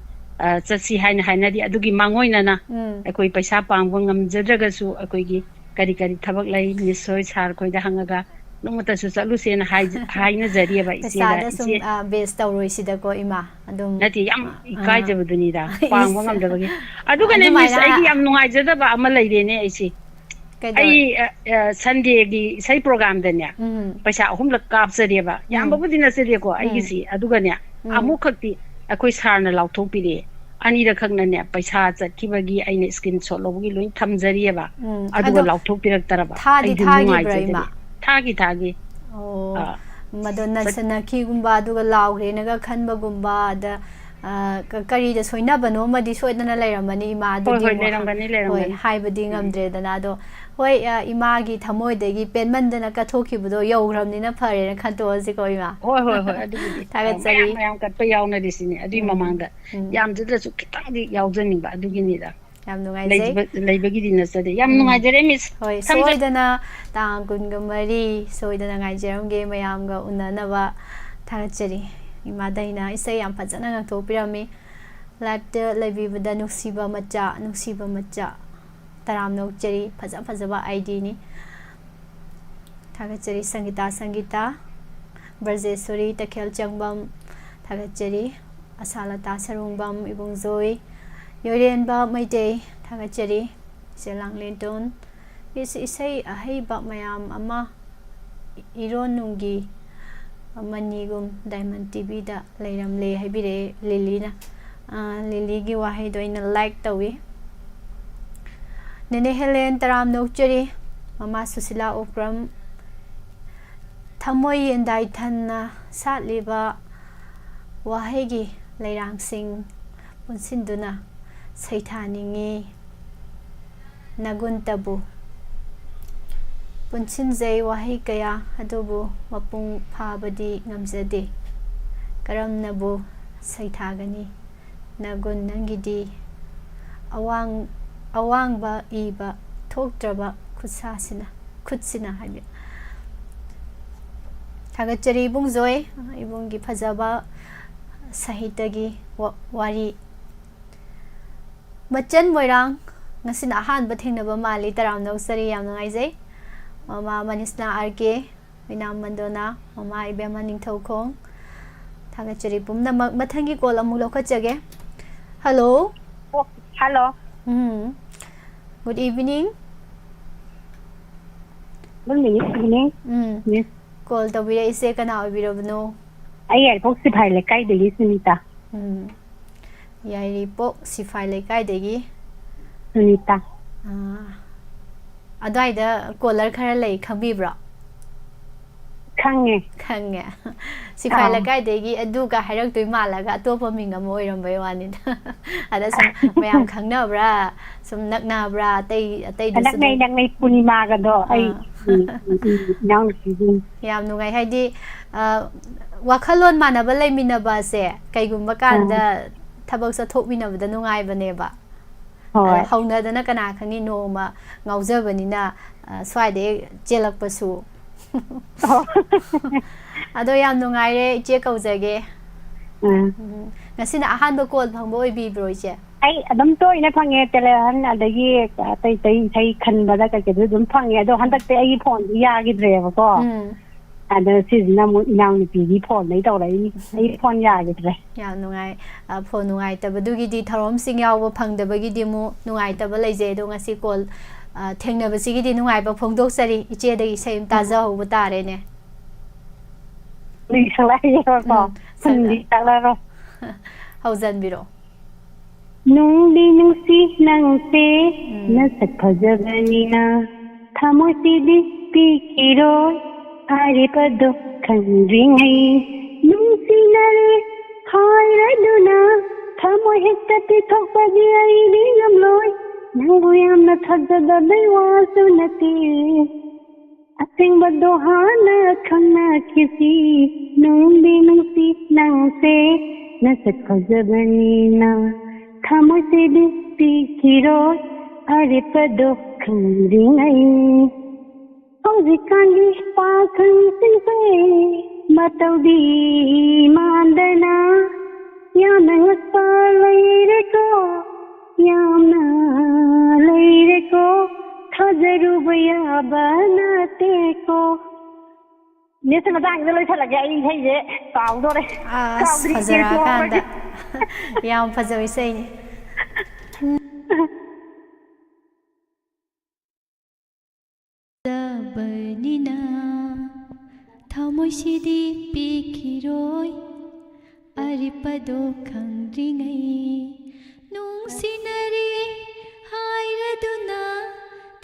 ꯑ, ꯆꯠꯁꯤ ꯍꯥꯏꯅ ꯍꯥꯏꯅꯔꯤ꯫ ꯑꯗꯨꯒꯤ ꯃꯥꯡꯑꯣꯏꯅꯅ ꯎꯝ꯫ ꯑꯩꯈꯣꯏ ꯄꯩꯁꯥ ꯄꯥꯡꯕ ꯉꯝꯖꯗ꯭ꯔꯒꯁꯨ ꯑꯩꯈꯣꯏꯒꯤ ꯀꯔꯤ ꯀꯔꯤ ꯊꯕꯛ ꯂꯩ, Miss ꯍꯣꯏ, sir ꯈꯣꯏꯗ ꯍꯪꯉꯒ ꯅꯣꯡꯃꯇꯁꯨ ꯆꯠꯂꯨꯁꯦꯅ ꯍꯥꯏꯖ-, ꯍꯥꯏꯅꯖꯔꯤꯑꯕ ꯏꯆꯦꯗ꯫ ꯄꯩꯁꯥꯗ ꯁꯨꯝ, ꯏꯆꯦ, ꯑ, base ꯇꯧꯔꯣꯏꯁꯤꯗꯀꯣ, ꯏꯃꯥ꯫ ꯑꯗꯨꯝ, ꯅꯠꯇꯦ, ꯌꯥꯝ ꯑ, ꯏꯀꯥꯏꯖꯕꯗꯨꯅꯤꯗ, ꯑ꯫ ꯄꯥꯡꯕ ꯏꯁ꯫ ꯉꯝꯗꯕꯒꯤ꯫ ꯑꯗꯨꯒꯅꯦ, Miss, ꯑꯗꯨꯃꯥꯏꯅ ꯑꯩꯒꯤ ꯌꯥꯝ ꯅꯨꯡꯉꯥꯏꯖꯗꯕ ꯑꯃ ꯂꯩꯔꯦꯅꯦ ꯑꯩꯁꯦ꯫ ꯀꯩꯗꯧꯔꯦ? ꯑꯩ, ꯑ, ꯑ, Sunday ꯒꯤ ꯏꯁꯩ program ꯗꯅꯦ, ꯎꯝ꯫ ꯄꯩꯁꯥ ꯑꯍꯨꯝꯂꯛ ꯀꯥꯞꯆꯔꯦꯕ꯫ ꯎꯝ꯫ ꯌꯥꯝꯕꯕꯨꯗꯤ ꯅꯠꯆꯗꯦꯀꯣ, ꯎꯝ꯫ ꯑꯩꯒꯤꯁꯤ꯫ ꯑꯗꯨꯒꯅꯦ, ꯎꯝ꯫ ꯑꯃꯨꯛꯈꯛꯇꯤ ꯑꯩꯈꯣꯏ sir ꯅ ꯂꯥꯎꯊꯣꯛꯄꯤꯔꯛꯑꯦ꯫ ꯑꯅꯤꯔꯛꯈꯛꯅꯅꯦ, ꯄꯩꯁꯥ ꯆꯠꯈꯤꯕꯒꯤ ꯑꯩꯅ screenshot ꯂꯧꯕꯒꯤ ꯂꯣꯏ ꯊꯝꯖꯔꯤꯑꯕ꯫ ꯎꯝ, ꯑꯗꯨꯒ ꯑꯗꯣ ꯂꯥꯎꯊꯣꯛꯄꯤꯔꯛꯇꯔꯕ꯫ ꯊꯥꯗꯤ ꯑꯩꯗꯤ ꯊꯥꯈꯤꯕ꯭ꯔꯥ, ꯅꯨꯡꯉꯥꯏꯖꯗꯦ꯫ ꯏꯃꯥ? ꯊꯥꯈꯤ, ꯊꯥꯈꯤ꯫ ꯑꯣ, ꯑꯥ꯫ ꯃꯗꯣ ꯆꯠ- ꯅꯟꯁꯤꯟꯅꯈꯤꯒꯨꯝꯕ, ꯑꯗꯨꯒ ꯂꯥꯎꯈ꯭ꯔꯦꯅꯒ ꯈꯟꯕꯒꯨꯝꯕ, ꯑꯗ, ꯑ, ꯀ-, ꯀꯔꯤꯗ ꯁꯣꯏꯅꯕꯅꯣ ꯑꯃꯗꯤ ꯁꯣꯏꯗꯅ ꯂꯩꯔꯝꯃꯅꯤ, ꯏꯃꯥ꯫ ꯍꯣꯏ, ꯑꯗꯨꯗꯤ ꯍꯣꯏ, ꯑꯃꯨꯛ ꯍ-, ꯂꯩꯔꯝꯒꯅꯤ, ꯍꯣꯏ, ꯂꯩꯔꯝꯒꯅꯤ꯫ ꯍꯥꯏꯕꯗꯤ ꯎꯝ꯫ ꯉꯝꯗ꯭ꯔꯦꯗꯅ꯫ ꯑꯗꯣ, ꯍꯣꯏ, ꯑ, ꯏꯃꯥꯒꯤ ꯊꯃꯣꯏꯗꯒꯤ ꯄꯦꯟꯃꯟꯗꯅ ꯀꯠꯊꯣꯛꯈꯤꯕꯗꯣ ꯌꯧꯈ꯭ꯔꯕꯅꯤꯅ ꯐꯔꯦꯅ ꯈꯟꯇꯣꯛꯑꯁꯤꯀꯣ, ꯏꯃꯥ꯫ ꯍꯣꯏ, ꯍꯣꯏ, ꯍꯣꯏ, ꯑꯗꯨꯕꯨꯗꯤ꯫ ꯊꯥꯒꯠꯆꯔꯤ꯫ ꯃꯌꯥꯝ, ꯃꯌꯥꯝ ꯀꯠꯄ ꯌꯥꯎꯅꯔꯤꯁꯤꯅꯦ꯫ ꯑꯗꯨꯒꯤ ꯎꯝ, ꯃꯃꯥꯡꯗ ꯎꯝ꯫ ꯌꯥꯝꯗ꯭ꯔꯁꯨ ꯈꯤꯇꯪꯗꯤ ꯌꯥꯎꯖꯅꯤꯡꯕ, ꯑꯗꯨꯒꯤꯅꯤꯗ꯫ ꯌꯥꯝ ꯅꯨꯡꯉꯥꯏꯖꯩ꯫ ꯂꯩꯖꯕ-, ꯂꯩꯕꯒꯤꯗꯤ ꯅꯠꯆꯗꯦ꯫ ꯌꯥꯝ ꯎꯝ꯫ ꯅꯨꯡꯉꯥꯏꯖꯔꯦ, Miss꯫ ꯍꯣꯏ, ꯊꯝꯖ- ꯁꯣꯏꯗꯅ ꯇꯥꯡ ꯀꯨꯟꯒ ꯃꯔꯤ ꯁꯣꯏꯗꯅ ꯉꯥꯏꯖꯔꯝꯒꯦ ꯃꯌꯥꯝꯒ ꯎꯅꯅꯕ꯫ ꯊꯥꯒꯠꯆꯔꯤ꯫ ꯏꯃꯥꯗ ꯑꯩꯅ ꯏꯁꯩ ꯌꯥꯝ ꯐꯖꯅ ꯉꯥꯡꯊꯣꯛꯄꯤꯔꯝꯃꯤ꯫ Live ꯇ ꯂꯩꯕꯤꯕꯗ ꯅꯨꯡꯁꯤꯕ ꯃꯆꯥ, ꯅꯨꯡꯁꯤꯕ ꯃꯆꯥ꯫ ꯇꯔꯥꯝꯅ ꯑꯣꯛꯆꯔꯤ꯫ ꯐꯖ ꯐꯖꯕ ID ꯅꯤ꯫ ꯊꯥꯒꯠꯆꯔꯤ꯫ ꯁꯪꯒꯤꯇꯥ, ꯁꯪꯒꯤꯇꯥ꯫ ꯕ꯭ꯔꯖꯦꯁꯣꯔꯤ ꯇꯈꯦꯜ ꯆꯪꯕꯝ, ꯊꯥꯒꯠꯆꯔꯤ꯫ ꯑꯁꯥꯂꯇꯥ ꯁꯔꯨꯡꯕꯝ, ꯏꯕꯨꯡꯖꯣꯏ꯫ ꯌꯣꯏꯔꯦꯟꯕ ꯃꯩꯇꯩ, ꯊꯥꯒꯠꯆꯔꯤ꯫ ꯏꯆꯦ ꯂꯥꯡꯂꯦꯟꯇꯣꯟ꯫ ꯏꯁ-, ꯏꯁꯩ ꯑꯍꯩꯕ ꯃꯌꯥꯝ ꯑꯃ ꯏꯔꯣꯟꯅꯨꯡꯒꯤ ꯃꯅꯤꯒꯨꯝ Diamond TV ꯗ ꯂꯩꯔꯝꯂꯦ ꯍꯥꯏꯕꯤꯔꯛꯑꯦ ꯂꯤꯂꯤꯅ꯫ ꯑꯥ, ꯂꯤꯂꯤꯒꯤ ꯋꯥꯍꯩꯗꯣ ꯑꯩꯅ like ꯇꯧꯏ꯫ ꯅꯦꯅꯦ ꯍꯦꯂꯦꯟ, ꯇꯔꯥꯝꯅ ꯑꯣꯛꯆꯔꯤ꯫ ꯃꯃꯥ ꯁꯨꯁꯤꯂꯥ ꯑꯣꯀ꯭ꯔꯝ, ꯊꯃꯣꯏ ꯌꯦꯟꯗꯥꯏ ꯊꯟꯅ ꯁꯥꯠꯂꯤꯕ ꯋꯥꯍꯩꯒꯤ ꯂꯩꯔꯥꯡꯁꯤꯡ ꯄꯨꯟꯁꯤꯟꯗꯨꯅ ꯁꯩꯊꯥꯅꯤꯡꯉꯤ꯫ ꯅꯒꯨꯟꯇꯕꯨ ꯄꯨꯟꯁꯤꯟꯖꯩ ꯋꯥꯍꯩ ꯀꯌꯥ, ꯑꯗꯨꯕꯨ ꯃꯄꯨꯡ ꯐꯥꯕꯗꯤ ꯉꯝꯖꯗꯦ꯫ ꯀꯔꯝꯅꯕꯨ ꯁꯩꯊꯥꯒꯅꯤ? ꯅꯒꯨꯟ ꯅꯪꯒꯤꯗꯤ ꯑꯋꯥꯡ-, ꯑꯋꯥꯡꯕ ꯏꯕ ꯊꯣꯛꯇ꯭ꯔꯕ ꯈꯨꯠꯁꯥꯁꯤꯅ, ꯈꯨꯠꯁꯤꯅ ꯍꯥꯏꯕ꯫ ꯊꯥꯒꯠꯆꯔꯤ ꯏꯕꯨꯡ ꯖꯣꯏ, ꯏꯕꯨꯡꯒꯤ ꯐꯖꯕ ꯁꯥꯍꯤꯇ꯭ꯌꯒꯤ ꯋꯥ-, ꯋꯥꯔꯤ꯫ ꯃꯆꯟ ꯃꯣꯏꯔꯥꯡ, ꯉꯁꯤꯅ ꯑꯍꯥꯟꯕ ꯊꯦꯡꯅꯕ ꯃꯥꯜꯂꯤ, ꯇꯔꯥꯝꯅ ꯑꯣꯛꯆꯔꯤ, ꯌꯥꯝ ꯅꯨꯡꯉꯥꯏꯖꯩ꯫ ꯃꯃꯥ ꯃꯅꯤꯁꯅꯥ ꯑꯥꯔ ꯀꯦ, ꯃꯤꯅꯥꯝ ꯃꯟꯗꯣꯅꯥ, ꯃꯃꯥ ꯏꯕꯦꯝꯃ ꯅꯤꯡꯊꯧꯈꯣꯡ, ꯊꯥꯒꯠꯆꯔꯤ ꯄꯨꯝꯅꯃꯛ꯫ ꯃꯊꯪꯒꯤ ꯀꯣꯜ ꯑꯃꯨꯛ ꯂꯧꯈꯠꯆꯒꯦ꯫ ꯍꯜꯂꯣ꯫ ꯍꯜꯂꯣ꯫ ꯎꯝ꯫ Good evening꯫ Good evening꯫ ꯎꯝ꯫ Yes꯫ ꯀꯣꯜ ꯇꯧꯕꯤꯔꯛꯏꯁꯦ ꯀꯅꯥ ꯑꯣꯏꯕꯤꯔꯕꯅꯣ? ꯑꯩ ꯌꯥꯏꯔꯤꯄꯣꯛ ꯁꯤꯐꯥꯏ ꯂꯩꯀꯥꯏꯗꯒꯤ ꯁꯨꯅꯤꯇꯥ꯫ ꯎꯝ꯫ ꯌꯥꯏꯔꯤꯄꯣꯛ ꯁꯤꯐꯥꯏ ꯂꯩꯀꯥꯏꯗꯒꯤ꯫ ꯁꯨꯅꯤꯇꯥ꯫ ꯑꯥ꯫ ꯑꯗ꯭ꯋꯥꯏꯗ ꯀꯣꯂꯔ ꯈꯔ ꯂꯩ, ꯈꯪꯕꯤꯕ꯭ꯔꯣ? ꯈꯪꯉꯦ꯫ ꯈꯪꯉꯦ꯫ ꯁꯤꯐꯥꯏ ꯑꯥ꯫ ꯂꯩꯀꯥꯏꯗꯒꯤ ꯑꯗꯨꯒ ꯍꯥꯏꯔꯛꯇꯣꯏ ꯃꯥꯜꯂꯒ ꯑꯇꯣꯞꯄ ꯃꯤꯡ ꯑꯃ ꯑꯣꯏꯔꯝꯕꯩ ꯋꯥꯅꯤꯗ꯫ ꯑꯗ ꯁꯨꯝ ꯃꯌꯥꯝ ꯈꯪꯅꯕ꯭ꯔꯥ, ꯁꯨꯝ ꯅꯛꯅꯕ꯭ꯔꯥ, ꯑꯇꯩ, ꯑꯇꯩꯗꯁꯨ ꯅꯛꯅꯩ, ꯑꯗꯨꯝ ꯅꯛꯅꯩ, ꯄꯨꯔꯅꯤꯃꯥꯒꯗꯣ ꯑꯩ, ꯑꯥ꯫ ꯎꯝ, ꯎꯝ, ꯎꯝ, ꯏꯅꯥꯎꯅꯨꯄꯤꯁꯤꯡ꯫ ꯌꯥꯝ ꯅꯨꯡꯉꯥꯏ꯫ ꯍꯥꯏꯗꯤ, ꯑ, ꯋꯥꯈꯜꯂꯣꯟ ꯃꯥꯟꯅꯕ ꯂꯩꯃꯤꯟꯅꯕꯁꯦ ꯀꯩꯒꯨꯝꯕ ꯑꯥ꯫ ꯀꯥꯟꯗ ꯊꯕꯛ ꯆꯠꯊꯣꯛꯃꯤꯟꯅꯕꯗ ꯅꯨꯡꯉꯥꯏꯕꯅꯦꯕ꯫ ꯍꯣꯏ꯫ ꯑꯗ ꯍꯧꯅꯗꯅ ꯀꯅꯥ ꯈꯪꯅꯤ ꯅꯣꯡꯃ ꯉꯥꯎꯖꯕꯅꯤꯅ, ꯑ, ꯁ꯭ꯋꯥꯏꯗ ꯍꯦꯛ ꯆꯦꯜꯂꯛꯄꯁꯨ꯫ ꯑꯣ꯫ ꯑꯗꯣ ꯌꯥꯝ ꯅꯨꯡꯉꯥꯏꯔꯦ, ꯏꯆꯦ ꯀꯧꯖꯒꯦ꯫ ꯎꯝ꯫ ꯎꯝ꯫ ꯉꯁꯤꯅ ꯑꯍꯥꯟꯕ ꯀꯣꯜ ꯐꯪꯕ ꯑꯣꯏꯕꯤꯕ꯭ꯔꯣ, ꯏꯆꯦ? ꯑꯩ ꯑꯗꯨꯝ ꯇꯣꯏꯅ ꯐꯪꯉꯦ, ꯇꯦꯂꯦꯟ ꯑꯗꯒꯤ ꯑꯇꯩ ꯑꯇꯩ ꯏꯁꯩ ꯈꯟꯕꯗ ꯀꯩꯀꯩꯗꯁꯨ ꯑꯗꯨꯝ ꯐꯪꯉꯦ, ꯑꯗꯣ ꯍꯟꯗꯛꯇꯤ ꯑꯩꯒꯤ ꯐꯣꯟꯁꯦ ꯌꯥꯈꯤꯗ꯭ꯔꯦꯕꯀꯣ꯫ ꯎꯝ꯫ ꯑꯗ ꯁꯤꯁꯤꯅ ꯑꯃꯨꯛ ꯏꯅꯥꯎꯅꯨꯄꯤꯒꯤ ꯐꯣꯟꯗꯩ ꯇꯧꯔꯛꯏꯅꯤ, ꯑꯩ ꯐꯣꯟ ꯌꯥꯈꯤꯗ꯭ꯔꯦ꯫ ꯌꯥꯝ ꯅꯨꯡꯉꯥꯏ꯫ ꯑ, ꯐꯣꯟ ꯅꯨꯡꯉꯥꯏꯇꯕꯗꯨꯒꯤꯗꯤ, ꯊꯧꯔꯝꯁꯤꯡ ꯌꯥꯎꯕ ꯐꯪꯗꯕꯒꯤꯗꯤ ꯑꯃꯨꯛ ꯅꯨꯡꯉꯥꯏꯇꯕ ꯂꯩꯖꯩ꯫ ꯑꯗꯣ ꯉꯁꯤ ꯀꯣꯜ, ꯑ, ꯊꯦꯡꯅꯕꯁꯤꯒꯤꯗꯤ ꯅꯨꯡꯉꯥꯏꯕ ꯐꯣꯡꯗꯣꯛꯆꯔꯤ꯫ ꯏꯆꯦꯗꯒꯤ ꯏꯁꯩ ꯑꯃ ꯎꯝ꯫ ꯇꯥꯖꯍꯧꯕ ꯇꯥꯔꯦꯅꯦ꯫ ꯂꯤꯁꯜꯂꯛꯑꯒꯦꯕꯀꯣ꯫ ꯎꯝ, ꯍꯨꯟꯗꯤ ꯁꯛꯂꯛ-, ꯆꯠꯂꯔꯣꯏ꯫ ꯍꯧꯖꯟꯕꯤꯔꯣ꯫ ꯅꯨꯡꯗꯤ ꯅꯨꯡꯁꯤ ꯅꯪꯁꯦ ꯎꯝ꯫ ꯅꯁꯛ ꯐꯖꯕꯅꯤꯅ ꯊꯃꯣꯏꯁꯤꯗꯤ ꯄꯤꯈꯤꯔꯣꯏ ꯑꯔꯦꯞꯄꯗꯣ ꯈꯪꯗ꯭ꯔꯤꯉꯩ ꯅꯨꯡꯁꯤꯅꯔꯦ ꯍꯥꯏꯔꯗꯨꯅ ꯊꯃꯣꯏ ꯍꯦꯛꯇ ꯄꯤꯊꯣꯛꯄꯗꯤ ꯑꯩꯗꯤ ꯉꯝꯂꯣꯏ ꯅꯪꯕꯨ ꯌꯥꯝꯅ ꯊꯥꯖꯗꯕꯩ ꯋꯥꯁꯨ ꯅꯠꯇꯦ ꯑꯁꯦꯡꯕꯗꯣ ꯍꯥꯟꯅ ꯈꯪꯅꯈꯤꯁꯤ ꯅꯨꯡꯗꯤ ꯅꯨꯡꯁꯤ ꯅꯪꯁꯦ ꯅꯁꯛ ꯐꯖꯕꯅꯤꯅ ꯊꯃꯣꯏꯁꯤꯗꯤ ꯄꯤꯈꯤꯔꯣꯏ ꯑꯔꯦꯞꯄꯗꯣ ꯈꯪꯗ꯭ꯔꯤꯉꯩ ꯍꯧꯖꯤꯛꯀꯥꯟꯒꯤ ꯄꯥꯈꯪꯁꯤꯡꯁꯦ ꯃꯇꯧꯗꯤ ꯃꯥꯟꯗꯅ ꯌꯥꯝꯅ ꯉꯛꯄ ꯂꯩꯔꯦꯀꯣ, ꯌꯥꯝꯅ ꯂꯩꯔꯦꯀꯣ, ꯊꯥꯖꯔꯨꯕ ꯌꯥꯕ ꯅꯠꯇꯦꯀꯣ꯫ ꯅꯦꯁꯦ, ꯃꯇꯥꯡꯁꯤꯗ ꯂꯣꯏꯁꯜꯂꯒꯦ, ꯑꯩ ꯏꯁꯩꯁꯦ ꯀꯥꯎꯗꯣꯔꯦ꯫ ꯑꯁ, ꯀꯥꯎꯗ꯭ꯔꯤ, ꯐꯖꯔꯛꯑꯀꯥꯟꯗ꯫ ꯌꯦꯡꯊꯣꯛꯍꯧꯔꯒꯦ꯫ ꯌꯥꯝ ꯐꯖꯕ ꯏꯁꯩꯅꯤ꯫ ꯐꯖꯕꯅꯤꯅ ꯊꯃꯣꯏꯁꯤꯗꯤ ꯄꯤꯈꯤꯔꯣꯏ, ꯑꯔꯤꯞꯄꯗꯣ ꯈꯪꯗ꯭ꯔꯤꯉꯩ꯫ ꯅꯨꯡꯁꯤꯅꯔꯤ ꯍꯥꯏꯔꯗꯨꯅ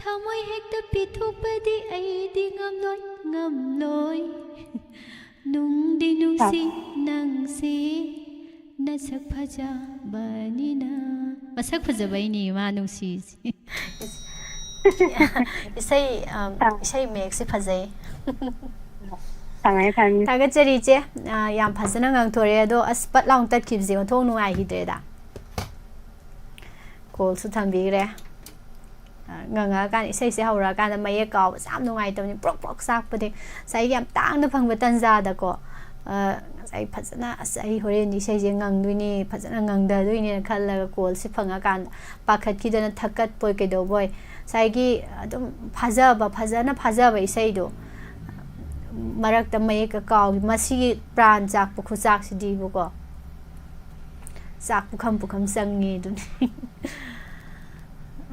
ꯊꯃꯣꯏ ꯍꯦꯛꯇ ꯄꯤꯊꯣꯛꯄꯗꯤ ꯑꯩꯗꯤ ꯉꯝꯂꯣꯏ, ꯉꯝꯂꯣꯏ꯫ ꯅꯨꯡꯗꯤ ꯅꯨꯡꯁꯤ ꯅꯪꯁꯤ ꯅꯁꯛ ꯐꯖꯕꯅꯤꯅ꯫ ꯃꯁꯛ ꯐꯖꯕꯩꯅꯤ ꯃꯥ ꯅꯨꯡꯁꯤꯁꯤ꯫ ꯏꯁꯩ, ꯑꯝ, ꯑꯥ꯫ ꯏꯁꯩ ꯃꯌꯦꯛꯁꯦ ꯐꯖꯩ꯫ ꯐꯪꯉꯦ, ꯐꯪꯉꯦ꯫ ꯊꯥꯒꯠꯆꯔꯤ ꯏꯆꯦ꯫ ꯑ, ꯌꯥꯝ ꯐꯖꯅ ꯉꯥꯡꯊꯣꯔꯛꯑꯦ꯫ ꯑꯗꯣ ꯑꯁ, ꯄꯠ ꯂꯥꯎꯅ ꯇꯠꯈꯤꯕꯁꯦ ꯑꯣꯟꯊꯣꯛ ꯅꯨꯡꯉꯥꯏꯈꯤꯗ꯭ꯔꯦꯗ꯫ ꯀꯣꯜꯁꯨ ꯊꯝꯕꯤꯈ꯭ꯔꯦ꯫ ꯑ, ꯉꯪꯉꯛꯑꯀꯥꯟꯗ, ꯏꯁꯩꯁꯦ ꯍꯧꯔꯛꯑꯀꯥꯟꯗ ꯃꯌꯦꯛ ꯀꯥꯎꯕꯁꯦ ꯌꯥꯝ ꯅꯨꯡꯉꯥꯏꯇꯕꯅꯤ, ꯄ꯭ꯔꯣꯛ ꯄ꯭ꯔꯣꯛ ꯆꯥꯛꯄꯗꯤ꯫ ꯉꯁꯥꯏꯒꯤ ꯌꯥꯝ ꯇꯥꯡꯅ ꯐꯪꯕ ꯇꯟꯖꯥꯗꯀꯣ, ꯑ, ꯉꯁꯥꯏ ꯐꯖꯅ, "ꯑꯁ, ꯑꯩ ꯍꯣꯔꯦꯟꯗꯤ ꯏꯁꯩꯁꯦ ꯉꯪꯗꯣꯏꯅꯤ, ꯐꯖꯅ ꯉꯪꯊꯗꯣꯏꯅꯦꯅ" ꯈꯜꯂꯒ ꯀꯣꯜꯁꯦ ꯐꯪꯉꯀꯥꯟꯗ ꯄꯥꯈꯠꯈꯤꯗꯅ ꯊꯛꯀꯠꯄꯣꯏ ꯀꯩꯗꯧꯕꯣꯏ, ꯉꯁꯥꯏꯒꯤ ꯑꯗꯨꯝ ꯐꯥꯖꯕ, ꯐꯖꯅ ꯐꯥꯖꯕ ꯏꯁꯩꯗꯣ ꯃꯔꯛꯇ ꯃꯌꯦꯛꯀ ꯀꯥꯎꯈꯤ꯫ ꯃꯁꯤꯒꯤ ꯄ꯭ꯔꯥꯟ ꯆꯥꯛꯄ ꯈꯨꯆꯥꯛꯁꯤꯗꯤꯕꯀꯣ, ꯆꯥꯛ ꯄꯨꯈꯝ ꯄꯨꯈꯝ ꯆꯪꯉꯦ ꯑꯗꯨꯅꯤ꯫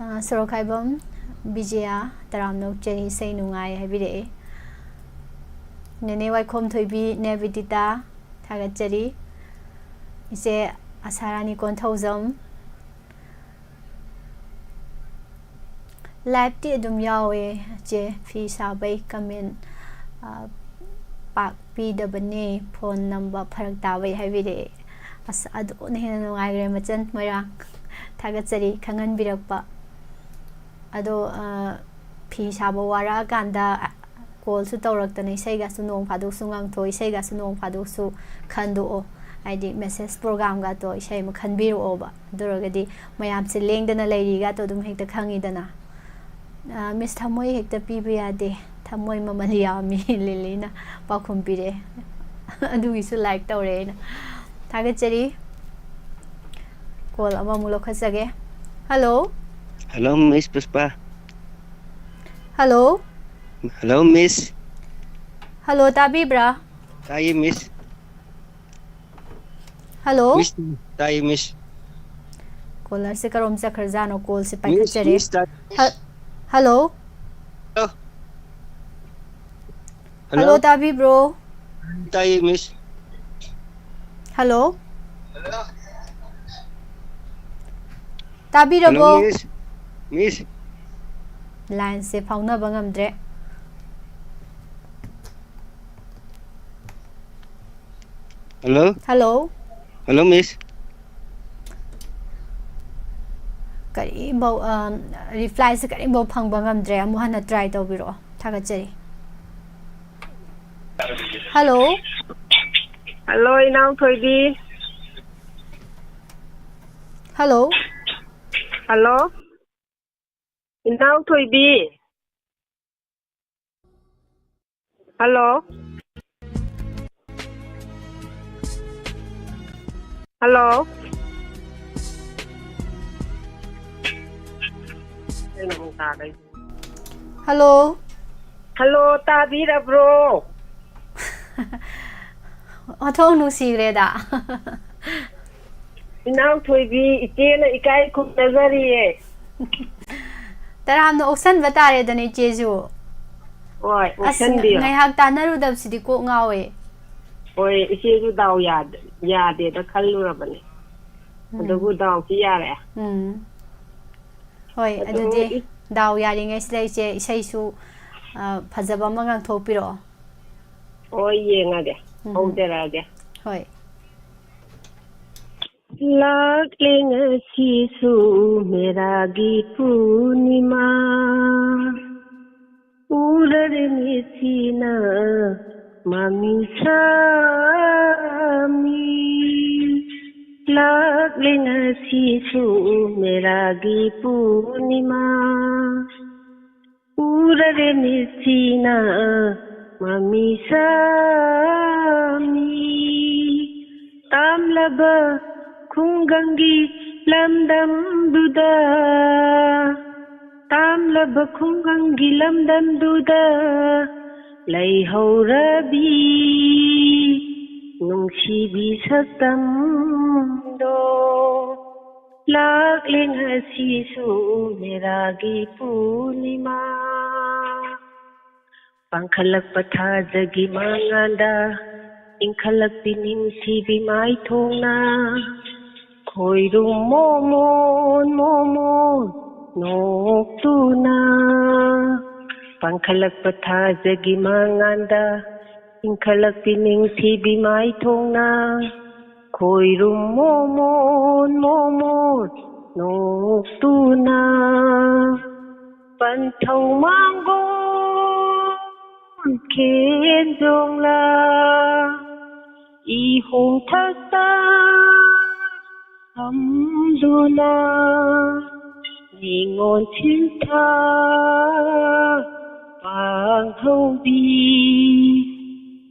ꯑ, ꯁꯣꯔꯣꯛꯈꯥꯏꯕꯝ ꯕꯤꯖꯌꯥ, ꯇꯔꯥꯝꯅ ꯑꯣꯛꯆꯔꯤ, ꯏꯁꯩ ꯅꯨꯡꯉꯥꯏ ꯍꯥꯏꯕꯤꯔꯛꯑꯦ꯫ ꯅꯦꯅꯦ ꯋꯥꯏꯈꯣꯝ ꯊꯣꯏꯕꯤ, ꯅꯦꯕꯤꯗꯤꯇꯥ, ꯊꯥꯒꯠꯆꯔꯤ꯫ ꯏꯆꯦ ꯑꯁꯥꯔꯥꯅꯤ ꯀꯣꯟꯊꯧꯖꯝ, ꯂꯥꯏꯞꯇꯤ ꯑꯗꯨꯝ ꯌꯥꯎꯋꯦ ꯏꯆꯦ, ꯐꯤ ꯁꯥꯕꯩ ꯀꯃꯦꯟ, ꯑ, ꯄꯥꯛ ꯄꯤꯗꯕꯅꯦ, ꯐꯣꯟ ꯅꯝꯕ ꯐꯔꯛ ꯇꯥꯕꯩ ꯍꯥꯏꯕꯤꯔꯛꯑꯦ꯫ ꯑꯁ, ꯑꯗꯨꯅ ꯍꯦꯟꯅ ꯅꯨꯡꯉꯥꯏꯈ꯭ꯔꯦ ꯃꯆꯟ ꯃꯣꯏꯔꯥꯡ꯫ ꯊꯥꯒꯠꯆꯔꯤ ꯈꯪꯍꯟꯕꯤꯔꯛꯄ꯫ ꯑꯗꯣ, ꯑ, ꯐꯤ ꯁꯥꯕ ꯋꯥꯔꯛꯑꯀꯥꯟꯗ ꯀꯣꯜꯁꯨ ꯇꯧꯔꯛꯇꯅ ꯏꯁꯩꯒꯁꯨ ꯅꯣꯡ ꯐꯥꯗꯣꯛꯁꯨ ꯉꯪꯊꯣꯛ, ꯏꯁꯩꯒꯁꯨ ꯅꯣꯡ ꯐꯥꯗꯣꯛꯁꯨ ꯈꯟꯗꯣꯛꯑꯣ꯫ ꯍꯥꯏꯗꯤ ꯃꯦꯁꯦꯖ ꯄ꯭ꯔꯣꯒ꯭ꯔꯥꯝꯒꯇꯣ ꯏꯁꯩ ꯑꯃ ꯈꯟꯕꯤꯔꯛꯑꯣꯕ꯫ ꯑꯗꯨ ꯑꯣꯏꯔꯒꯗꯤ ꯃꯌꯥꯝꯁꯦ ꯂꯦꯡꯗꯅ ꯂꯩꯔꯤꯒꯇꯣ ꯑꯗꯨꯝ ꯍꯦꯛꯇ ꯈꯪꯉꯤꯗꯅ꯫ ꯑ, ꯃꯤꯁ ꯊꯃꯣꯏ ꯍꯦꯛꯇ ꯄꯤꯕ ꯌꯥꯗꯦ꯫ ꯊꯃꯣꯏ ꯃꯃꯜ ꯌꯥꯝꯃꯤ꯫ ꯂꯤꯂꯤꯅ ꯄꯥꯎꯈꯨꯝ ꯄꯤꯔꯛꯑꯦ꯫ ꯑꯗꯨꯒꯤꯁꯨ like ꯇꯧꯔꯦ ꯑꯩꯅ꯫ ꯊꯥꯒꯠꯆꯔꯤ꯫ Call ꯑꯃꯃꯨꯛ ꯂꯧꯈꯠꯆꯒꯦ꯫ Hello꯫ Hello, Miss Pushpa꯫ Hello꯫ Hello, Miss꯫ Hello, ꯇꯥꯕꯤꯕ꯭ꯔꯥ? ꯇꯥꯏꯌꯦ, Miss꯫ Hello꯫ Miss, ꯇꯥꯏꯌꯦ, Miss꯫ Callerꯁꯦ ꯀꯔꯣꯝ ꯆꯠꯈ꯭ꯔꯖꯥꯠꯅꯣ? Callꯁꯦ Miss, ꯄꯥꯏꯈꯠꯆꯔꯦ꯫ Miss, ꯇꯥꯏ-, ꯍ-, Hello꯫ Hello꯫ Hello, Hello꯫ ꯇꯥꯕꯤꯕ꯭ꯔꯣ? ꯇꯥꯏꯌꯦ, Miss꯫ Hello꯫ ꯇꯥꯕꯤꯔꯕꯣ? Hello, Miss꯫ Miss꯫ Lineꯁꯦ ꯐꯥꯎꯅꯕ ꯉꯝꯗ꯭ꯔꯦ꯫ Hello꯫ Hello꯫ Hello, Miss꯫ ꯀꯔꯤꯝꯐꯥꯎ, ꯑ, replyꯁꯦ ꯀꯔꯤꯝꯐꯥꯎ ꯐꯪꯕ ꯉꯝꯗ꯭ꯔꯦ꯫ ꯑꯃꯨꯛ ꯍꯟꯅ try ꯇꯧꯕꯤꯔꯛꯑꯣ꯫ ꯊꯥꯒꯠꯆꯔꯤ꯫ Hello꯫ Hello, ꯏꯅꯥꯎ ꯊꯣꯏꯕꯤ꯫ Hello꯫ Hello꯫ ꯏꯅꯥꯎ ꯊꯣꯏꯕꯤ꯫ Hello꯫ Hello꯫ Hello꯫ Hello, ꯇꯥꯕꯤꯔꯕ꯭ꯔꯣ? ꯑꯣꯟꯊꯣꯛ ꯅꯨꯡꯁꯤꯈ꯭ꯔꯦꯗ꯫ ꯏꯅꯥꯎ ꯊꯣꯏꯕꯤ, ꯏꯆꯦꯅ ꯏꯀꯥꯏ ꯈꯨꯝꯅꯖꯔꯤꯌꯦ꯫ ꯇꯔꯥꯝꯅ ꯑꯣꯛꯁꯟꯕ ꯇꯥꯔꯦꯗꯅ, ꯏꯆꯦꯁꯨ꯫ ꯍꯣꯏ, ꯑꯁ, ꯑꯣꯛꯁꯟꯕꯤꯌꯣ꯫ ꯉꯥꯏꯍꯥꯛ ꯇꯥꯟꯅꯔꯨꯗꯕꯁꯤꯗꯤ ꯀꯣꯛ ꯉꯥꯎꯋꯦ꯫ ꯍꯣꯏ, ꯏꯆꯦꯁꯨ ꯗꯥꯎ ꯌꯥꯗ-, ꯌꯥꯗꯦꯗ ꯈꯜꯂꯨꯔꯕꯅꯦ꯫ ꯎꯝ꯫ ꯑꯗꯨꯕꯨ ꯗꯥꯎꯁꯤ ꯌꯥꯔꯦ꯫ ꯎꯝ꯫ ꯍꯣꯏ, ꯑꯗꯣ ꯑꯗꯨꯗꯤ ꯏ- ꯗꯥꯎ ꯌꯥꯔꯤꯉꯩꯁꯤꯗ ꯏꯆꯦ ꯏꯁꯩꯁꯨ, ꯑ, ꯐꯖꯕ ꯑꯃ ꯉꯥꯡꯊꯣꯛꯄꯤꯔꯛꯑꯣ꯫ ꯍꯣꯏ, ꯌꯦꯡꯉꯒꯦ꯫ ꯎꯝ꯫ ꯍꯧꯖꯔꯛꯑꯒꯦ꯫ ꯍꯣꯏ꯫ ꯂꯥꯛꯂꯦ ꯉꯁꯤꯁꯨ ꯃꯦꯔꯥꯒꯤ ꯄꯨꯔꯅꯤꯃꯥ, ꯎꯔꯔꯦ ꯃꯤꯠꯁꯤꯅ ꯃꯃꯤ ꯁꯥꯃꯤ꯫ ꯂꯥꯛꯂꯦ ꯉꯁꯤꯁꯨ ꯃꯦꯔꯥꯒꯤ ꯄꯨꯔꯅꯤꯃꯥ꯫ ꯎꯔꯔꯦ ꯃꯤꯠꯁꯤꯅ ꯃꯃꯤꯁꯥꯃꯤ꯫ ꯇꯥꯝꯂꯕ ꯈꯨꯡꯒꯪꯒꯤ ꯂꯝꯗꯝꯗꯨꯗ, ꯇꯥꯝꯂꯕ ꯈꯨꯡꯒꯪꯒꯤ ꯂꯝꯗꯝꯗꯨꯗ ꯂꯩꯍꯧꯔꯕꯤ ꯅꯨꯡꯁꯤꯕꯤ ꯁꯛꯇꯝꯗꯣ꯫ ꯂꯥꯛꯂꯦ ꯉꯁꯤꯁꯨ ꯃꯦꯔꯥꯒꯤ ꯄꯨꯔꯅꯤꯃꯥ꯫ ꯄꯥꯡꯈꯠꯂꯛꯄ ꯊꯥꯖꯒꯤ ꯃꯉꯥꯟꯗ ꯏꯪꯈꯠꯂꯛꯄꯤ ꯅꯤꯡꯊꯤꯕꯤ ꯃꯥꯏꯊꯣꯡꯅ ꯈꯣꯏꯔꯨꯝ ꯃꯣꯃꯣꯟ ꯃꯣꯃꯣꯟ ꯅꯣꯛꯇꯨꯅ꯫ ꯄꯥꯡꯈꯠꯂꯛꯄ ꯊꯥꯖꯒꯤ ꯃꯉꯥꯟꯗ ꯏꯪꯈꯠꯂꯛꯄꯤ ꯅꯤꯡꯊꯤꯕꯤ ꯃꯥꯏꯊꯣꯡꯅ ꯈꯣꯏꯔꯨꯝ ꯃꯣꯃꯣꯟ ꯃꯣꯃꯣꯟ ꯅꯣꯛꯇꯨꯅ꯫ ꯄꯟꯊꯧ ꯃꯥꯡꯒꯣꯜ ꯈꯦꯟꯖꯣꯡꯂꯥ ꯏꯍꯣꯡ ꯊꯛꯇ ꯐꯝꯗꯨꯅ ꯅꯤꯉꯣꯜ ꯊꯤꯟꯊꯥ ꯄꯥꯡꯍꯧꯕꯤ,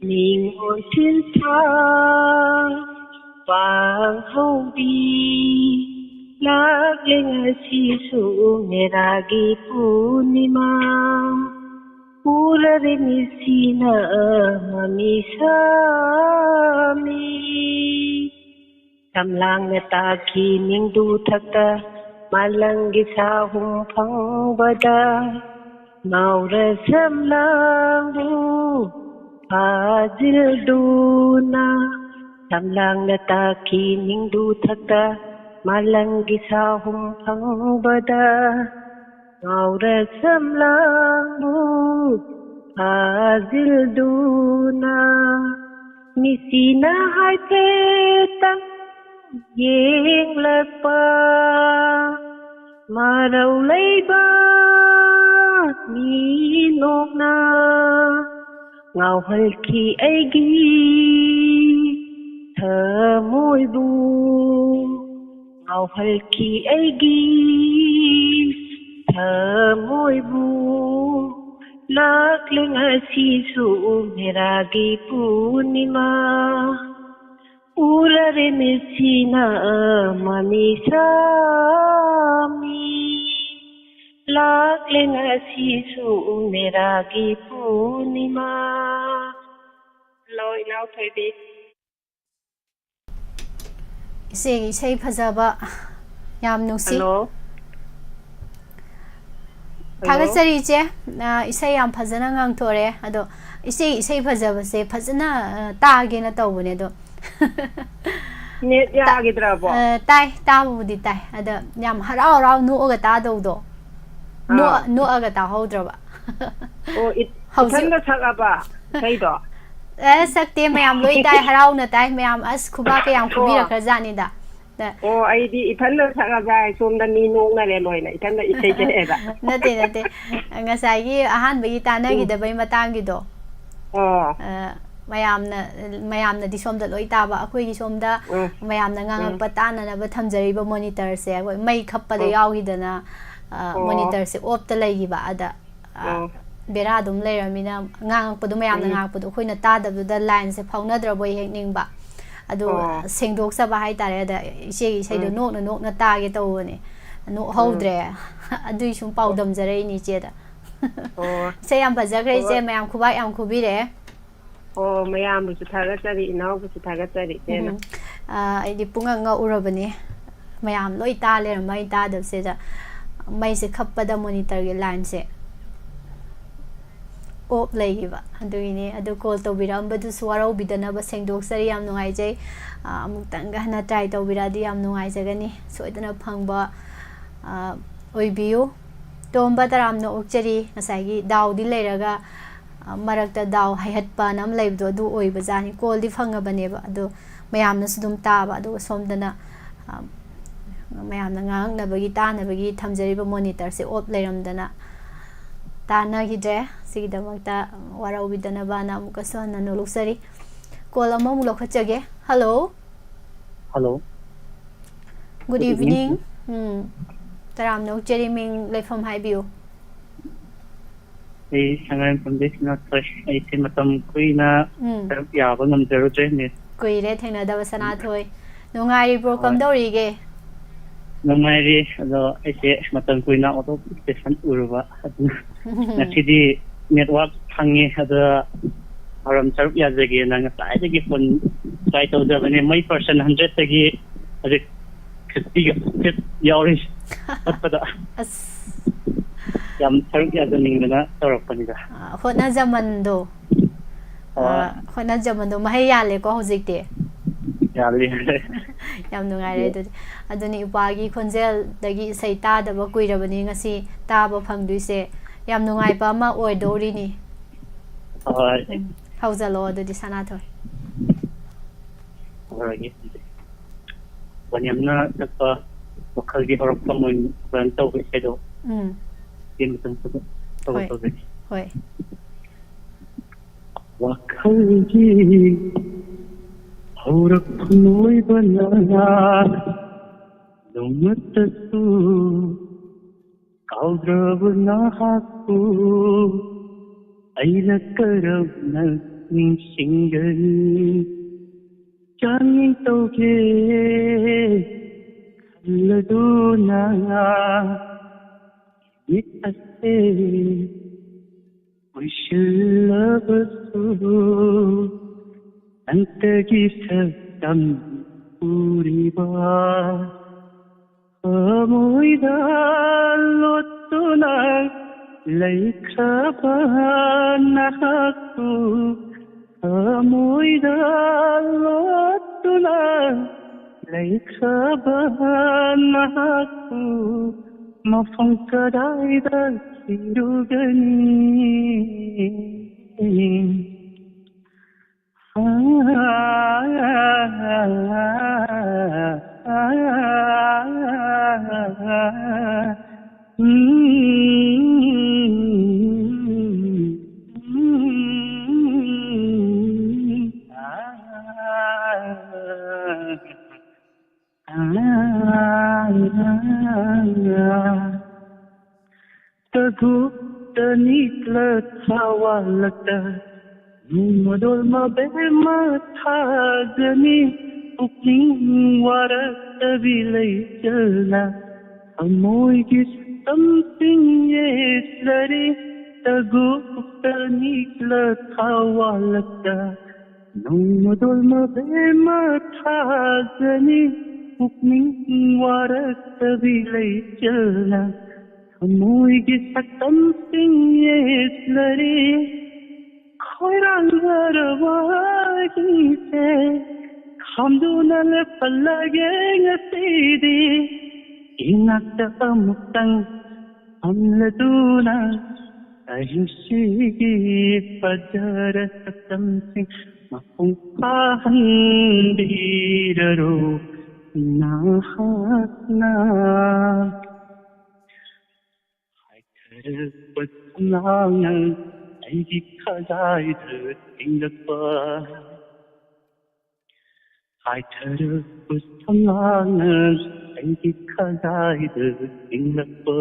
ꯅꯤꯉꯣꯜ ꯊꯤꯟꯊꯥ ꯄꯥꯡꯍꯧꯕꯤ꯫ ꯂꯥꯛꯂꯦ ꯉꯁꯤꯁꯨ ꯃꯦꯔꯥꯒꯤ ꯄꯨꯔꯅꯤꯃꯥ꯫ ꯎꯔꯔꯦ ꯃꯤꯠꯁꯤꯅ ꯃꯃꯤꯁꯥꯃꯤ꯫ ꯂꯝꯂꯥꯡꯅ ꯇꯥꯈꯤ ꯅꯤꯡꯗꯨ ꯊꯛꯇ ꯃꯥꯂꯪꯒꯤ ꯁꯥꯍꯨꯝ ꯐꯪꯕꯗ ꯉꯥꯎꯔ ꯁꯝꯂꯥꯡꯕꯨ ꯐꯥꯖꯤꯜꯗꯨꯅ꯫ ꯂꯝꯂꯥꯡꯅ ꯇꯥꯈꯤ ꯅꯤꯡꯗꯨ ꯊꯛꯇ ꯃꯥꯂꯪꯒꯤ ꯁꯥꯍꯨꯝ ꯐꯪꯕꯗ ꯉꯥꯎꯔ ꯁꯝꯂꯥꯡꯕꯨ ꯐꯥꯖꯤꯜꯗꯨꯅ꯫ ꯃꯤꯠꯁꯤꯅ ꯍꯥꯏꯐꯦꯠꯇꯪ ꯌꯦꯡꯂꯛꯄ ꯃꯔꯧ ꯂꯩꯕ ꯃꯤꯅꯣꯛꯅ ꯉꯥꯎꯍꯜꯈꯤ ꯑꯩꯒꯤ ꯊꯃꯣꯏꯕꯨ, ꯉꯥꯎꯍꯜꯈꯤ ꯑꯩꯒꯤ ꯊꯃꯣꯏꯕꯨ꯫ ꯂꯥꯛꯂꯦ ꯉꯁꯤꯁꯨ ꯃꯦꯔꯥꯒꯤ ꯄꯨꯔꯅꯤꯃꯥ, ꯎꯔꯔꯦ ꯃꯤꯠꯁꯤꯅ ꯃꯃꯤꯁꯥꯃꯤ꯫ ꯂꯥꯛꯂꯦ ꯉꯁꯤꯁꯨ ꯃꯦꯔꯥꯒꯤ ꯄꯨꯔꯅꯤꯃꯥ꯫ ꯍꯜꯂꯣ, ꯏꯅꯥꯎ ꯊꯣꯏꯕꯤ꯫ ꯏꯆꯦꯒꯤ ꯏꯁꯩ ꯐꯖꯕ ꯌꯥꯝ ꯅꯨꯡꯁꯤ꯫ ꯍꯜꯂꯣ꯫ ꯍꯜꯂꯣ꯫ ꯊꯥꯒꯠꯆꯔꯤ ꯏꯆꯦ꯫ ꯑ, ꯏꯁꯩ ꯌꯥꯝ ꯐꯖꯅ ꯉꯥꯡꯊꯣꯔꯛꯑꯦ꯫ ꯑꯗꯣ ꯏꯆꯦꯒꯤ ꯏꯁꯩ ꯐꯖꯕꯁꯦ ꯐꯖꯅ, ꯑ, ꯇꯥꯒꯦꯅ ꯇꯧꯕꯅꯦ ꯑꯗꯣ꯫ ꯅꯦꯠ ꯇꯥ-, ꯌꯥꯈꯤꯗ꯭ꯔꯕꯣ? ꯑ, ꯇꯥꯏ, ꯇꯥꯕꯕꯨꯗꯤ ꯇꯥꯏ꯫ ꯑꯗ ꯌꯥꯝ ꯍꯔꯥꯎ ꯍꯔꯥꯎ ꯅꯣꯛꯑꯒ ꯇꯥꯗꯧꯗꯣ꯫ ꯅꯣꯛ-, ꯑꯥ꯫ ꯅꯣꯛꯑꯒ ꯇꯥꯍꯧꯗ꯭ꯔꯕ꯫ ꯑꯣ, ꯏ-, ꯍꯧꯖꯤꯛ ꯏꯊꯟꯗ ꯁꯛꯑꯕ ꯏꯁꯩꯗꯣ? ꯑꯦ, ꯁꯛꯇꯦ, ꯃꯌꯥꯝ ꯂꯣꯏ ꯇꯥꯏ, ꯍꯔꯥꯎꯅ ꯇꯥꯏ ꯃꯌꯥꯝ꯫ ꯑꯁ, ꯈꯨꯕꯥꯛꯀ ꯌꯥꯝ ꯑꯣ꯫ ꯈꯨꯕꯤꯔꯛꯈ꯭ꯔꯖꯥꯠꯅꯤꯗ꯫ ꯗ-, ꯑꯣ, ꯑꯩꯗꯤ ꯏꯊꯟꯗ ꯁꯛꯑꯕ꯭ꯔꯥ ꯍꯥꯏ, ꯁꯣꯝꯗ ꯃꯤ ꯅꯣꯛꯅꯔꯦ ꯂꯣꯏꯅ, ꯏꯊꯟꯗ ꯏꯁꯩ ꯁꯛꯑꯦꯗ꯫ ꯅꯠꯇꯦ, ꯅꯠꯇꯦ꯫ ꯉꯁꯥꯏꯒꯤ ꯑꯍꯥꯟꯕꯒꯤ ꯎꯝ꯫ ꯇꯥꯟꯅꯈꯤꯗꯕꯩ ꯃꯇꯥꯡꯒꯤꯗꯣ꯫ ꯑꯣ꯫ ꯑ, ꯃꯌꯥꯝꯅ, ꯃꯌꯥꯝꯅꯗꯤ ꯁꯣꯝꯗ ꯂꯣꯏ ꯇꯥꯕ, ꯑꯩꯈꯣꯏꯒꯤ ꯁꯣꯝꯗ ꯎꯝ꯫ ꯃꯌꯥꯝꯅ ꯎꯝ꯫ ꯉꯥꯡꯉꯛꯄ ꯇꯥꯅꯅꯕ ꯊꯝꯖꯔꯤꯕ monitorꯁꯦ, ꯑꯩꯈꯣꯏ ꯃꯩ ꯈꯞꯄꯗ ꯑꯣ꯫ ꯌꯥꯎꯈꯤꯗꯅ, ꯑ, ꯑꯣ꯫ monitorꯁꯦ offꯇ ꯂꯩꯈꯤꯕ꯫ ꯑꯗ, ꯑ, ꯑꯣ꯫ ꯕꯦꯔꯥ ꯑꯗꯨꯝ ꯂꯩꯔꯃꯤꯅ, ꯉꯥꯡꯉꯛꯄꯗꯣ, ꯃꯌꯥꯝꯅ ꯎꯝ꯫ ꯉꯥꯡꯉꯛꯄꯗꯣ ꯑꯩꯈꯣꯏꯅ ꯇꯥꯗꯕꯗꯨꯗ lineꯁꯦ ꯐꯥꯎꯅꯗ꯭ꯔꯕꯣꯏ ꯍꯦꯛ ꯅꯤꯡꯕ꯫ ꯑꯗꯨ ꯑꯣ꯫ ꯁꯦꯡꯗꯣꯛꯆꯕ ꯍꯥꯏꯇꯥꯔꯦ꯫ ꯑꯗ ꯏꯆꯦꯒꯤ ꯏꯁꯩꯗꯣ ꯎꯝ꯫ ꯅꯣꯛꯅ ꯅꯣꯛꯅ ꯇꯥꯒꯦ ꯇꯧꯕꯅꯦ꯫ ꯎꯝ꯫ ꯅꯣꯛꯍꯧꯗ꯭ꯔꯦ꯫ ꯑꯗꯨꯏ ꯁꯨꯝ ꯑꯣ꯫ ꯄꯥꯎꯗꯝꯖꯔꯛꯏꯅꯤ ꯏꯆꯦꯗ꯫ ꯑꯣ꯫ ꯏꯁꯩ ꯌꯥꯝ ꯐꯖꯈ꯭ꯔꯦ ꯏꯆꯦ, ꯑꯣ꯫ ꯃꯌꯥꯝ ꯈꯨꯕꯥꯛ ꯌꯥꯝ ꯈꯨꯕꯤꯔꯛꯑꯦ꯫ ꯑꯣ, ꯃꯌꯥꯝꯕꯨꯁꯨ ꯊꯥꯒꯠꯆꯔꯤ, ꯏꯅꯥꯎꯕꯨꯁꯨ ꯊꯥꯒꯠꯆꯔꯤ, ꯏꯆꯦꯅ꯫ ꯎꯝ꯫ ꯑ, ꯑꯩꯗꯤ ꯄꯨꯡꯉꯛ ꯉꯛꯎꯔꯕꯅꯤ꯫ ꯃꯌꯥꯝ ꯂꯣꯏ ꯇꯥ ꯂꯩꯔꯝꯕ, ꯑꯩ ꯇꯥꯗꯕꯁꯤꯗ꯫ ꯃꯩꯁꯦ ꯈꯞꯄꯗ monitorꯒꯤ lineꯁꯦ off ꯂꯩꯈꯤꯕ꯫ ꯑꯗꯨꯒꯤꯅꯦ꯫ ꯑꯗꯨ call ꯇꯧꯕꯤꯔꯛꯑꯝꯕꯗꯨꯁꯨ ꯋꯥꯔꯧꯕꯤꯗꯅꯕ ꯁꯦꯡꯗꯣꯛꯆꯔꯤ꯫ ꯌꯥꯝ ꯅꯨꯡꯉꯥꯏꯖꯩ꯫ ꯑ, ꯑꯃꯨꯛꯇꯪꯒ ꯍꯟꯅ try ꯇꯧꯕꯤꯔꯛꯑꯗꯤ ꯌꯥꯝ ꯅꯨꯡꯉꯥꯏꯖꯒꯅꯤ꯫ ꯁꯣꯏꯗꯅ ꯐꯪꯕ, ꯑ, ꯑꯣꯏꯕꯤꯌꯨ꯫ ꯇꯣꯝꯕ, ꯇꯔꯥꯝꯅ ꯑꯣꯛꯆꯔꯤ꯫ ꯉꯁꯥꯏꯒꯤ ꯗꯥꯎꯗꯤ ꯂꯩꯔꯒ, ꯑ, ꯃꯔꯛꯇ ꯗꯥꯎ ꯍꯥꯏꯍꯠꯄꯅ ꯑꯃ ꯂꯩꯕꯗꯣ, ꯑꯗꯨ ꯑꯣꯏꯕꯖꯥꯠꯅꯤ꯫ Callꯗꯤ ꯐꯪꯉꯕꯅꯦꯕ, ꯑꯗꯣ ꯃꯌꯥꯝꯅꯁꯨ ꯑꯗꯨꯝ ꯇꯥꯕ, ꯑꯗꯨꯒ ꯁꯣꯝꯗꯅ, ꯑ, ꯃꯌꯥꯝꯅ ꯉꯥꯡꯉꯛꯅꯕꯒꯤ, ꯇꯥꯅꯕꯒꯤ ꯊꯝꯖꯔꯤꯕ monitorꯁꯦ off ꯂꯩꯔꯝꯗꯅ ꯇꯥꯟꯅꯈꯤꯗ꯭ꯔꯦ꯫ ꯁꯤꯒꯤꯗꯃꯛꯇ ꯋꯥꯔꯧꯕꯤꯗꯅꯕꯅ ꯑꯃꯨꯛꯀꯁꯨ ꯍꯟꯅ ꯅꯣꯂꯨꯛꯆꯔꯤ꯫ Call ꯑꯃꯃꯨꯛ ꯂꯧꯈꯠꯆꯒꯦ꯫ Hello꯫ Hello꯫ Good evening꯫ ꯎꯝ꯫ ꯇꯔꯥꯝꯅ ꯑꯣꯛꯆꯔꯤ, ꯃꯤꯡ, ꯂꯩꯐꯝ ꯍꯥꯏꯕꯤꯌꯨ꯫ ꯑꯩ ꯁꯉꯥꯏꯌꯨꯝꯐꯝꯗꯒꯤ ꯁꯅꯥꯊꯣꯏ꯫ ꯑꯩꯁꯦ ꯃꯇꯝ ꯀꯨꯏꯅ ꯎꯝ꯫ ꯁꯔꯨꯛ ꯌꯥꯕ ꯉꯝꯖꯔꯨꯗ꯭ꯔꯦ, ꯃꯤꯁ꯫ ꯀꯨꯏꯔꯦ ꯊꯦꯡꯅꯗꯕ, ꯁꯅꯥꯊꯣꯏ꯫ ꯅꯨꯡꯉꯥꯏꯔꯤꯕ꯭ꯔꯣ? ꯍꯣꯏ꯫ ꯀꯝꯗꯧꯔꯤꯒꯦ? ꯅꯨꯡꯉꯥꯏꯔꯤ, ꯑꯗꯣ ꯑꯩꯁꯦ ꯃꯇꯝ ꯀꯨꯏꯅ out of station ꯎꯔꯨꯕ, ꯑꯗꯨꯅ ꯉꯁꯤꯗꯤ network ꯐꯪꯉꯦ꯫ ꯑꯗ ꯊꯧꯔꯝ ꯁꯔꯨꯛ ꯌꯥꯖꯒꯦꯅ ꯉꯁꯥꯏꯗꯒꯤ phone try ꯇꯧꯖꯕꯅꯦ꯫ ꯃꯩ percent hundred ꯇꯒꯤ ꯍꯧꯖꯤꯛ fifty ꯒ fifty ꯌꯥꯎꯔꯤ ꯆꯠꯄꯗ꯫ ꯑꯁ꯫ ꯌꯥꯝ ꯁꯔꯨꯛ ꯌꯥꯖꯅꯤꯡꯗꯅ ꯇꯧꯔꯛꯄꯅꯤꯗ꯫ ꯑ, ꯍꯣꯠꯅꯖꯃꯟꯗꯣ꯫ ꯍꯣꯏ꯫ ꯑ, ꯍꯣꯠꯅꯖꯃꯟꯗꯣ ꯃꯍꯩ ꯌꯥꯜꯂꯦꯀꯣ ꯍꯧꯖꯤꯛꯇꯤ꯫ ꯌꯥꯜꯂꯤ꯫ ꯌꯥꯝ ꯅꯨꯡꯉꯥꯏꯔꯦ ꯑꯗꯨꯗꯤ꯫ ꯑꯗꯨꯅꯤ, ꯏꯄ꯭ꯋꯥꯒꯤ ꯈꯣꯟꯖꯦꯜꯗꯒꯤ ꯏꯁꯩ ꯇꯥꯗꯕ ꯀꯨꯏꯔꯕꯅꯤ, ꯉꯁꯤ ꯇꯥꯕ ꯐꯪꯗꯣꯏꯁꯦ ꯌꯥꯝ ꯅꯨꯡꯉꯥꯏꯕ ꯑꯃ ꯑꯣꯏꯗꯧꯔꯤꯅꯤ꯫ ꯍꯣꯏ꯫ ꯎꯝ, ꯍꯧꯖꯜꯂꯣ ꯑꯗꯨꯗꯤ, ꯁꯅꯥꯊꯣꯏ꯫ ꯍꯧꯔꯒꯦ꯫ ꯋꯥꯅꯦꯝꯅ ꯆꯠꯄ ꯋꯥꯈꯜꯒꯤ ꯍꯧꯔꯛꯐꯝ ꯑꯣꯏꯅ plan ꯇꯧꯕ ꯏꯁꯩꯗꯣ꯫ ꯎꯝ꯫ ꯁꯤ ꯃꯇꯝ ꯈꯨꯗꯤꯡ ꯊꯕꯛ ꯍꯣꯏ꯫ ꯇꯧꯖꯒꯦ꯫ ꯍꯣꯏ꯫ ꯋꯥꯈꯜꯒꯤ ꯍꯧꯔꯛꯐꯝ ꯑꯣꯏꯕꯅ ꯅꯣꯡꯃꯇꯁꯨ ꯀꯥꯎꯗ꯭ꯔꯕ ꯅꯍꯥꯛꯄꯨ ꯑꯩꯅ ꯀꯔꯝꯅ ꯅꯤꯡꯁꯤꯡꯒꯅꯤ? ꯆꯥꯡꯌꯦꯡ ꯇꯧꯒꯦ ꯈꯜꯂꯗꯨꯅ ꯃꯤꯠ ꯑꯁꯦ ꯎꯏꯁꯤꯜꯂꯕꯁꯨ ꯅꯪꯇꯒꯤ ꯁꯛꯇꯝ ꯎꯔꯤꯕ꯫ ꯊꯃꯣꯏꯗ ꯂꯣꯠꯇꯨꯅ ꯂꯩꯈ꯭ꯔꯕ ꯅꯍꯥꯛꯄꯨ, ꯊꯃꯣꯏꯗ ꯂꯣꯠꯇꯨꯅ ꯂꯩꯈ꯭ꯔꯕ ꯅꯍꯥꯛꯄꯨ ꯃꯐꯝ ꯀꯗꯥꯏꯗ ꯊꯤꯔꯨꯒꯅꯤ? ꯇꯒꯨ ꯅꯤꯛꯂ ꯊꯋꯥꯜꯂꯛꯇ ꯅꯣꯡꯃꯗꯣꯜ ꯃꯕꯦꯝꯃ ꯊꯥꯖꯅꯤ꯫ ꯄꯨꯛꯅꯤꯡ ꯋꯥꯔꯛꯇꯕꯤ ꯂꯩꯆꯜꯅ ꯊꯃꯣꯏꯒꯤ ꯁꯛꯇꯝꯁꯤꯡ ꯌꯦꯠꯂꯔꯤ꯫ ꯇꯒꯨꯛꯇ ꯅꯤꯛꯂ ꯊꯋꯥꯜꯂꯛꯇ ꯅꯣꯡꯃꯗꯣꯜ ꯃꯕꯦꯝꯃ ꯊꯥꯖꯅꯤ꯫ ꯄꯨꯛꯅꯤꯡ ꯋꯥꯔꯛꯇꯕꯤ ꯂꯩꯆꯜꯅ ꯊꯃꯣꯏꯒꯤ ꯁꯛꯇꯝꯁꯤꯡ ꯌꯦꯠꯂꯔꯤ꯫ ꯈꯣꯏꯔꯥꯡꯖꯔꯕ ꯑꯍꯤꯡꯁꯦ ꯈꯥꯝꯗꯨꯅ ꯂꯦꯞꯍꯜꯂꯒꯦ ꯉꯁꯤꯗꯤ꯫ ꯏꯅꯥꯛꯇ ꯑꯃꯨꯛꯇꯪ ꯐꯝꯂꯗꯨꯅ ꯑꯍꯤꯡꯁꯤꯒꯤ ꯐꯖꯔ ꯁꯛꯇꯝꯁꯤꯡ ꯃꯄꯨꯡ ꯐꯥꯍꯟꯕꯤꯔꯔꯣ ꯅꯍꯥꯛꯅ꯫ ꯍꯥꯏꯊꯔꯛꯄ ꯁꯝꯂꯥꯡꯅ ꯑꯩꯒꯤ ꯈꯖꯥꯏꯗ ꯊꯦꯡꯂꯛꯄ꯫ ꯍꯥꯏꯊꯔꯛꯄ ꯁꯝꯂꯥꯡꯅ ꯑꯩꯒꯤ ꯈꯖꯥꯏꯗ ꯊꯦꯡꯂꯛꯄ꯫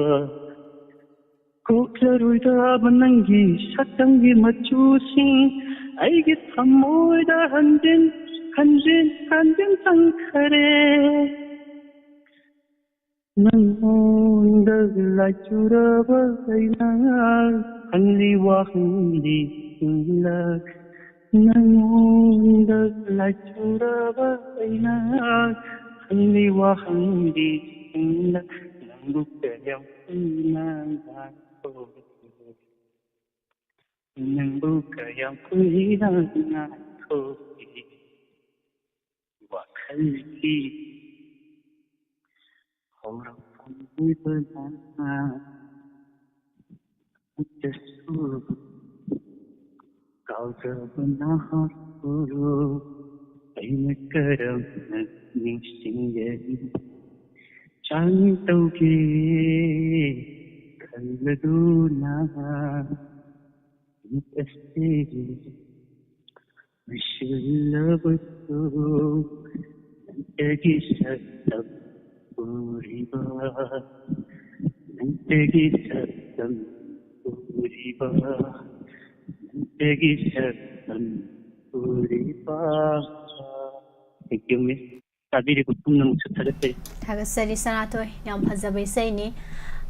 ꯀꯣꯛꯂꯔꯣꯏꯗꯕ ꯅꯪꯒꯤ ꯁꯛꯇꯝꯒꯤ ꯃꯆꯨꯁꯤꯡ ꯑꯩꯒꯤ ꯊꯃꯣꯏꯗ ꯍꯟꯖꯤꯟ ꯍꯟꯖꯤꯟ ꯍꯟꯖꯤꯟ ꯆꯪꯈꯔꯦ꯫ ꯅꯪꯉꯣꯟꯗ ꯂꯥꯏꯆꯨꯔꯕ ꯑꯩꯅ ꯍꯪꯂꯤ ꯋꯥꯍꯪꯗꯤ ꯈꯨꯝꯂꯛ-, ꯅꯪꯉꯣꯟꯗ ꯂꯥꯏꯆꯨꯔꯕ ꯑꯩꯅ ꯍꯪꯂꯤ ꯋꯥꯍꯪꯗꯤ ꯈꯨꯝꯂꯛ-, ꯅꯪꯕꯨ ꯀꯌꯥꯝ ꯀꯨꯏꯅ ꯉꯥꯏꯈꯣ? ꯅꯪꯕꯨ ꯀꯌꯥꯝ ꯀꯨꯏꯅ ꯉꯥꯏꯈꯣꯒꯦ? ꯋꯥꯈꯜꯒꯤ ꯍꯧꯔꯛꯐꯝ ꯑꯣꯏꯕꯅ ꯑꯃꯨꯛꯇꯁꯨ ꯀꯥꯎꯖꯕ ꯅꯍꯥꯛꯄꯨ ꯑꯩꯅ ꯀꯔꯝꯅ ꯅꯤꯡꯁꯤꯡꯒꯅꯤ? ꯆꯥꯡ ꯇꯧꯒꯦ ꯈꯜꯂꯗꯨꯅ ꯃꯤꯠ ꯑꯁꯤ ꯃꯤꯠꯁꯤꯜꯂꯕꯁꯨ ꯅꯪꯇꯒꯤ ꯁꯛꯇꯝ ꯎꯔꯤꯕ, ꯅꯪꯇꯒꯤ ꯁꯛꯇꯝ ꯑꯩꯒꯤ ꯁꯔꯅꯝ ꯎꯔꯤꯕ꯫ Thank you, Miss. ꯇꯥꯕꯤꯔꯤꯕ ꯄꯨꯝꯅꯃꯛꯁꯨ ꯊꯥꯒꯠꯆꯔꯤ꯫ ꯊꯥꯒꯠꯆꯔꯤ, ꯁꯅꯥꯊꯣꯏ꯫ ꯌꯥꯝ ꯐꯖꯕ ꯏꯁꯩꯅꯤ꯫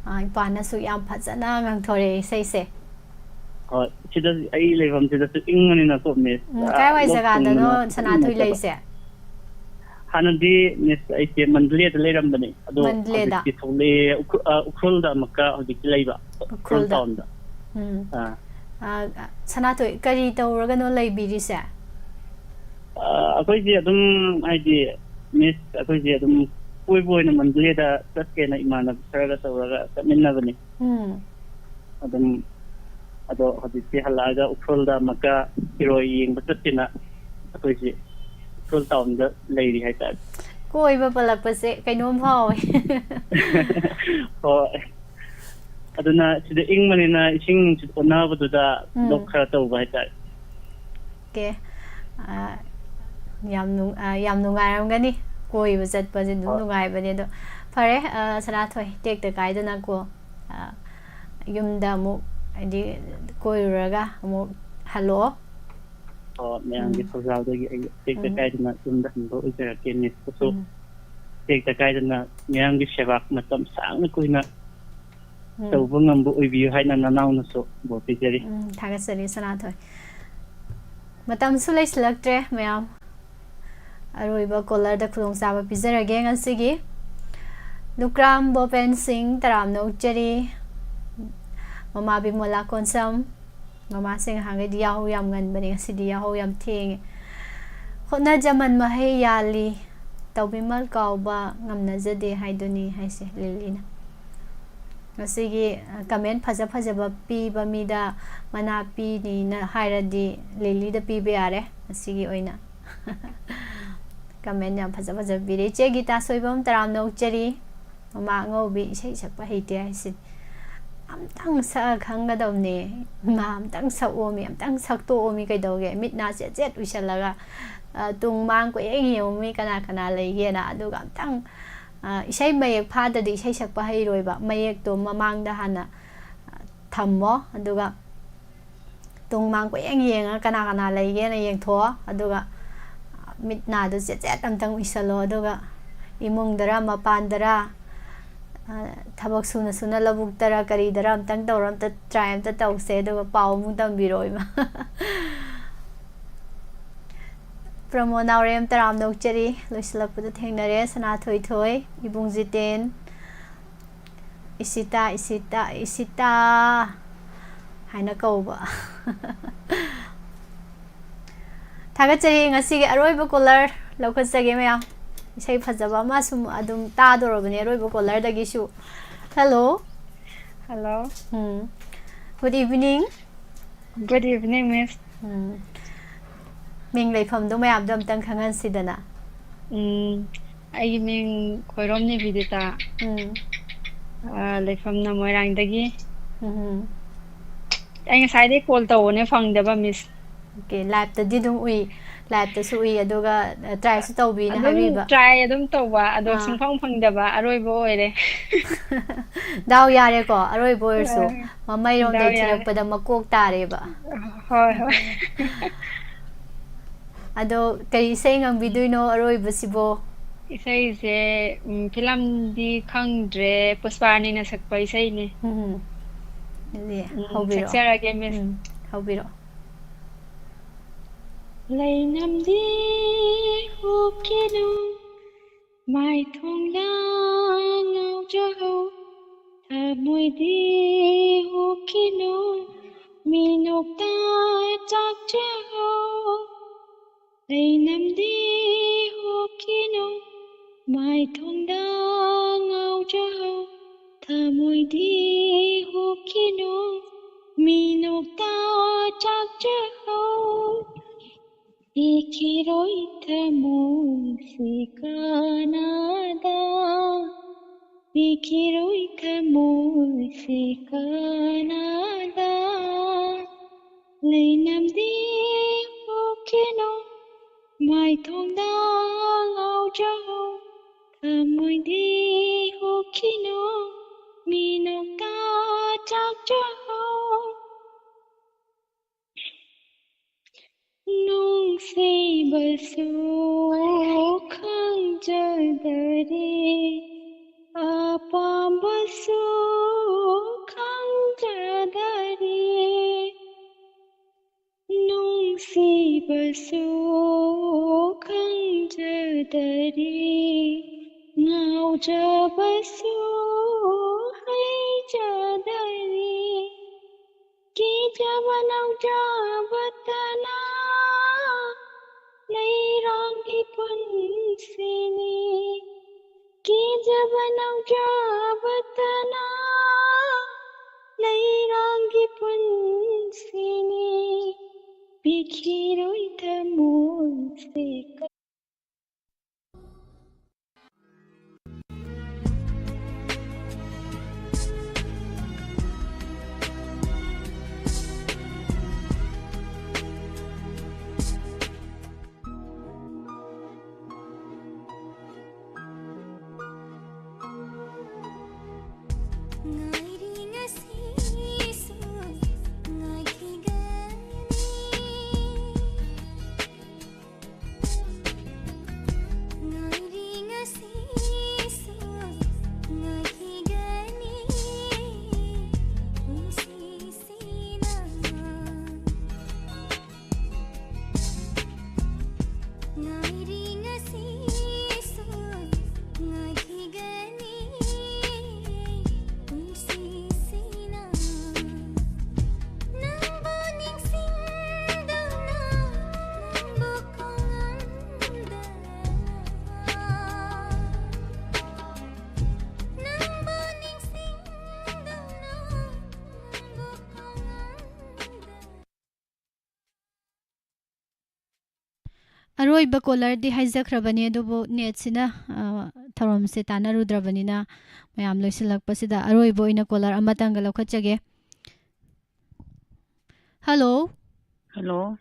ꯑꯥ, ꯏꯄꯥꯅꯁꯨ ꯌꯥꯝ ꯐꯖꯅ ꯉꯥꯡꯊꯣꯔꯛꯑꯦ ꯏꯁꯩꯁꯦ꯫ ꯍꯣꯏ, ꯁꯤꯗ ꯑꯩ ꯂꯩꯐꯝꯁꯤꯗꯁꯨ ꯏꯪꯕꯅꯤꯅꯀꯣ, Miss꯫ ꯎꯝ, ꯑꯥ, ꯀꯥꯏꯋꯥꯏ ꯂꯣꯛ ꯖꯒꯥꯗꯅꯣ ꯊꯨꯡꯗꯅ ꯁꯅꯥꯊꯣꯏ ꯅꯨꯡꯉꯥꯏꯇꯕ꯫ ꯂꯩꯁꯦ? ꯍꯥꯟꯅꯗꯤ, Miss, ꯑꯩꯁꯦ ꯃꯟꯗꯂꯦꯗ ꯂꯩꯔꯝꯕꯅꯦ, ꯑꯗꯣ ꯃꯟꯗꯂꯦꯗ? ꯍꯧꯖꯤꯛꯇꯤ ꯊꯣꯛꯂꯛꯑꯦ, ꯎꯈ꯭ꯔꯨ-, ꯑꯥ, ꯎꯈ꯭ꯔꯨꯜꯗ ꯑꯃꯨꯛꯀ ꯍꯧꯖꯤꯛꯇꯤ ꯂꯩꯕ, ꯎꯈ꯭ꯔꯨꯜ ꯎꯈ꯭ꯔꯨꯜꯗ꯫ Townꯗ꯫ ꯎꯝ꯫ ꯑꯥ꯫ ꯑꯥ, ꯁꯅꯥꯊꯣꯏ, ꯀꯔꯤ ꯇꯧꯔꯒꯅꯣ ꯂꯩꯕꯤꯔꯤꯁꯦ? ꯑꯥ, ꯑꯩꯈꯣꯏꯁꯦ ꯑꯗꯨꯝ, ꯍꯥꯏꯗꯤ, Miss, ꯑꯩꯈꯣꯏꯁꯦ ꯑꯗꯨꯝ ꯀꯣꯏꯕ ꯑꯣꯏꯅ ꯃꯟꯗꯂꯦꯗ ꯆꯠꯀꯦꯅ ꯏꯃꯥꯟꯅꯕ ꯈꯔꯒ ꯇꯧꯔꯒ ꯆꯠꯃꯤꯟꯅꯕꯅꯤ꯫ ꯎꯝ꯫ ꯑꯗꯨꯝ, ꯑꯗꯣ ꯍꯧꯖꯤꯛꯇꯤ ꯍꯜꯂꯛꯑꯒ ꯎꯈ꯭ꯔꯨꯜꯗ ꯑꯃꯨꯛꯀ ꯏꯔꯣꯏ ꯌꯦꯡꯕ ꯆꯠꯀꯦꯅ ꯑꯩꯈꯣꯏꯁꯦ ꯎꯈ꯭ꯔꯨꯜ Townꯗ ꯂꯩꯔꯤ ꯍꯥꯏꯇꯥꯔꯦ꯫ ꯀꯣꯏꯕ ꯄꯜꯂꯛꯄꯁꯦ ꯀꯩꯅꯣꯝ ꯐꯥꯎꯋꯦ꯫ ꯍꯣꯏ꯫ ꯑꯗꯨꯅ ꯁꯤꯗ ꯏꯪꯕꯅꯤꯅ ꯏꯁꯤꯡ ꯅꯨꯡꯁꯤꯠ ꯑꯣꯟꯅꯕꯗꯨꯗ ꯎꯝ꯫ ꯂꯣꯛ ꯈꯔ ꯇꯧꯕ ꯍꯥꯏꯇꯥꯔꯦ꯫ Okay꯫ ꯑꯥ, ꯌꯥꯝ ꯅꯨꯡ-, ꯑꯥ, ꯌꯥꯝ ꯅꯨꯡꯉꯥꯏꯔꯝꯒꯅꯤ꯫ ꯀꯣꯏꯕ ꯆꯠꯄꯁꯦ ꯑꯗꯨꯝ ꯍꯣꯏ꯫ ꯅꯨꯡꯉꯥꯏꯕꯅꯦ꯫ ꯑꯗꯣ ꯐꯔꯦ, ꯑꯥ, ꯁꯅꯥꯊꯣꯏ, ꯇꯦꯛꯇ ꯀꯥꯏꯗꯅꯀꯣ, ꯑꯥ, ꯌꯨꯝꯗ ꯑꯃꯨꯛ, ꯍꯥꯏꯗꯤ, ꯀꯣꯏꯔꯨꯔꯒ ꯑꯃꯨꯛ ꯍꯜꯂꯛꯑꯣ꯫ ꯑꯣ, ꯃꯌꯥꯝꯒꯤ ꯎꯝ꯫ ꯊꯧꯖꯥꯜꯗꯒꯤ ꯑꯩ ꯇꯦꯛꯇ ꯎꯝ꯫ ꯀꯥꯏꯗꯅ ꯌꯨꯝꯗ ꯍꯟꯕ ꯑꯣꯏꯖꯔꯛꯀꯦ꯫ Missꯄꯨꯁꯨ ꯎꯝ꯫ ꯇꯦꯛꯇ ꯀꯥꯏꯗꯅ ꯃꯌꯥꯝꯒꯤ ꯁꯦꯕꯥ ꯃꯇꯝ ꯁꯥꯡꯅ ꯀꯨꯏꯅ ꯎꯝ꯫ ꯇꯧꯕ ꯉꯝꯕ ꯑꯣꯏꯕꯤꯌꯨ ꯍꯥꯏꯅ ꯅꯅꯥꯎꯅꯁꯨ ꯕꯣꯔ ꯄꯤꯖꯔꯤ꯫ ꯎꯝ, ꯊꯥꯒꯠꯆꯔꯤ, ꯁꯅꯥꯊꯣꯏ꯫ ꯃꯇꯝꯁꯨ ꯂꯩꯁꯤꯜꯂꯛꯇ꯭ꯔꯦ, ꯃꯌꯥꯝ꯫ ꯑꯔꯣꯏꯕ callerꯗ ꯈꯨꯗꯣꯡꯆꯥꯕ ꯄꯤꯖꯔꯒꯦ ꯉꯁꯤꯒꯤ꯫ ꯂꯨꯀ꯭ꯔꯥꯝ ꯕꯣꯄꯦꯟ ꯁꯤꯡ, ꯇꯔꯥꯝꯅ ꯑꯣꯛꯆꯔꯤ꯫ ꯃꯃꯥ ꯕꯤꯃꯣꯂꯥ ꯀꯣꯟꯁꯝ, ꯃꯃꯥꯁꯦ ꯉꯍꯥꯟꯈꯩꯗꯤ ꯌꯥꯍꯧ ꯌꯥꯝ ꯉꯟꯕꯅꯦ, ꯉꯁꯤꯗꯤ ꯌꯥꯍꯧ ꯌꯥꯝ ꯊꯦꯡꯉꯦ꯫ ꯍꯣꯠꯅꯖꯃꯟ ꯃꯍꯩ ꯌꯥꯜꯂꯤ, ꯇꯧꯕꯤꯃꯜ ꯀꯥꯎꯕ ꯉꯝꯅꯖꯗꯦ ꯍꯥꯏꯗꯨꯅꯤ ꯍꯥꯏꯁꯦ ꯂꯤꯂꯤꯅ꯫ ꯉꯁꯤꯒꯤ, ꯑ, comment ꯐꯖ ꯐꯖꯕ ꯄꯤꯕ ꯃꯤꯗ ꯃꯅꯥ ꯄꯤꯅꯤꯅ ꯍꯥꯏꯔꯗꯤ ꯂꯤꯂꯤꯗ ꯄꯤꯕ ꯌꯥꯔꯦ ꯉꯁꯤꯒꯤ ꯑꯣꯏꯅ꯫ Comment ꯌꯥꯝ ꯐꯖ ꯐꯖꯕ ꯄꯤꯔꯦ꯫ ꯏꯆꯦ ꯒꯤꯇꯥ ꯁꯣꯏꯕꯝ, ꯇꯔꯥꯝꯅ ꯑꯣꯛꯆꯔꯤ꯫ ꯃꯃꯥ ꯑꯉꯧꯕꯤ ꯏꯁꯩ ꯁꯛꯄ ꯍꯩꯇꯦ ꯍꯥꯏꯁꯤꯅꯤ꯫ ꯑꯝꯇꯪ ꯁꯛꯑ ꯈꯪꯒꯗꯕꯅꯦ꯫ ꯏꯃꯥ, ꯑꯝꯇꯪ ꯁꯛꯑꯣꯃꯤ, ꯑꯝꯇꯪ ꯁꯛꯇꯣꯛꯑꯣꯃꯤ ꯀꯩꯗꯧꯒꯦ? ꯃꯤꯠ ꯅꯥ ꯆꯦꯠ ꯆꯦꯠ ꯎꯏꯁꯜꯂꯒ, ꯑ, ꯇꯨꯡ ꯃꯥꯡ ꯀꯣꯏꯌꯦꯡ ꯌꯦꯡꯉꯨꯃꯤ ꯀꯅꯥ ꯀꯅꯥ ꯂꯩꯒꯦꯅ꯫ ꯑꯗꯨꯒ ꯑꯝꯇꯪ, ꯑ, ꯏꯁꯩ ꯃꯌꯦꯛ ꯐꯥꯗ꯭ꯔꯗꯤ ꯏꯁꯩ ꯁꯛꯄ ꯍꯩꯔꯣꯏꯕ꯫ ꯃꯌꯦꯛꯇꯣ ꯃꯃꯥꯡꯗ ꯍꯥꯟꯅ, ꯑ, ꯊꯝꯃꯣ꯫ ꯑꯗꯨꯒ ꯇꯨꯡ ꯃꯥꯡ ꯀꯣꯏꯌꯦꯡ ꯌꯦꯡꯉꯒ ꯀꯅꯥ ꯀꯅꯥ ꯂꯩꯒꯦꯅ ꯌꯦꯡꯊꯣꯛꯑꯣ꯫ ꯑꯗꯨꯒ ꯃꯤꯠ ꯅꯥꯗꯨ ꯆꯦꯠ ꯆꯦꯠ ꯑꯝꯇꯪ ꯎꯏꯁꯜꯂꯣ꯫ ꯑꯗꯨꯒ ꯏꯃꯨꯡꯗꯔ ꯃꯄꯥꯟꯗꯔ, ꯑ, ꯊꯕꯛ ꯁꯨꯅ ꯁꯨꯅ ꯂꯧꯕꯨꯛꯇꯔ ꯀꯔꯤꯗꯔ ꯑꯝꯇꯪ ꯇꯧꯔꯣ꯫ ꯑꯝꯇ try ꯑꯝꯇ ꯇꯧꯁꯦ꯫ ꯑꯗꯨꯒ ꯄꯥꯎ ꯑꯃꯨꯛ ꯇꯝꯕꯤꯔꯛꯑꯣ, ꯏꯃꯥ꯫ ꯄ꯭ꯔꯃꯣ ꯅꯥꯎꯔꯦꯝ, ꯇꯔꯥꯝꯅ ꯑꯣꯛꯆꯔꯤ꯫ ꯂꯣꯏꯁꯤꯜꯂꯛꯄꯗ ꯊꯦꯡꯅꯔꯦ꯫ ꯁꯅꯥꯊꯣꯏꯊꯣꯏ, ꯏꯕꯨꯡ ꯖꯤꯇꯦꯟ, ꯏꯁꯤꯇꯥ, ꯏꯁꯤꯇꯥ, ꯏꯁꯤꯇꯥ ꯍꯥꯏꯅ ꯀꯧꯕ꯫ ꯊꯥꯒꯠꯆꯔꯤ꯫ ꯉꯁꯤꯒꯤ ꯑꯔꯣꯏꯕ caller ꯂꯧꯈꯠꯆꯒꯦ ꯃꯌꯥꯝ꯫ ꯏꯁꯩ ꯐꯖꯕ ꯑꯃ ꯁꯨꯝ ꯑꯗꯨꯝ ꯇꯥꯗꯣꯔꯕꯅꯦ ꯑꯔꯣꯏꯕ callerꯗꯒꯤꯁꯨ꯫ Hello꯫ Hello. ꯎꯝ꯫ Good evening꯫ Good evening, Miss. ꯎꯝ꯫ ꯃꯤꯡ ꯂꯩꯐꯝꯗꯣ ꯃꯌꯥꯝꯗꯣ ꯑꯝꯇꯪ ꯈꯪꯍꯟꯁꯤꯗꯅ꯫ ꯎꯝ, ꯑꯩꯒꯤ ꯃꯤꯡ ꯈꯣꯏꯔꯣꯝ ꯅꯤꯕꯤꯗꯤꯇꯥ꯫ ꯎꯝ꯫ ꯑ, ꯂꯩꯐꯝꯅ ꯃꯣꯏꯔꯥꯡꯗꯒꯤ꯫ ꯎꯝ꯫ ꯑꯩ ꯉꯁꯥꯏꯗꯩ call ꯇꯧꯕꯅꯦ, ꯐꯪꯗꯕ, Miss꯫ Okay, liveꯇꯗꯤ ꯑꯗꯨꯝ ꯎꯏ, liveꯇꯁꯨ ꯎꯏ, ꯑꯗꯨꯒ, ꯑ, tryꯁꯨ ꯇꯧꯕꯤꯅ ꯑꯗꯨꯝ ꯍꯥꯏꯕꯤꯕ꯫ Try ꯑꯗꯨꯝ ꯇꯧꯕ, ꯑꯗꯣ ꯑꯥ꯫ ꯁꯨꯡꯐꯪ ꯐꯪꯗꯕ, ꯑꯔꯣꯏꯕ ꯑꯣꯏꯔꯦ꯫ ꯗꯥꯎ ꯌꯥꯔꯦꯀꯣ, ꯑꯔꯣꯏꯕ ꯑꯣꯏꯔꯁꯨ꯫ ꯑꯥ, ꯃꯃꯩꯔꯣꯝꯗꯩ ꯗꯥꯎ ꯌꯥꯔꯦ꯫ ꯊꯤꯔꯛꯄꯗ ꯃꯀꯣꯛ ꯇꯥꯔꯦꯕ꯫ ꯍꯣꯏ, ꯍꯣꯏ꯫ ꯑꯗꯣ ꯀꯔꯤ ꯏꯁꯩ ꯉꯪꯕꯤꯗꯣꯏꯅꯣ ꯑꯔꯣꯏꯕꯁꯤꯕꯣ? ꯏꯁꯩꯁꯦ, ꯎꯝ, ꯐꯤꯂꯝꯗꯤ ꯈꯪꯗ꯭ꯔꯦ, ꯄꯨꯁꯄꯥꯔꯥꯅꯤꯅ ꯁꯛꯄ ꯏꯁꯩꯅꯦ꯫ ꯎꯝ꯫ ꯑꯗꯨꯗꯤ ꯎꯝ, ꯍꯧꯕꯤꯔꯛꯑꯣ꯫ ꯁꯛꯆꯔꯒꯦ, Miss꯫ ꯎꯝ, ꯍꯧꯕꯤꯔꯛꯑꯣ꯫ ꯂꯩꯅꯝꯗꯤ ꯍꯨꯞꯈꯤꯅꯨ, ꯃꯥꯏꯊꯣꯡꯗ ꯉꯥꯎꯖꯍꯧ, ꯊꯃꯣꯏꯗꯤ ꯍꯨꯞꯈꯤꯅꯨ, ꯃꯤꯅꯣꯛꯇ ꯆꯥꯛꯆꯍꯧ꯫ ꯂꯩꯅꯝꯗꯤ ꯍꯨꯞꯈꯤꯅꯨ, ꯃꯥꯏꯊꯣꯡꯗ ꯉꯥꯎꯖꯍꯧ, ꯊꯃꯣꯏꯗꯤ ꯍꯨꯞꯈꯤꯅꯨ, ꯃꯤꯅꯣꯛꯇ ꯆꯥꯛꯆꯍꯧ꯫ ꯄꯤꯈꯤꯔꯣꯏ ꯊꯃꯣꯏꯁꯤ ꯀꯅꯥꯗ, ꯄꯤꯈꯤꯔꯣꯏ ꯊꯃꯣꯏꯁꯤ ꯀꯅꯥꯗ꯫ ꯂꯩꯅꯝꯗꯤ ꯍꯨꯞꯈꯤꯅꯨ, ꯃꯥꯏꯊꯣꯡꯗ ꯉꯥꯎꯖꯍꯧ, ꯊꯃꯣꯏꯗꯤ ꯍꯨꯞꯈꯤꯅꯨ, ꯃꯤꯅꯣꯛꯇ ꯆꯥꯛꯆꯍꯧ꯫ ꯅꯨꯡꯁꯤꯕꯁꯨ ꯈꯪꯖꯗꯔꯦ, ꯑꯄꯥꯝꯕꯁꯨ ꯈꯪꯖꯗꯔꯦ, ꯅꯨꯡꯁꯤꯕꯁꯨ ꯈꯪꯖꯗꯔꯦ, ꯉꯥꯎꯖꯕꯁꯨ ꯍꯩꯖꯗꯔꯦ꯫ ꯀꯤꯖꯕ ꯅꯧꯖꯕꯇꯅ ꯂꯩꯔꯥꯡꯒꯤ ꯄꯨꯟꯁꯤꯅꯤ꯫ ꯀꯤꯖꯕ ꯅꯧꯖꯕꯇꯅ ꯂꯩꯔꯥꯡꯒꯤ ꯄꯨꯟꯁꯤꯅꯤ꯫ ꯄꯤꯈꯤꯔꯣꯏ ꯊꯃꯣꯏꯁꯦ꯫ ꯉꯥꯏꯔꯤ ꯉꯁꯤꯁꯨ ꯉꯥꯏꯈꯤꯒꯅꯤ꯫ ꯉꯥꯏꯔꯤ ꯉꯁꯤꯁꯨ ꯉꯥꯏꯈꯤꯒꯅꯤ꯫ ꯄꯨꯟꯁꯤꯁꯤꯅ ꯉꯥꯏꯔꯤ ꯉꯁꯤꯁꯨ ꯉꯥꯏꯈꯤꯒꯅꯤ꯫ ꯄꯨꯟꯁꯤꯁꯤꯅ ꯅꯪꯕꯨ ꯅꯤꯡꯁꯤꯡꯗꯨꯅ, ꯅꯪꯕꯨ ꯈꯣꯡꯉꯝꯗꯅ, ꯅꯪꯕꯨ ꯅꯤꯡꯁꯤꯡꯗꯨꯅ, ꯅꯪꯕꯨ ꯈꯣꯡꯉꯝꯗꯅ꯫ ꯑꯔꯣꯏꯕ ꯀꯣꯂꯔꯗꯤ ꯍꯥꯏꯖꯈ꯭ꯔꯕꯅꯤ, ꯑꯗꯨꯕꯨ ꯅꯦꯠꯁꯤꯅ, ꯑ, ꯊꯧꯔꯝꯁꯦ ꯇꯥꯟꯅꯔꯨꯗ꯭ꯔꯕꯅꯤꯅ, ꯃꯌꯥꯝ ꯂꯣꯏꯁꯤꯜꯂꯛꯄꯁꯤꯗ ꯑꯔꯣꯏꯕ ꯑꯣꯏꯅ ꯀꯣꯂꯔ ꯑꯃꯇꯪꯒ ꯂꯧꯈꯠꯆꯒꯦ꯫ ꯍꯜꯂꯣ꯫ ꯍꯜꯂꯣ꯫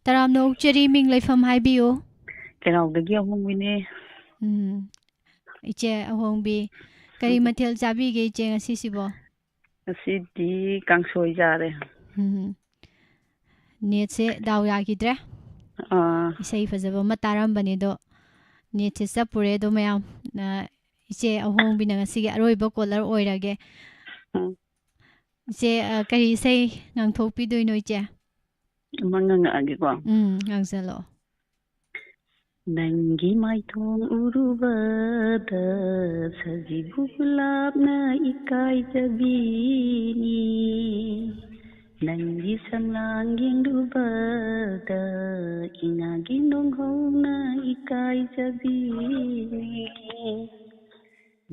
ꯇꯔꯥꯝꯅ ꯑꯣꯛꯆꯔꯤ, ꯃꯤꯡ ꯂꯩꯐꯝ ꯍꯥꯏꯕꯤꯌꯨ꯫ ꯀꯩꯅꯥꯎꯗꯒꯤ ꯑꯍꯣꯡꯕꯤꯅꯦ꯫ ꯎꯝ꯫ ꯏꯆꯦ ꯑꯍꯣꯡꯕꯤ, ꯀꯔꯤ ꯎꯝ꯫ ꯃꯊꯦꯜ ꯆꯥꯕꯤꯒꯦ ꯏꯆꯦ ꯉꯁꯤꯁꯤꯕꯣ? ꯉꯁꯤꯗꯤ ꯀꯥꯡꯁꯣꯏ ꯆꯥꯔꯦ꯫ ꯎꯝ꯫ ꯅꯦꯠꯁꯦ ꯗꯥꯎ ꯌꯥꯈꯤꯗ꯭ꯔꯦ꯫ ꯑꯥ ꯏꯁꯩ ꯐꯖꯕ ꯑꯃ ꯇꯥꯔꯝꯕꯅꯦ ꯑꯗꯣ, ꯅꯦꯠꯁꯦ ꯆꯞꯄꯨꯔꯦ꯫ ꯑꯗꯣ ꯃꯌꯥꯝ, ꯑ, ꯏꯆꯦ ꯑꯍꯣꯡꯕꯤꯅ ꯉꯁꯤꯒꯤ ꯑꯔꯣꯏꯕ ꯀꯣꯂꯔ ꯑꯣꯏꯔꯒꯦ꯫ ꯎꯝ꯫ ꯏꯆꯦ, ꯑ, ꯀꯔꯤ ꯏꯁꯩ ꯉꯥꯡꯊꯣꯛꯄꯤꯗꯣꯏꯅꯣ ꯏꯆꯦ? ꯑꯃ ꯉꯥꯡꯉꯛꯑꯒꯦꯀꯣ꯫ ꯎꯝ, ꯉꯥꯡꯁꯜꯂꯛꯑꯣ꯫ ꯅꯪꯒꯤ ꯃꯥꯏꯊꯣꯡ ꯎꯔꯨꯕꯗ ꯁꯖꯤꯕꯨ ꯒꯨꯂꯥꯞꯅ ꯏꯀꯥꯏꯖꯕꯤꯅꯤ꯫ ꯅꯪꯒꯤ ꯁꯝꯂꯥꯡ ꯌꯦꯡꯂꯨꯕꯗ ꯏꯉꯥꯒꯤ ꯅꯣꯡꯍꯧꯅ ꯏꯀꯥꯏꯖꯕꯤꯅꯤ꯫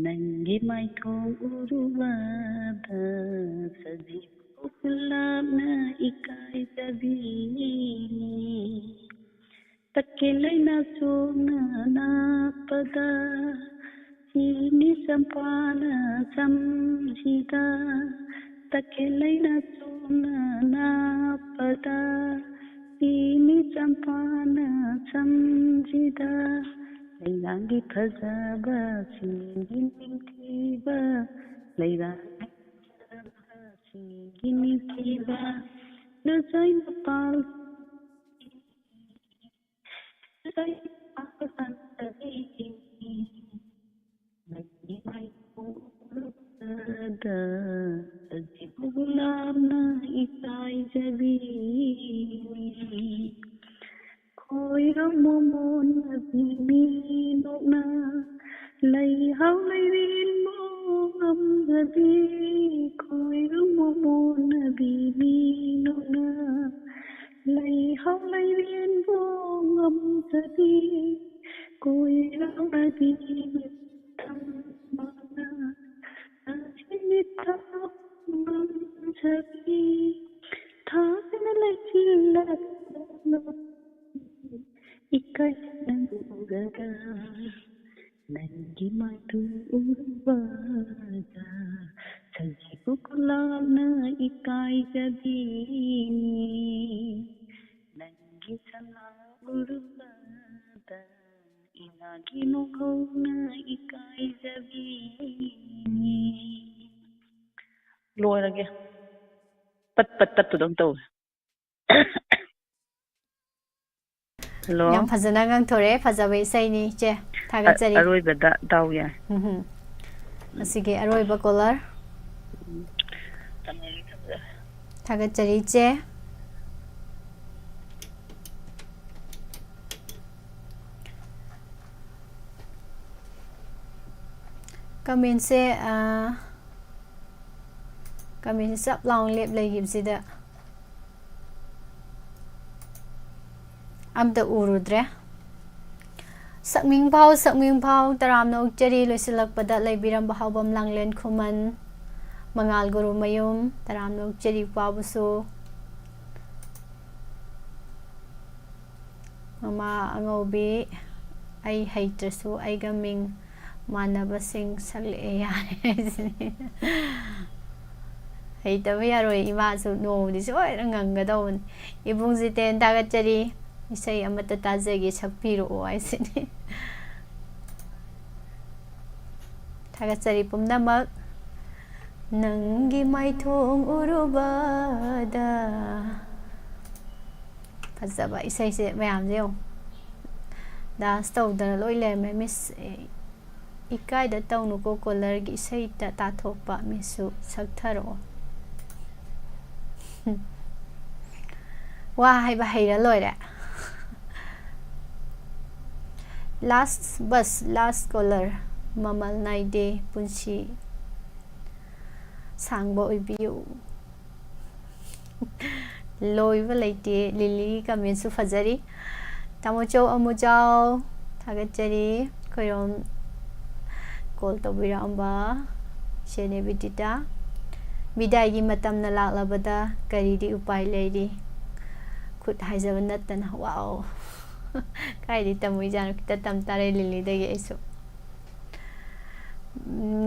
ꯅꯪꯒꯤ ꯃꯥꯏꯊꯣꯡ ꯎꯔꯨꯕꯗ ꯁꯖꯤꯕꯨ ꯒꯨꯂꯥꯞꯅ ꯏꯀꯥꯏꯖꯕꯤꯅꯤ꯫ ꯇꯈꯦꯜ ꯂꯩꯅꯥ ꯆꯣꯛꯅ ꯅꯥꯞꯄꯗ ꯆꯤꯅꯤ ꯆꯝꯄ꯭ꯔꯥꯅ ꯁꯝꯁꯤꯗ꯫ ꯇꯈꯦꯜ ꯂꯩꯅꯥ ꯆꯣꯛꯅ ꯅꯥꯞꯄꯗ ꯆꯤꯅꯤ ꯆꯝꯄ꯭ꯔꯥꯅ ꯁꯝꯁꯤꯗ꯫ ꯂꯩꯔꯥꯡꯒꯤ ꯐꯖꯕ ꯆꯤꯡꯒꯤ ꯅꯤꯡꯊꯤꯕ꯫ ꯂꯩꯔꯥꯡꯒꯤ ꯐꯖꯕ ꯆꯤꯡꯒꯤ ꯅꯤꯡꯊꯤꯕ꯫ ꯂꯨꯆꯩ ꯃꯄꯥꯜ ꯁꯖꯤꯕꯨ ꯒꯨꯂꯥꯞꯅ ꯏꯀꯥꯏꯖꯕꯤꯅꯤ꯫ ꯈꯣꯏꯔꯝ ꯃꯣꯃꯣꯟ ꯅꯕꯤ ꯃꯤꯅꯣꯛꯅ ꯂꯩꯍꯥꯎ ꯂꯩꯔꯦꯟ ꯃꯣꯉꯝꯖꯕꯤ꯫ ꯈꯣꯏꯔꯝ ꯃꯣꯃꯣꯟ ꯅꯕꯤ ꯃꯤꯅꯣꯛꯅ ꯂꯩꯍꯥꯎ ꯂꯩꯔꯦꯟꯕꯨ ꯉꯝꯖꯕꯤ꯫ ꯀꯣꯏꯔꯥꯎꯅꯕꯤ ꯃꯤꯠꯇꯝ ꯃꯥꯅ ꯅꯪꯒꯤ ꯃꯤꯠꯇꯝ ꯉꯝꯖꯕꯤ꯫ ꯊꯥꯖꯅ ꯂꯩꯆꯤꯜ ꯏꯀꯥꯏꯗꯅ ꯎꯔꯒ ꯅꯪꯒꯤ ꯃꯥꯏꯗꯨ ꯎꯔꯨꯕꯗ ꯁꯖꯤꯕꯨ ꯒꯨꯂꯥꯞꯅ ꯏꯀꯥꯏꯖꯕꯤꯅꯤ꯫ ꯅꯪꯒꯤ ꯁꯅꯥ ꯎꯔꯨꯕꯗ ꯏꯉꯥꯒꯤ ꯅꯣꯡꯍꯧꯅ ꯏꯀꯥꯏꯖꯕꯤꯅꯤ꯫ ꯂꯣꯏꯔꯒꯦ꯫ ꯄꯠ ꯄꯠ ꯇꯠꯄꯗꯧ ꯇꯧꯋꯦ꯫ ꯍꯜꯂꯣ꯫ ꯌꯥꯝ ꯐꯖꯅ ꯉꯥꯡꯊꯣꯔꯛꯑꯦ, ꯐꯖꯕ ꯏꯁꯩꯅꯤ ꯏꯆꯦ꯫ ꯑ-, ꯊꯥꯒꯠꯆꯔꯤ꯫ ꯑꯔꯣꯏꯕꯗ ꯗꯥꯎ ꯌꯥꯏ꯫ ꯎꯝꯍꯨꯝ꯫ ꯉꯁꯤꯒꯤ ꯑꯔꯣꯏꯕ caller꯫ ꯎꯝ꯫ ꯊꯥꯒꯠꯆꯔꯤ ꯏꯆꯦ꯫ Commentꯁꯦ, ꯑ, commentꯁꯦ ꯆꯞ ꯂꯥꯎꯅ ꯂꯦꯞ ꯂꯩꯈꯤꯕꯁꯤꯗ ꯑꯝꯇ ꯎꯔꯨꯗ꯭ꯔꯦ꯫ ꯁꯛꯃꯤꯡ ꯐꯥꯎ, ꯁꯛꯃꯤꯡ ꯐꯥꯎ, ꯇꯔꯥꯝꯅ ꯑꯣꯛꯆꯔꯤ꯫ ꯂꯣꯏꯁꯤꯜꯂꯛꯄꯗ ꯂꯩꯕꯤꯔꯝꯕ ꯍꯥꯎꯕꯝ ꯂꯥꯡꯂꯦꯟ ꯈꯨꯃꯟ, ꯃꯉꯥꯜ ꯒꯨꯔꯨꯃꯌꯨꯝ, ꯇꯔꯥꯝꯅ ꯑꯣꯛꯆꯔꯤ ꯄꯥꯕꯁꯨ꯫ ꯃꯃꯥ ꯑꯉꯧꯕꯤ, ꯑꯩ ꯍꯩꯇ꯭ꯔꯁꯨ ꯑꯩꯒ ꯃꯤꯡ ꯃꯥꯟꯅꯕꯁꯤꯡ ꯁꯛꯂꯛꯑꯦ ꯌꯥꯔꯦ ꯍꯥꯏꯁꯤꯅꯤ꯫ ꯍꯩꯇꯕ ꯌꯥꯔꯣꯏ, ꯏꯃꯥꯁꯨ ꯅꯣꯡꯃꯗꯤ ꯁꯣꯏꯗꯅ ꯉꯪꯒꯗꯧꯕꯅꯤ꯫ ꯏꯕꯨꯡ ꯖꯤꯇꯦꯟ, ꯊꯥꯒꯠꯆꯔꯤ꯫ ꯏꯁꯩ ꯑꯃꯠꯇ ꯇꯥꯖꯒꯦ, ꯁꯛꯄꯤꯔꯛꯑꯣ ꯍꯥꯏꯁꯤꯅꯤ꯫ ꯊꯥꯒꯠꯆꯔꯤ ꯄꯨꯝꯅꯃꯛ꯫ ꯅꯪꯒꯤ ꯃꯥꯏꯊꯣꯡ ꯎꯔꯨꯕꯗ꯫ ꯐꯖꯕ ꯏꯁꯩꯁꯦ ꯃꯌꯥꯝꯁꯦ ꯌꯦꯡꯉꯨ꯫ Dance ꯇꯧꯗꯅ ꯂꯣꯏ ꯂꯩꯔꯝꯃꯦ꯫ Miss, ꯑꯦ, ꯏꯀꯥꯏꯗ ꯇꯧꯅꯨꯀꯣ, callerꯒꯤ ꯏꯁꯩꯇ ꯇꯥꯊꯣꯛꯄ꯫ Missꯁꯨ ꯁꯛꯊꯔꯛꯑꯣ꯫ ꯋꯥ ꯍꯥꯏꯕ ꯍꯩꯔ ꯂꯣꯏꯔꯦ꯫ Last bus, last caller, ꯃꯃꯜ ꯅꯥꯏꯗꯦ ꯄꯨꯟꯁꯤ꯫ ꯁꯥꯡꯕ ꯑꯣꯏꯕꯤꯌꯨ꯫ ꯂꯣꯏꯕ ꯂꯩꯇꯦ꯫ ꯂꯤꯂꯤꯒꯤ commentꯁꯨ ꯐꯖꯔꯤ꯫ ꯇꯥꯃꯣꯆꯧ ꯑꯃꯨꯆꯥꯎ, ꯊꯥꯒꯠꯆꯔꯤ꯫ ꯑꯩꯈꯣꯏꯔꯣꯝ call ꯇꯧꯕꯤꯔꯛꯑꯝꯕ ꯏꯆꯦ ꯅꯦꯕꯤꯗꯤꯇꯥ꯫ ꯕꯤꯗꯥꯏꯒꯤ ꯃꯇꯝꯅ ꯂꯥꯛꯂꯕꯗ ꯀꯔꯤꯗꯤ ꯎꯄꯥꯏ ꯂꯩꯔꯤ? ꯈꯨꯠ ꯍꯥꯏꯖꯕ ꯅꯠꯇꯅ꯫ Wow! ꯀꯥꯏꯗꯩ ꯇꯝꯃꯨꯏꯖꯥꯠꯅꯣ? ꯈꯤꯇ ꯇꯝ ꯇꯥꯔꯦ ꯂꯤꯂꯤꯗꯒꯤ ꯑꯩꯁꯨ꯫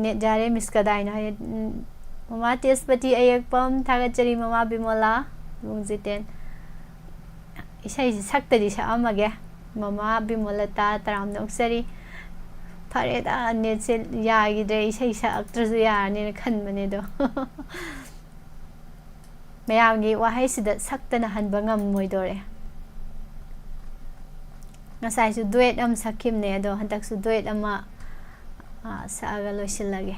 ꯅꯦꯠ ꯌꯥꯔꯦ, Miss ꯀꯗꯥꯏꯅꯣ ꯍꯥꯏꯌꯦ꯫ ꯎꯝ, ꯃꯃꯥ ꯇꯦꯖꯄꯇꯤ ꯑꯌꯦꯛꯄꯝ, ꯊꯥꯒꯠꯆꯔꯤ꯫ ꯃꯃꯥ ꯕꯤꯃꯣꯂꯥ, ꯏꯕꯨꯡ ꯖꯤꯇꯦꯟ꯫ ꯏꯁꯩꯁꯤ ꯁꯛꯇꯗꯤ ꯁꯛꯑꯝꯃꯒꯦ꯫ ꯃꯃꯥ ꯕꯤꯃꯣꯂꯇꯥ, ꯇꯔꯥꯝꯅ ꯑꯣꯛꯆꯔꯤ꯫ ꯐꯔꯦꯗ, ꯅꯦꯠꯁꯦ ꯌꯥꯈꯤꯗ꯭ꯔꯦ, ꯏꯁꯩ ꯁꯛꯂꯛꯇ꯭ꯔꯁꯨ ꯌꯥꯔꯅꯤꯅ ꯈꯟꯕꯅꯦ ꯑꯗꯣ꯫ ꯃꯌꯥꯝꯒꯤ ꯋꯥꯍꯩꯁꯤꯗ ꯁꯛꯇꯅ ꯍꯟꯕ ꯉꯝꯃꯣꯏꯗꯣꯔꯦ꯫ ꯉꯁꯥꯏꯁꯨ duet ꯑꯃ ꯁꯛꯈꯤꯕꯅꯦ, ꯑꯗꯣ ꯍꯟꯗꯛꯁꯨ duet ꯑꯃ, ꯑ, ꯁꯛꯑꯒ ꯂꯣꯏꯁꯤꯜꯂꯒꯦ꯫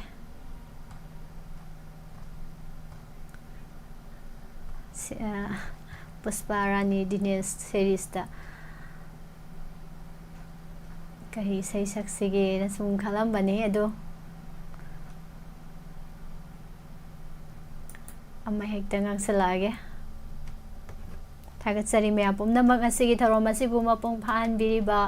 ꯁꯤ-, ꯑ, ꯄꯨꯁꯄꯥ ꯔꯥꯅꯤ ꯗꯤꯅꯦꯁ series ꯇ ꯀꯔꯤ ꯏꯁꯩ ꯁꯛꯁꯤꯒꯦꯅ ꯁꯨꯝ ꯈꯜꯂꯝꯕꯅꯤ, ꯑꯗꯣ ꯑꯃ ꯍꯦꯛꯇ ꯉꯥꯡꯁꯜꯂꯛꯑꯒꯦ꯫ ꯊꯥꯒꯠꯆꯔꯤ ꯃꯌꯥꯝ ꯄꯨꯝꯅꯃꯛ ꯉꯁꯤꯒꯤ ꯊꯧꯔꯝ ꯑꯁꯤꯕꯨ ꯃꯄꯨꯡ ꯐꯥꯍꯟꯕꯤꯔꯤꯕ꯫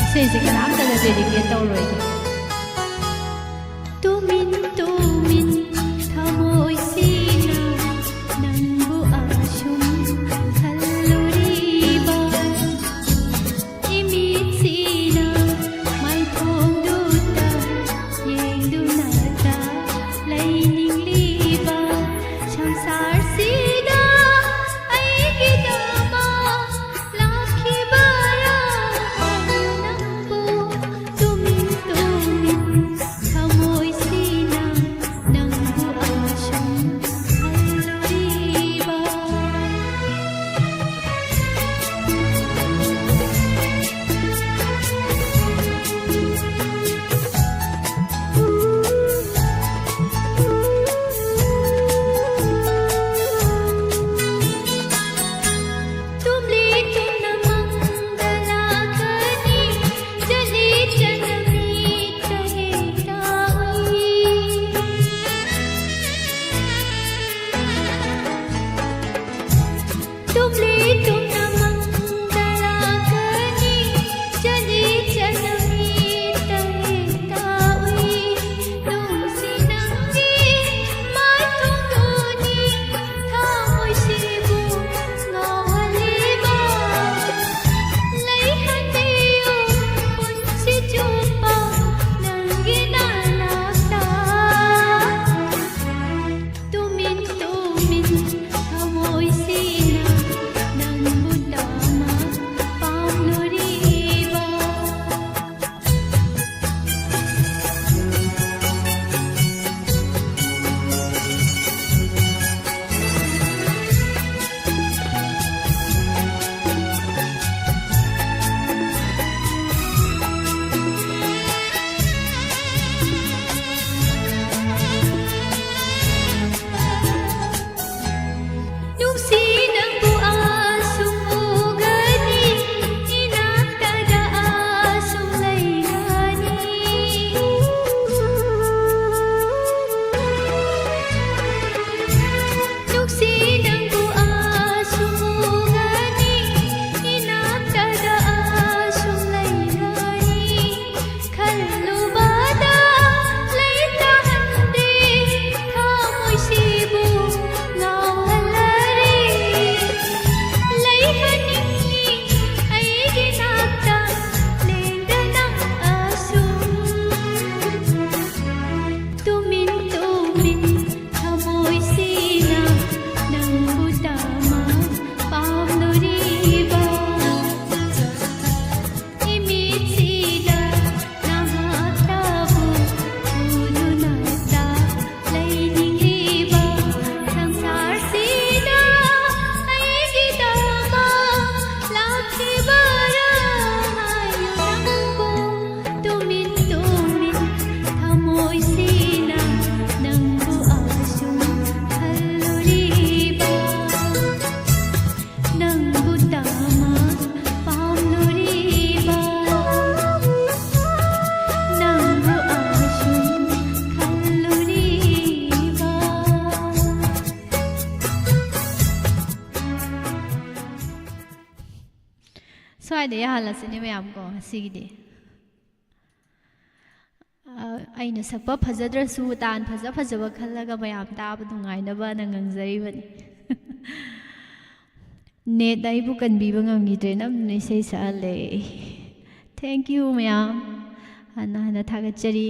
ꯏꯁꯩꯁꯦ ꯀꯅꯥꯝꯇꯗ dedicate ꯇꯧꯔꯣꯏꯒꯦ꯫ ꯇꯨꯃꯤꯟ ꯇꯨꯃꯤꯟ ꯊꯃꯣꯏꯁꯤꯅ ꯅꯪꯕꯨ ꯑꯁꯨꯝ ꯈꯜꯂꯨꯔꯤꯕ, ꯏꯃꯤꯠꯁꯤꯅ ꯃꯥꯏꯊꯣꯡꯗꯨꯗ ꯌꯦꯡꯗꯨꯅꯇ ꯂꯩꯅꯤꯡꯂꯤꯕ, ꯁꯪꯁꯥꯔꯁꯤꯗ ꯑꯩꯒꯤꯗꯃꯛ ꯂꯥꯛꯈꯤꯕꯔꯥ ꯅꯪꯕꯨ? ꯇꯨꯃꯤꯟ ꯇꯨꯃꯤꯟ ꯁ꯭ꯋꯥꯏꯗ ꯌꯥꯍꯜꯂꯁꯤꯅꯦ ꯃꯌꯥꯝ ꯀꯣ, ꯉꯁꯤꯒꯤꯗꯤ꯫ ꯑ, ꯑꯩꯅ ꯁꯛꯄ ꯐꯖꯗ꯭ꯔꯁꯨ, ꯇꯥꯟ ꯐꯖ ꯐꯖꯕ ꯈꯜꯂꯒ ꯃꯌꯥꯝ ꯇꯥꯕ ꯅꯨꯡꯉꯥꯏꯅꯕꯅ ꯉꯪꯖꯔꯤꯕꯅꯤ꯫ ꯅꯦꯠꯅ ꯑꯩꯕꯨ ꯀꯟꯕꯤꯕ ꯉꯝꯈꯤꯗ꯭ꯔꯦ, ꯅꯝꯗꯨꯅ ꯏꯁꯩ ꯁꯛꯍꯜꯂꯦ꯫ Thank you ꯃꯌꯥꯝ, ꯍꯟꯅ ꯍꯟꯅ ꯊꯥꯒꯠꯆꯔꯤ꯫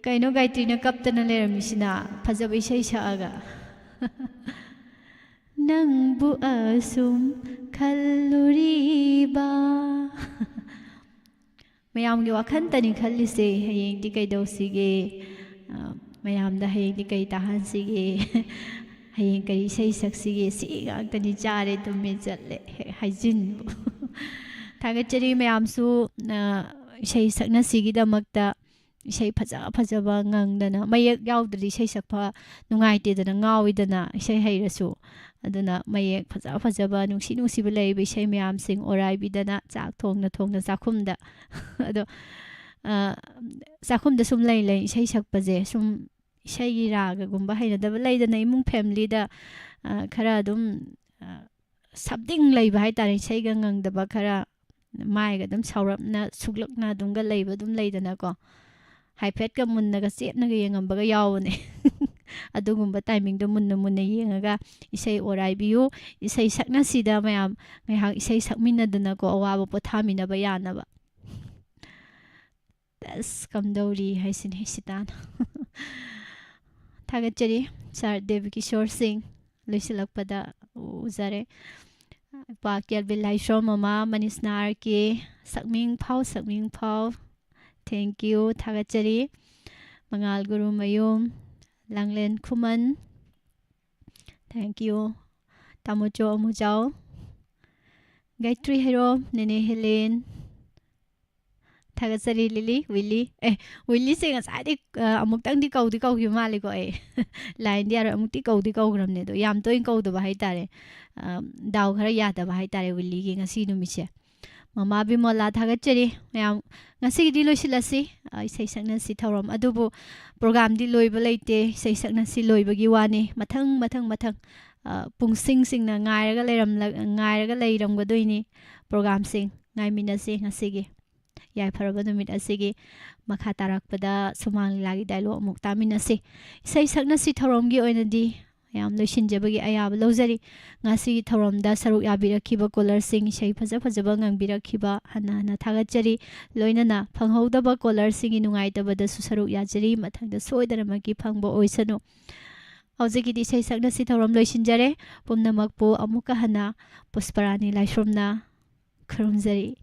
ꯀꯩꯅꯣ ꯒꯥꯌꯇ꯭ꯔꯤꯅ ꯀꯞꯇꯅ ꯂꯩꯔꯝꯃꯤꯁꯤꯅ, ꯐꯖꯕ ꯏꯁꯩ ꯁꯛꯑꯒ? ꯅꯪꯕꯨ ꯑꯁꯨꯝ ꯈꯜꯂꯨꯔꯤꯕ꯫ ꯃꯌꯥꯝꯒꯤ ꯋꯥꯈꯜꯇꯅꯤ ꯈꯜꯂꯤꯁꯦ, ꯍꯌꯦꯡꯗꯤ ꯀꯩꯗꯧꯁꯤꯒꯦ? ꯑ, ꯃꯌꯥꯝꯗ ꯍꯌꯦꯡꯗꯤ ꯀꯩ ꯇꯥꯍꯟꯁꯤꯒꯦ? ꯍꯌꯦꯡ ꯀꯔꯤ ꯏꯁꯩ ꯁꯛꯁꯤꯒꯦ? ꯁꯤ ꯉꯥꯛꯇꯅꯤ, ꯆꯥꯔꯦ, ꯇꯨꯝꯃꯦ, ꯆꯠꯂꯦ, ꯍꯦꯛ ꯍꯥꯏꯖꯤꯟꯕ꯫ ꯊꯥꯒꯠꯆꯔꯤ ꯃꯌꯥꯝꯁꯨ, ꯑ, ꯏꯁꯩ ꯁꯛꯅꯁꯤꯒꯤꯗꯃꯛꯇ꯫ ꯏꯁꯩ ꯐꯖ ꯐꯖꯕ ꯉꯪꯗꯅ, ꯃꯌꯦꯛ ꯌꯥꯎꯗ꯭ꯔꯗꯤ ꯏꯁꯩ ꯁꯛꯄ ꯅꯨꯡꯉꯥꯏꯇꯦꯗꯅ, ꯉꯥꯎꯋꯤꯗꯅ ꯏꯁꯩ ꯍꯩꯔꯁꯨ꯫ ꯑꯗꯨꯅ ꯃꯌꯦꯛ ꯐꯖ ꯐꯖꯕ, ꯅꯨꯡꯁꯤ ꯅꯨꯡꯁꯤꯕ ꯂꯩꯔꯤꯕ ꯏꯁꯩ ꯃꯌꯥꯝꯁꯤꯡ ꯑꯣꯔꯥꯏꯕꯤꯗꯅ, ꯆꯥꯛ ꯊꯣꯡꯅ ꯊꯣꯡꯅ ꯆꯥꯛꯈꯨꯝꯗ꯫ ꯑꯗꯣ, ꯑ, ꯆꯥꯛꯈꯨꯝꯗ ꯁꯨꯝ ꯂꯩ ꯂꯩ ꯏꯁꯩ ꯁꯛꯄꯁꯦ, ꯁꯨꯝ ꯏꯁꯩꯒꯤ ꯔꯥꯒꯒꯨꯝꯕ ꯍꯩꯅꯗꯕ ꯂꯩꯗꯅ, ꯏꯃꯨꯡ familyꯗ, ꯑ, ꯈꯔ ꯑꯗꯨꯝ, ꯑ, something ꯂꯩꯕ ꯍꯥꯏꯇꯥꯔꯦ, ꯏꯁꯩꯒ ꯉꯪꯗꯕ ꯈꯔ, ꯃꯥꯏꯒ ꯑꯗꯨꯝ ꯁꯥꯎꯔꯞꯅ ꯁꯨꯛꯂꯛꯅ ꯑꯗꯨꯝꯒ ꯂꯩꯕ ꯑꯗꯨꯝ ꯂꯩꯗꯅꯀꯣ, ꯍꯥꯏꯐꯦꯠꯀ ꯃꯨꯟꯅꯒ ꯆꯦꯠꯅꯒ ꯌꯦꯡꯉꯝꯕꯒ ꯌꯥꯎꯕꯅꯦ꯫ ꯑꯗꯨꯒꯨꯝꯕ timingꯗꯣ ꯃꯨꯟꯅ ꯃꯨꯟꯅ ꯌꯦꯡꯉꯒ ꯏꯁꯩ ꯑꯣꯔꯥꯏꯕꯤꯌꯨ꯫ ꯏꯁꯩ ꯁꯛꯅꯁꯤꯗ ꯃꯌꯥꯝ ꯉꯥꯏꯍꯥꯛ ꯏꯁꯩ ꯁꯛꯃꯤꯟꯅꯗꯅꯀꯣ, ꯑꯋꯥꯕ ꯄꯣꯊꯥꯃꯤꯟꯅꯕ ꯌꯥꯅꯕ꯫ ꯑꯁ, ꯀꯝꯗꯧꯔꯤ ꯍꯥꯏꯁꯤꯅꯦ ꯁꯤꯇꯥꯅ꯫ ꯊꯥꯒꯠꯆꯔꯤ ꯁꯥꯔ ꯗꯦꯕꯀꯤꯁꯣꯔ ꯁꯤꯡ꯫ ꯂꯣꯏꯁꯤꯜꯂꯛꯄꯗ ꯎꯖꯔꯦ꯫ ꯏꯄꯥ ꯀꯦꯜꯕꯤꯟ ꯂꯥꯏꯁ꯭ꯔꯣꯝ, ꯃꯃꯥ ꯃꯅꯤꯁꯅꯥ ꯑꯥꯔ ꯀꯦ, ꯁꯛꯃꯤꯡ ꯐꯥꯎ, ꯁꯛꯃꯤꯡ ꯐꯥꯎ꯫ Thank you, ꯊꯥꯒꯠꯆꯔꯤ꯫ ꯃꯉꯥꯜ ꯒꯨꯔꯨꯃꯌꯨꯝ, ꯂꯥꯡꯂꯦꯟ ꯈꯨꯃꯟ꯫ Thank you꯫ ꯇꯥꯃꯣꯆꯧ ꯑꯃꯨꯖꯥꯎ, ꯒꯥꯌꯇ꯭ꯔꯤ ꯍꯩꯔꯣꯝ, ꯅꯦꯅꯦ ꯍꯦꯂꯦꯟ꯫ ꯊꯥꯒꯠꯆꯔꯤ ꯂꯤꯂꯤ, ꯋꯤꯂꯤ꯫ ꯑꯦ, ꯋꯤꯂꯤꯁꯦ ꯉꯁꯥꯏꯗꯤ, ꯑ, ꯑꯃꯨꯛꯇꯪꯗꯤ ꯀꯧꯗꯤ ꯀꯧꯈꯤꯕ ꯃꯥꯜꯂꯦꯀꯣ ꯑꯩ꯫ Lineꯗꯤ ꯌꯥꯔꯣꯏ, ꯑꯃꯨꯛꯇꯤ ꯀꯧꯗꯤ ꯀꯧꯈ꯭ꯔꯕꯅꯦ, ꯑꯗꯣ ꯌꯥꯝ ꯇꯣꯏꯅ ꯀꯧꯗꯕ ꯍꯥꯏꯇꯥꯔꯦ꯫ ꯑ, ꯗꯥꯎ ꯈꯔ ꯌꯥꯗꯕ ꯍꯥꯏꯇꯥꯔꯦ ꯋꯤꯂꯤꯒꯤ ꯉꯁꯤ ꯅꯨꯃꯤꯠꯁꯦ꯫ ꯃꯃꯥ ꯕꯤꯃꯣꯂꯥ, ꯊꯥꯒꯠꯆꯔꯤ ꯃꯌꯥꯝ꯫ ꯉꯁꯤꯒꯤꯗꯤ ꯂꯣꯏꯁꯤꯜꯂꯁꯤ, ꯑ, ꯏꯁꯩ ꯁꯛꯅꯁꯤ ꯊꯧꯔꯝ꯫ ꯑꯗꯨꯕꯨ programꯗꯤ ꯂꯣꯏꯕ ꯂꯩꯇꯦ, ꯏꯁꯩ ꯁꯛꯅꯁꯤ ꯂꯣꯏꯕꯒꯤ ꯋꯥꯅꯤ꯫ ꯃꯊꯪ, ꯃꯊꯪ, ꯃꯊꯪ, ꯑ, ꯄꯨꯡꯁꯤꯡꯁꯤꯡꯅ ꯉꯥꯏꯔꯒ ꯂꯩꯔꯝꯂ-, ꯉꯥꯏꯔꯒ ꯂꯩꯔꯝꯒꯗꯣꯏꯅꯤ programꯁꯤꯡ꯫ ꯉꯥꯏꯃꯤꯟꯅꯁꯤ ꯉꯁꯤꯒꯤ ꯌꯥꯏꯐꯔꯕ ꯅꯨꯃꯤꯠ ꯑꯁꯤꯒꯤ꯫ ꯃꯈꯥ ꯇꯥꯔꯛꯄꯗ ꯁꯨꯃꯥꯡ ꯂꯤꯂꯥꯒꯤ dialogue ꯑꯃꯨꯛ ꯇꯥꯃꯤꯟꯅꯁꯤ꯫ ꯏꯁꯩ ꯁꯛꯅꯁꯤ ꯊꯧꯔꯝꯒꯤ ꯑꯣꯏꯅꯗꯤ ꯃꯌꯥꯝ ꯂꯣꯏꯁꯤꯟꯖꯕꯒꯤ ꯑꯌꯥꯕ ꯂꯧꯖꯔꯤ꯫ ꯉꯁꯤꯒꯤ ꯊꯧꯔꯝꯗ ꯁꯔꯨꯛ ꯌꯥꯕꯤꯔꯛꯈꯤꯕ callerꯁꯤꯡ, ꯏꯁꯩ ꯐꯖ ꯐꯖꯕ ꯉꯪꯕꯤꯔꯛꯈꯤꯕ ꯍꯟꯅ ꯍꯟꯅ ꯊꯥꯒꯠꯆꯔꯤ꯫ ꯂꯣꯏꯅꯅ ꯐꯪꯍꯧꯗꯕ callerꯁꯤꯡꯒꯤ ꯅꯨꯡꯉꯥꯏꯇꯕꯗꯁꯨ ꯁꯔꯨꯛ ꯌꯥꯖꯔꯤ꯫ ꯃꯊꯪꯗ ꯁꯣꯏꯗꯅꯃꯛꯀꯤ ꯐꯪꯕ ꯑꯣꯏꯁꯅꯨ꯫ ꯍꯧꯖꯤꯛꯀꯤꯗꯤ ꯏꯁꯩ ꯁꯛꯅꯁꯤ ꯊꯧꯔꯝ ꯂꯣꯏꯁꯤꯟꯖꯔꯦ꯫ ꯄꯨꯝꯅꯃꯛꯄꯨ ꯑꯃꯨꯛꯀ ꯍꯟꯅ ꯄꯨꯁꯄꯔꯥꯅꯤ ꯂꯥꯏꯁ꯭ꯔꯝꯅ ꯈꯨꯔꯨꯝꯖꯔꯤ꯫